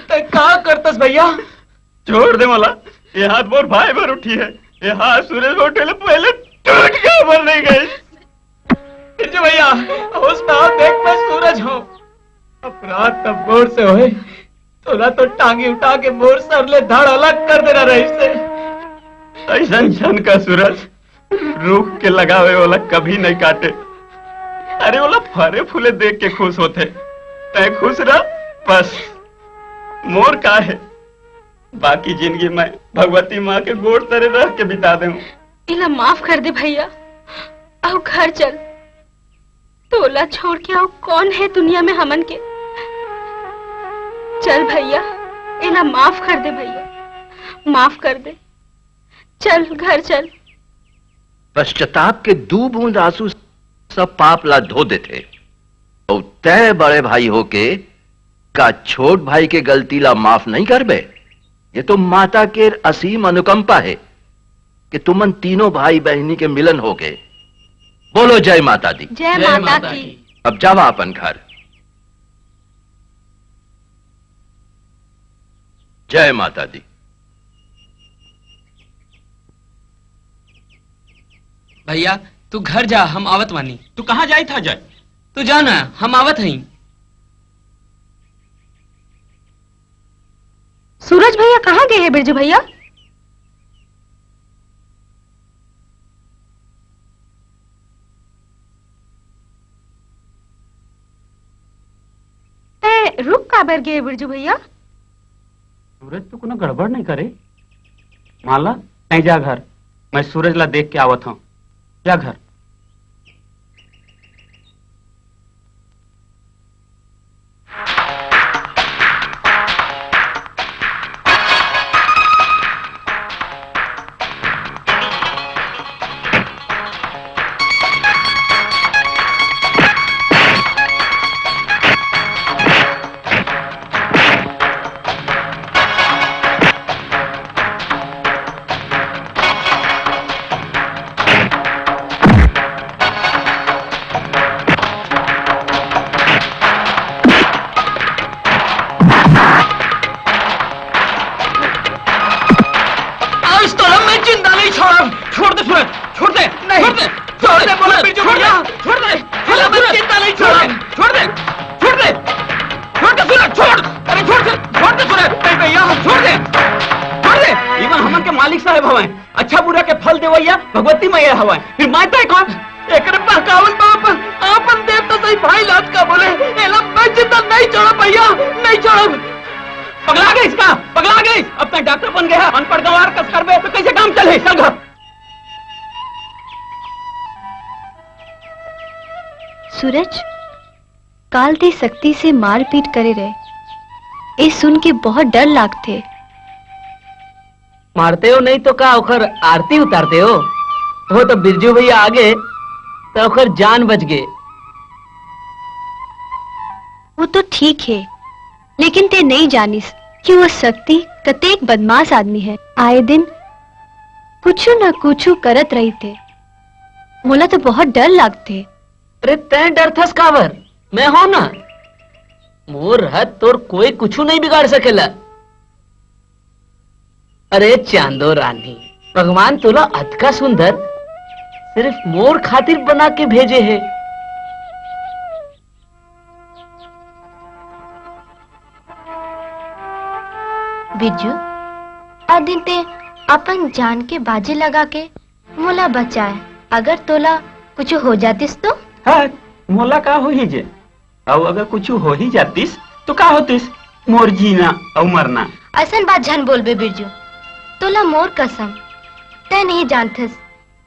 त का करतस भैया? छोड़ दे मला, ये हाथ मोर भाई बर उठी है, ये हाथ सूरज बर उठे ले पहले टूट के बर नहीं गई। फिर जो भैया, होश में आओ, देख मैं सूरज हूँ। अपराध तब मोर से होए, तोला तो टांगी उठा के मोर सर ले धड़ अलग कर देना रहिसे। ऐसन झन का सूरज, रुख के लगावे ओला कभी नहीं काटे। अरे, ओला फरे फूले देख के खुश होथे। तै खुश रह, बस। मोर का हे? बाकी जिंदगी मैं भगवती माँ के गोड़ तरे रह के बिता देहूँ। इला माफ कर दे भैया, अउ घर चल। तोला छोड़ के अउ कौन हे दुनिया में हमन के? चल भैया, इला माफ कर दे भैया, माफ कर दे। चल, घर चल। पश्चाताप के दू बूंद आंसू सब पाप ला धो देथे। अउ तै बड़े भाई होके का छोट भाई के गलती ला माफ नहीं करबे? ये तो माता के असीम अनुकंपा हे कि तुमन तीनों भाई बहिनी के मिलन होगे। बोलो जय माता दी। जय जय माता माता की। की। अब जावा अपन घर। जय माता दी। भैया, तू घर जा, हम आवत वानी। तू कहाँ जाई था जय? तू जा ना, हम आवत हई। सूरज भैया कहाँ गए हैं बिरजू भैया? तै रुक काबर गे बिरजू भैया? सूरज तो कोनो गड़बड़ नहीं करे। माला, नहीं जा घर, मैं सूरज ला देख के आवत हूँ। जा घर। आज तो मैं जिंदा नहीं छोड़ा। छोड़ दे सूरज, छोड़ दे, नहीं। छोड़ दे, छोड़ दे, बोला बिरजू भैया, छोड़ दे, छोड़ दे, मैं जिंदा नहीं छोड़ा। छोड़ दे, छोड़ दे, छोड़ दे सूरज, छोड़। अरे छोड़ दे, छोड़ दे सूरज। नहीं भैया, छोड़ दे, छोड़ दे। इमा हमन के मालिक साहब हवय, अच्छा बुरा के फल देवैया भगवती मैया हवय। फिर मैं तय कौन? एकरे बहकावल बाप, आपन देव तो सही भाई लात का बोले, एला मैं जिंदा नहीं छोड़ा भैया, नहीं छोड़ा। पगला गइस का? पगला गइस? अब तक डॉक्टर बन गया, अनपढ़ गंवार कस करबे तो कैसे काम चले? चल घर। सूरज, काल ते सख्ती से मारपीट करे रहे, ए सुन के बहुत डर लागथे। मारते हो नहीं तो का ओखर आरती उतारते हो? वो तो बिरजू भैया आगे तो ओखर जान बच गए। वो तो ठीक है, लेकिन ते नहीं जानिस कि वो सख्ती कतेक बदमाश आदमी है। आए दिन कुछ न कुछ करत रही थे। मोला तो बहुत डर लागथे। अरे तैं डरथस काबर? मैं हूं ना। मोर रहत तोर कोई कुछु नहीं बिगाड़ सकेला। अरे चांदो रानी, भगवान तोला अतका सुंदर सिर्फ मोर खातिर बना के भेजे हे। बिरजू, आ दिन ते अपन जान के बाजी लगा के मोला बचाए, अगर तोला कुछ हो जातिस तो? हाँ, मोला का होही जे? अउ अगर कुछ हो ही जातिस तो का होतिस? मोर जीना अउ मरना। अइसन बात झन बोलबे बिरजू, तोला मोर कसम, तै नहीं जानथस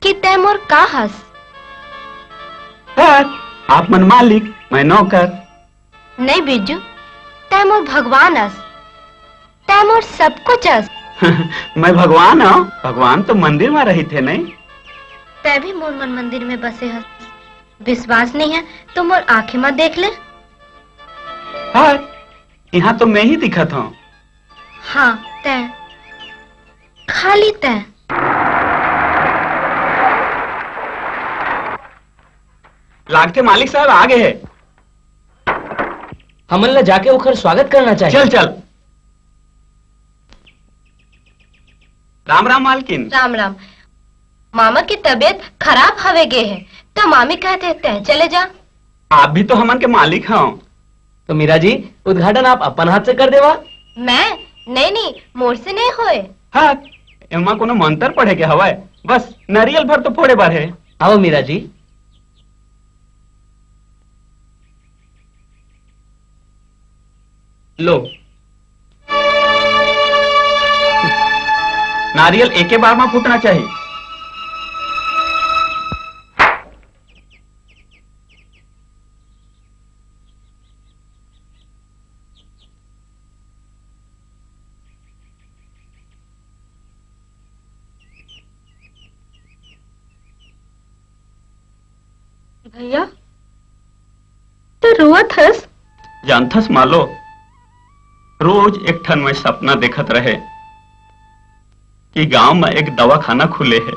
कि तै मोर का हस। हाँ, आप मन मालिक, मैं नौकर। नहीं बिरजू, तै मोर भगवान अस। तै मोर सब कुछ अस। मैं भगवान हूँ। भगवान तो मंदिर में रहिथे नहीं। तै भी मोर मन मंदिर में बसे हस। विश्वास नहीं है तो मोर आँखें में देख ले। हाँ, यहाँ तो मैं ही दिखत हूँ। हाँ, तै, खाली तै। लागथे मालिक साहब आ गए हैं। हमन ला जाके ओकर स्वागत करना चाहिए। चल, चल। राम राम मालकिन। राम राम। मामा की तबीयत खराब हवे गे है, तो मामी कहते हैं, तै चले जा। आप भी तो हमन के मालिक हव। तो मीरा जी, उद्घाटन आप अपन हाथ से कर देवा। मैं? नहीं, नहीं, मोर से नहीं होए। हाँ, एमा कोनो मंत्र पढ़े के हवय? बस नारियल भर तो फोड़े बर हे। आओ मीरा जी, लो। नारियल एके बार में फूटना चाहिए। भैया, तैं रोवत हस? जानथस मालो, रोज एक ठन मैं सपना देखत रहे कि गांव में एक दवाखाना खुले हे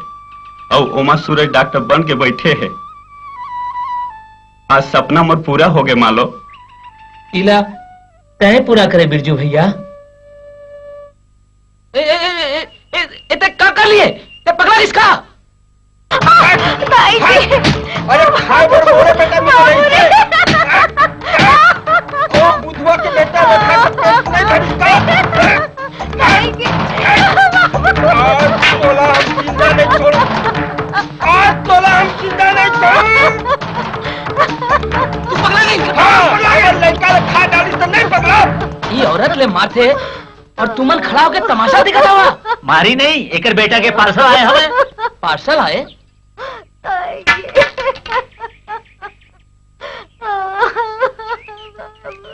अउ ओमा सूरज डॉक्टर बन के बैठे हे। आज सपना मोर पूरा हो गए मालो। इला तैं पूरा करे बिरजू भैया। ए, ए, ए, ए, ए, ए, तैं का कर लिए? तैं पगला किसका? भाई जी। अरे, खाए बर मोरे बेटा मिले नहीं थे। ओ बुधवा के बेटा, रखा तो पेट नहीं भरी का? भाई जी। आज तोला हम जिंदा नहीं छोड़। आज तोला हम जिंदा नहीं छोड़। तू पगला नहीं? हाँ, अगर लड़का ला खा डाली तो नहीं पगला। ये औरत ले मारथे और तुमन खड़ा होके तमाशा दिखत हवा। मारी नहीं, एकर बेटा के पार्सल आए हवे। पार्सल आए?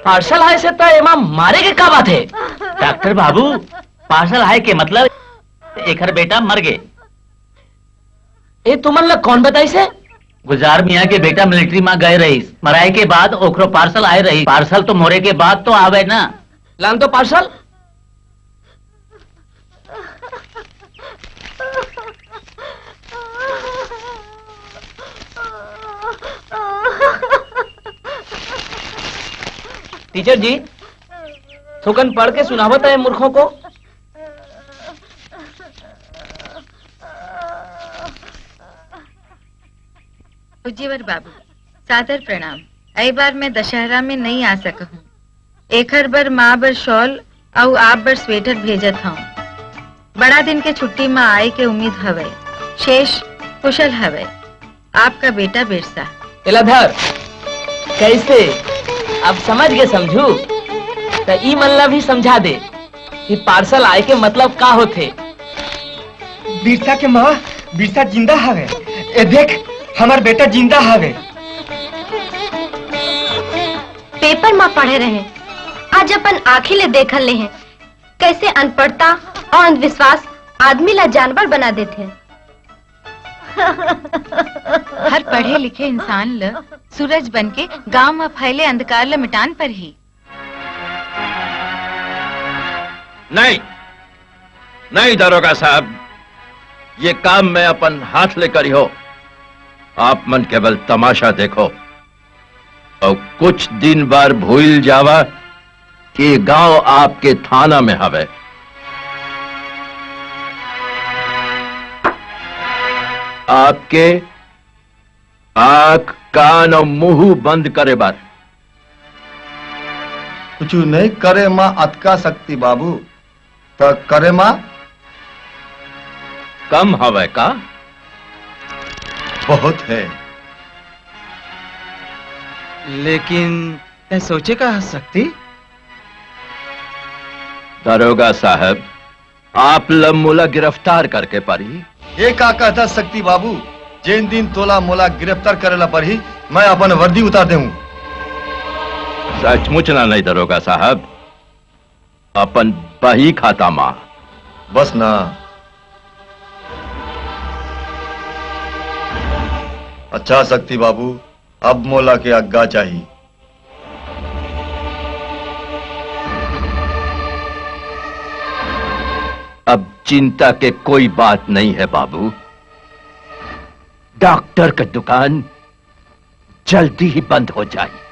पार्सल आए से त एमा मारे के का बात हे? डॉक्टर बाबू, पार्सल आए के मतलब एकर बेटा मर गे। ए, तुमन ला कौन बताइस हे? गुजार मियाँ के बेटा मिलिट्री मा गए रहिस, मराए के बाद ओकरो पार्सल आए रहिस। पार्सल तो मोरे के बाद तो आवे ना। लान तो पार्सल। टीचर जी, थोकन पढ़ के सुनावत हे मूर्खों को। उज्जीवर बाबू, सादर प्रणाम। ए बार मैं दशहरा में नहीं आ सकहूँ। एखर बर माँ बर शॉल अउ आप बर स्वेटर भेजत हौं। बड़ा दिन के छुट्टी म आए के उम्मीद हवय। शेष कुशल हवय। आपका बेटा बिरसा। एला धर। कैसे? अब समझ गे समझू? त ई मन ला भी समझा दे कि पार्सल आए के मतलब का होथे। बिरसा के माँ, बिरसा जिंदा हवे। ए देख, हमर बेटा जिंदा हवे। पेपर म पढ़े रहे, आज अपन आँखी ले देखन ले हे, कैसे अनपढ़ता और अंधविश्वास आदमी ला जानवर बना देथे। हर पढ़े लिखे इंसान ल सूरज बन के गांव म फैले अंधकार ल मिटान परही। नहीं, नहीं दरोगा साहब, ये काम मैं अपन हाथ ले करी हो। आप मन केवल तमाशा देखो और कुछ दिन बार भूल जावा कि गांव आपके थाना में हवे। आपके आंख, कान और मुंह बंद करे बार। कुछ नहीं करे मा अतका शक्ति बाबू, त करे मा कम हवय का? बहुत है। लेकिन तैं सोचे का हस शक्ति? दरोगा साहब, आप ल मोला गिरफ्तार करके परही। ये का कहता शक्ति बाबू, जेन दिन तोला मोला गिरफ्तार करे ला परही, मैं अपन वर्दी उतार देहूं। सचमुच ना नहीं दरोगा साहब, अपन बही खाता मा। बस ना। अच्छा शक्ति बाबू, अब मोला के आज्ञा चाही। अब चिंता के कोई बात नहीं है बाबू, डॉक्टर का दुकान जल्दी ही बंद हो जाए।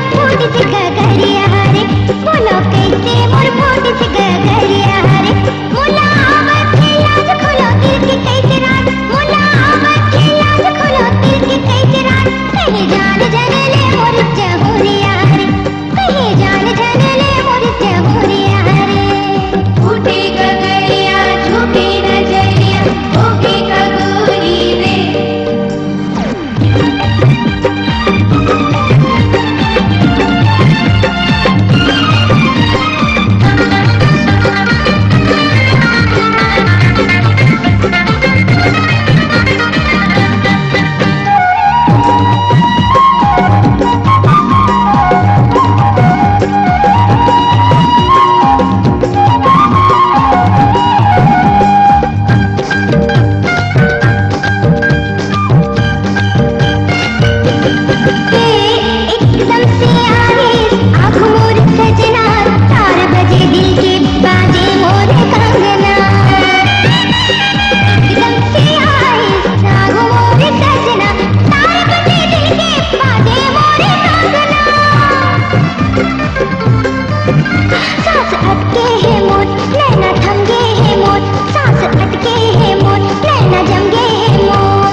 फूटिस गगरिया रे, बोलो कइसे मोर फूटिस गगरिया रे। मोला आवत हे लाज, खोलो दिल के कइसे राज। मोला आवत हे लाज, खोलो दिल के कइसे राज। कहीं जान जन ले मोर जहुरिया रे, कहीं जान जन ले मोर जहुरिया रे। फूटे गगरिया, झूठे नजरिया, होके कगोरी रे। एकदम से आए आँख मोर सजना, चार बजे दिल के बाजे मोर कंगना। एकदम से आए आँख मोर सजना, चार बजे दिल के बाजे मोर कंगना। सांस अटके है मोर, नैना थम गे है मोर, सांस अटके है मोर, नैना जम गे है मोर।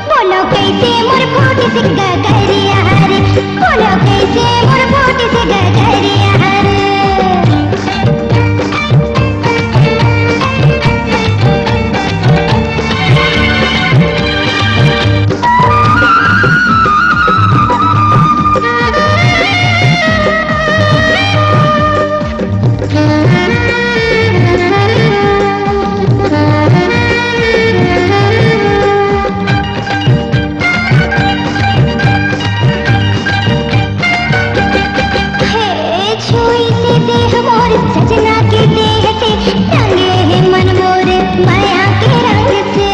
बोलो कइसे मोर फूटिस गगरिया रे, बोलो कइसे मोर फूटिस गगरिया रे। हे छुई से देह मोर सजना के देह से, रंगे हे मन मोर माया के रंग से।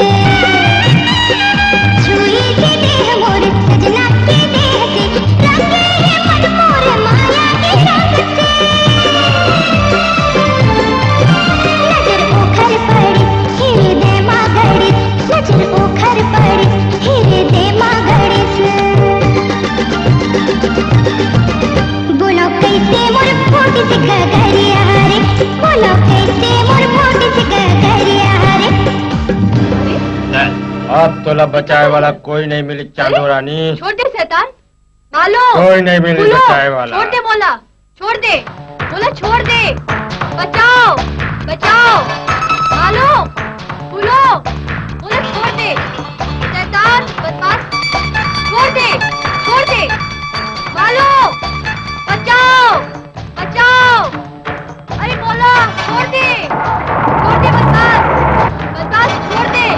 छुई से देह मोर सजना के देह से, रंगे हे मन मोर माया के रंग से। नजर ओखर पड़ी, हृदय मा गड़ी, नजर ओखर पड़ी, हृदय मा गड़ी से। बोलो कइसे मोर फूटिस गगरिया रे, बोलो कइसे मोर फूटिस गगरिया रे। अब तोला बचाए वाला कोई नहीं मिली, चांदो रानी। छोड़ दे शैतान, मालो। कोई नहीं मिली बचाए वाला। छोड़ दे मोला, छोड़ दे, मोला छोड़ दे। बचाओ, बचाओ, मालो, बोलो, मोला छोड़ दे। शैतान, बदमाश, छोड़ दे, छोड़ दे। मालो, बचाओ, बचाओ। अरे मोला छोड़ दे, छोड़ दे बदमाश, बदमाश छोड़ दे।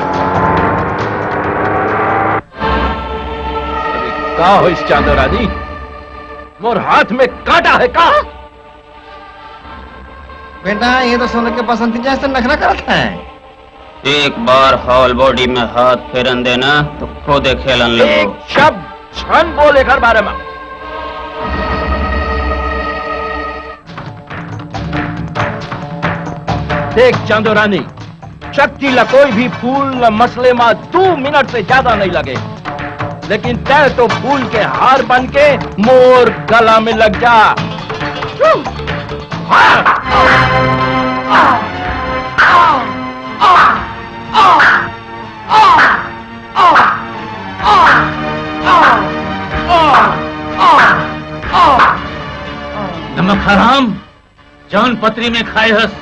का होइस चांदो रानी? मोर हाथ में कांटा हे का? बेटा, ये तो सोने के बसंती जैसे नखरा करत हे। एक बार हॉल बॉडी में हाथ फेरन देना तो खुदे खेलन लगो। एक शब्द झन बोल एकर बारे में। देख चांदो रानी, शक्ति ला कोई भी फूल ला मसले मा दू मिनट से ज्यादा नहीं लगे, लेकिन तै तो फूल के हार बन के मोर गला में लग जा। हाँ। नमक हराम, जौन पतरी में खाए हस,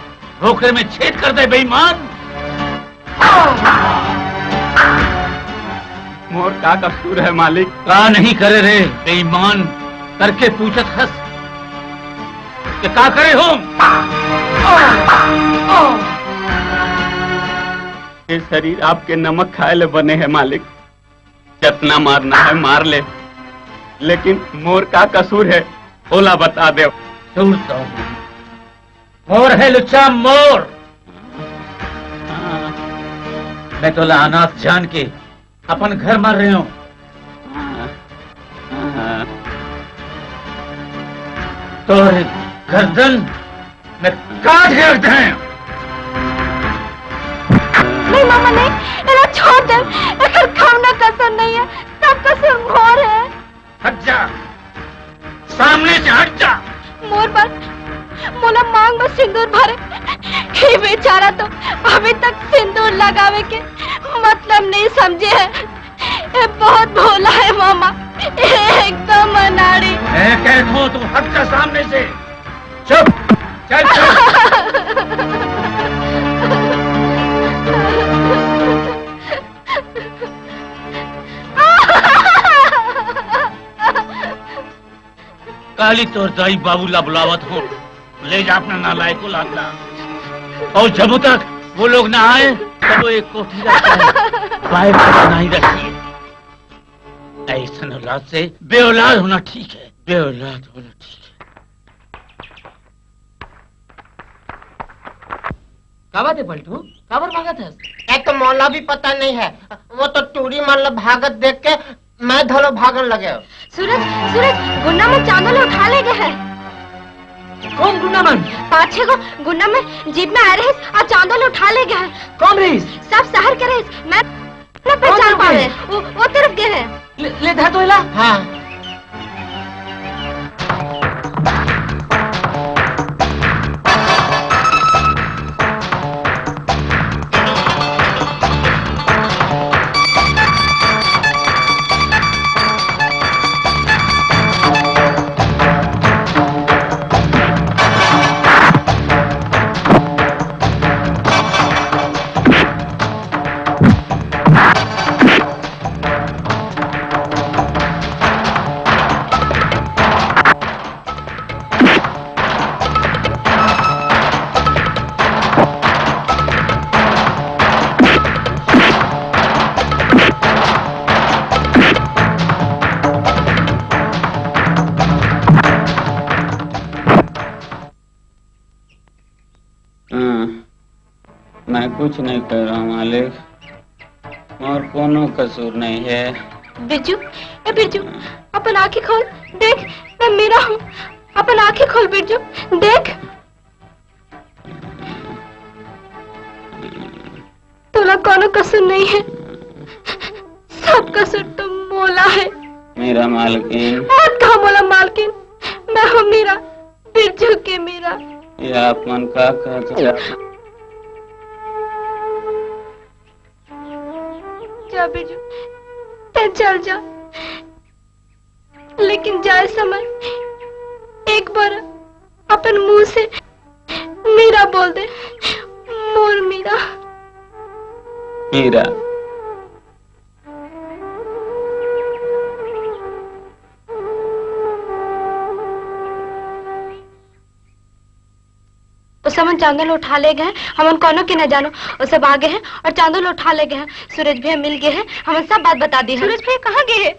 ओकरे में छेद कर दे, बेईमान। मोर का कसूर हे, मालिक? का नहीं करे रे, बेईमान, करके पूछत हस कि का करे हो? ये शरीर आपके नमक खाए ले बने हे, मालिक। जतना मारना हे, मार ले, लेकिन मोर का कसूर हे, ओला बता दे। कसूर तो मोर हे, लुच्चा, मोर। मैं तोला अनाथ जान के अपन घर मार रहे हो। तोर गर्दन मैं काट के रख दे। नहीं मामा, नहीं, एला छोड़ दे। एकर कौनो कसूर नहीं हे, सब कसूर मोर के मतलब नहीं समझे है। ये बहुत भोला है मामा, एकदम अनाड़ी। ए, कह दो तो हट जा सामने से। चुप, चल चल। काली तोर दाई बाबू ला बुलावत हो, ले जा अपना नालायक औलाद ला। और जब तक वो लोग ना आए, तब वो एक कोठी रखता है, बाहर नहीं रखिए। ऐसन औलाद से बेऔलाद होना ठीक है, बेऔलाद होना ठीक है। का बात है पलटू, काबर भागत हस? ए तो मोला भी पता नहीं है, वो तो टूरी मन ला भागत देख के मैं धलो भागन लगे। सूरज, सूरज, गुंडा मन चांदो ला उठा ले गए हैं। कौन गुंडा मन? पाँच छह गो गुंडा मन जीप में आए रहे और चांदो ला उठा ले गए हैं। कौन रहीस? सब शहर के रहीस। मैं ना पहचान पावे। वो, वो तरफ गए हैं। ले, ले धा तो एला। हाँ। हाँ, मैं कुछ नहीं कर रहा हूँ मालिक, और कोनो कसूर नहीं है। बिरजू, ए बिरजू, अपन आँखें खोल, देख, मैं मीरा हूँ। अपन आँखें खोल बिरजू, देख। तोला कोनो कसूर नहीं है, सब कसूर तो मोला है। मीरा मालकिन। मत कहा मोला मालकिन, मैं हूँ मीरा, बिरजू के मीरा। ये आप मन का कहत हो? जा बिरजू, ते चल जा। लेकिन जाए समय एक बार अपन मुंह से मीरा बोल दे, मोर मीरा। मीरा। ओ समन चांदो ल उठा ले गए हैं, हमन कोनो के न जानो। ओ सब आ गए हैं और चांदो ल उठा ले गए हैं। सूरज भैया मिल गए हैं, हमन सब बात बता दी है। सूरज भैया कहाँ गए हैं?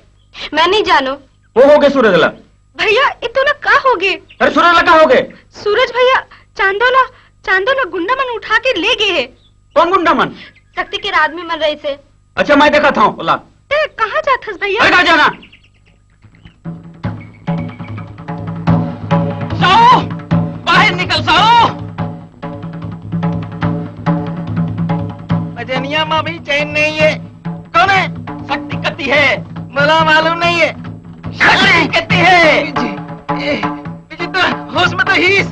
मैं नहीं जानो। वो हो गए सूरज ला। भैया, ये तो ना का हो गए? अरे सूरज ला का हो गए? सूरज भैया, चांदो ला, चांदो ला गुंडा मन उठा के ले गए हैं। कौन गुंडा मन? शक्ति के आदमी मन रहे से। अच्छा, मैं देखा था, ला। ए, कहाँ जात हस भैया? अरे, कहाँ जाना? साहू, बाहर निकल साहू। मजनिया में भी चैन नहीं है। कौन है? शक्ति कति है। मला मालूम नहीं है। शक्ति कति है। जी, ए, जी तो होश में तो हीस।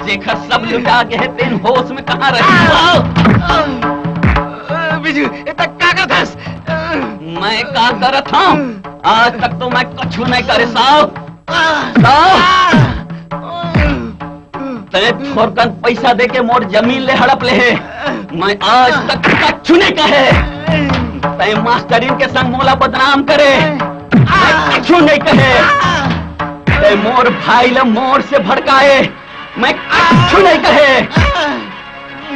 जेकर सब लुटा गए तेन होश में कहाँ रही? आ, आ, आ, बिजू, ए तक का करथस? मैं का करत हूँ? आज तक तो मैं कुछ नहीं करे साहब। साहब, तै थोरकन पैसा दे के मोर जमीन ले हड़प ले हे। मैं आज तक कुछ नहीं कहे। तै मास्टरिन के संग मोला बदनाम करे। मैं कुछ नहीं कहे। तै मोर भाई ला मोर से भड़काए। मैं कुछ नहीं कहे।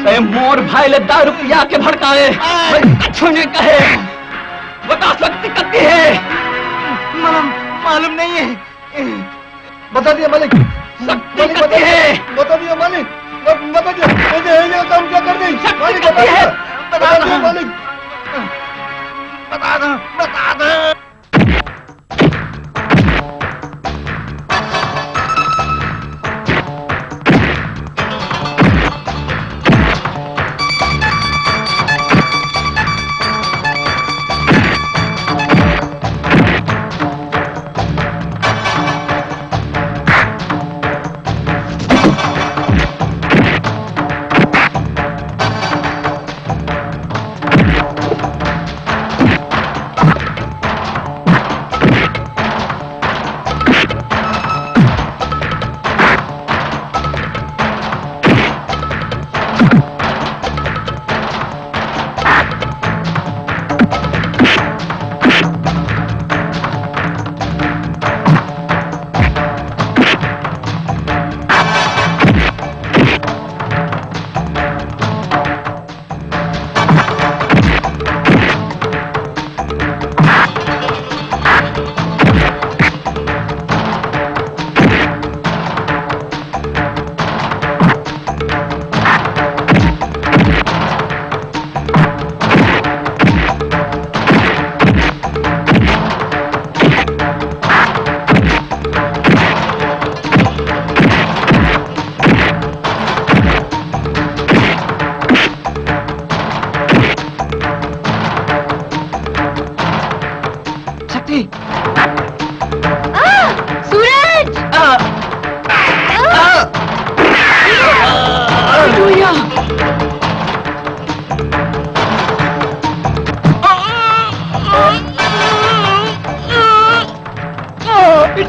तै मोर भाई ला दारू पिया के भड़काए। मैं कुछ नहीं कहे। बता शक्ति कति है। मालूम, मालूम नहीं है। बता दिया मालिक। शक्ति मालिक, कति बता दिया। है। बता दिया मालिक। ब-, बता दिया। ये, ये, ये काम क्या कर दी? शक्ति मालिक, कति बता है? दिया। बता बता दिया दो। मालिक। बता दो, बता दो।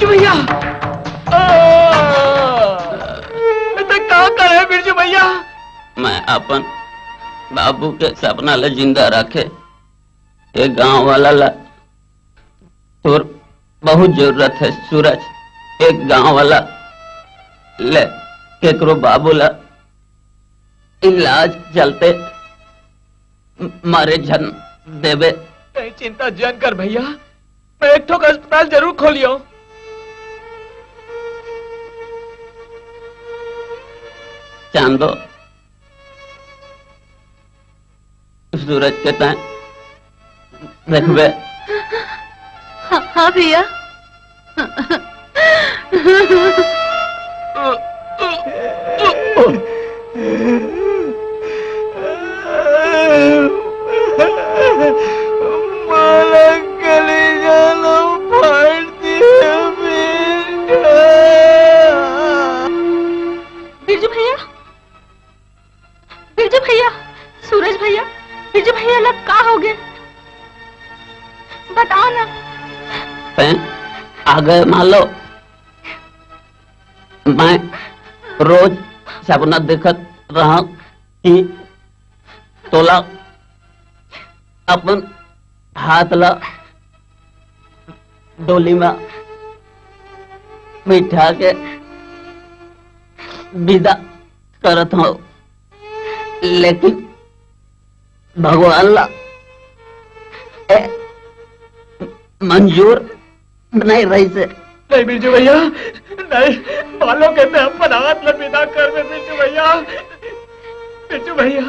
बिरजू भैया, आ, मैं तो का करे बिरजू भैया? मैं अपन बाबू के सपना ला जिंदा रखे ये गांव वाला ला तोर बहुत जरूरत है सूरज। एक गांव वाला ले केकरो बाबू ला इलाज चलते मारे झन देबे। नहीं, चिंता जन कर भैया, मैं एक ठोक अस्पताल जरूर खोलियो। चांदो, सूरज के तय देखबे। हाँ, हाँ भैया। बिरजू भैया, बिरजू भैया, सूरज भैया, बिरजू भैया ला का होगे? बताओ ना। तैं आ गए मान लो। मैं रोज सपना देखत रहा कि तोला अपन हाथ ला डोली में बिठा के विदा करत हूँ, लेकिन भगवान ला ए मंजूर नहीं रही से। नहीं बिरजू भैया, नहीं, बालों के मैं अपन हाथ ला विदा कर दे बिरजू भैया, बिरजू भैया।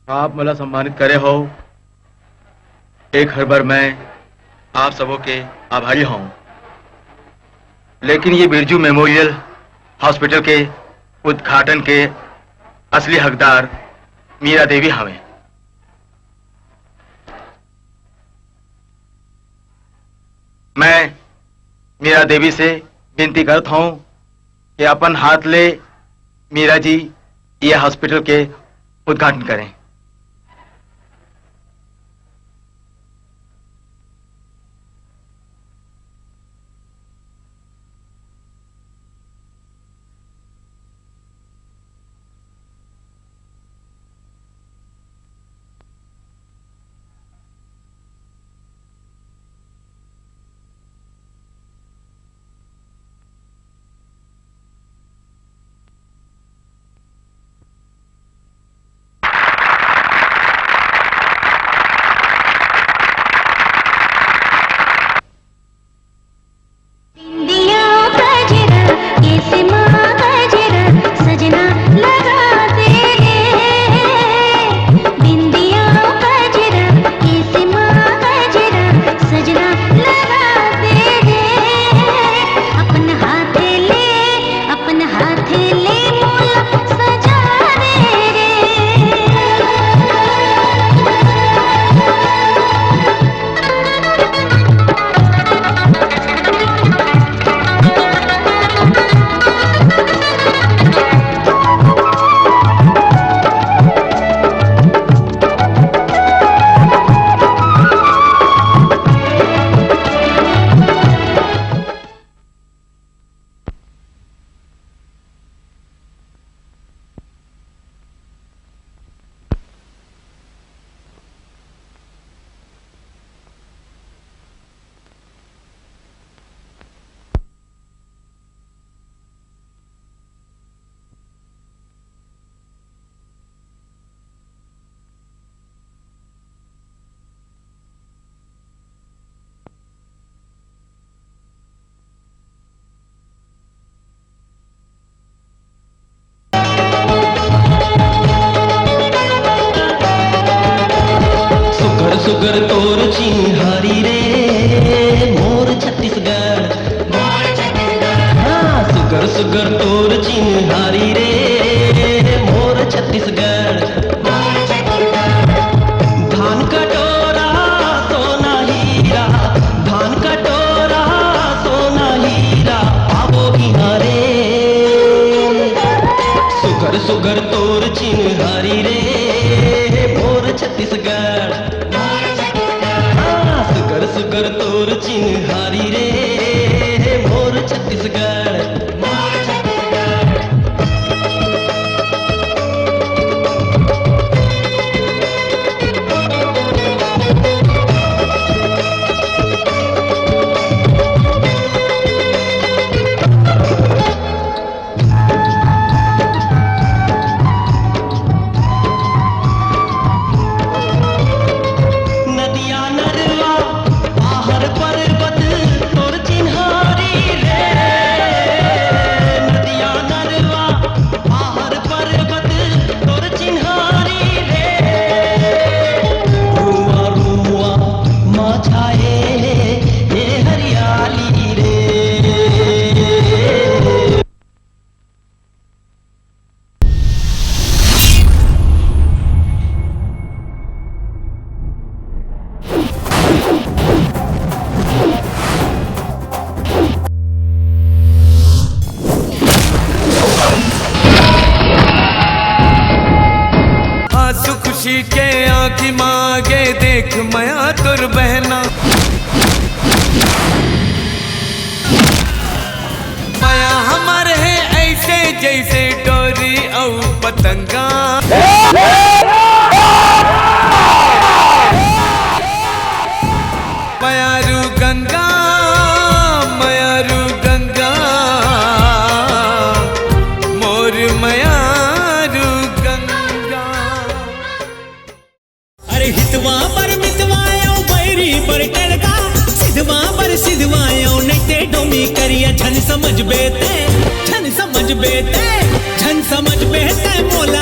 आप मोला सम्मानित करे हो, एक हर बार मैं आप सबों के आभारी हूँ, लेकिन ये बिरजू मेमोरियल हॉस्पिटल के उद्घाटन के असली हकदार मीरा देवी हवे। मैं मीरा देवी से विनती करत हूँ कि अपन हाथ ले मीरा जी ये हॉस्पिटल के उद्घाटन करें। सुघर सुघर तोर चिन्हारी रे, मोर छत्तीसगढ़। हाँ, सुघर सुघर तोर चिन्हारी रे, मोर छत्तीसगढ़। धान कटोरा सोना हीरा, धान कटोरा सोना हीरा, पाबो इहाँ रे। सुगर तोर चिन्हारी रे, मोर छत्तीसगढ़। हाँ, सुगर सुगर तोर चिन्हारी रे, मोर छत्तीसगढ़। नदिया नरवा, पहाड़ पर्वत, तोर चिन्हारी रे। नदिया नरवा, पहाड़ पर्वत, तोर चिन्हारी रे। रुआ रुआ, मा छाए, ये हरियाली रे। आंसू खुशी के आंखी मांगे, देख मया तोर बहना। मया हमर हे ऐसे जैसे डोरी अउ पतंगा। मयारू गंगा, मयारू गंगा, मोर मयारू गंगा। अरे हितवा बर मितवा अउ बैरी बर टरका, सिधवा बर सिधवा अउ नइते डोमी करिया। झन समझबे ते, झन समझबे ते, झन समझबे ते मोला।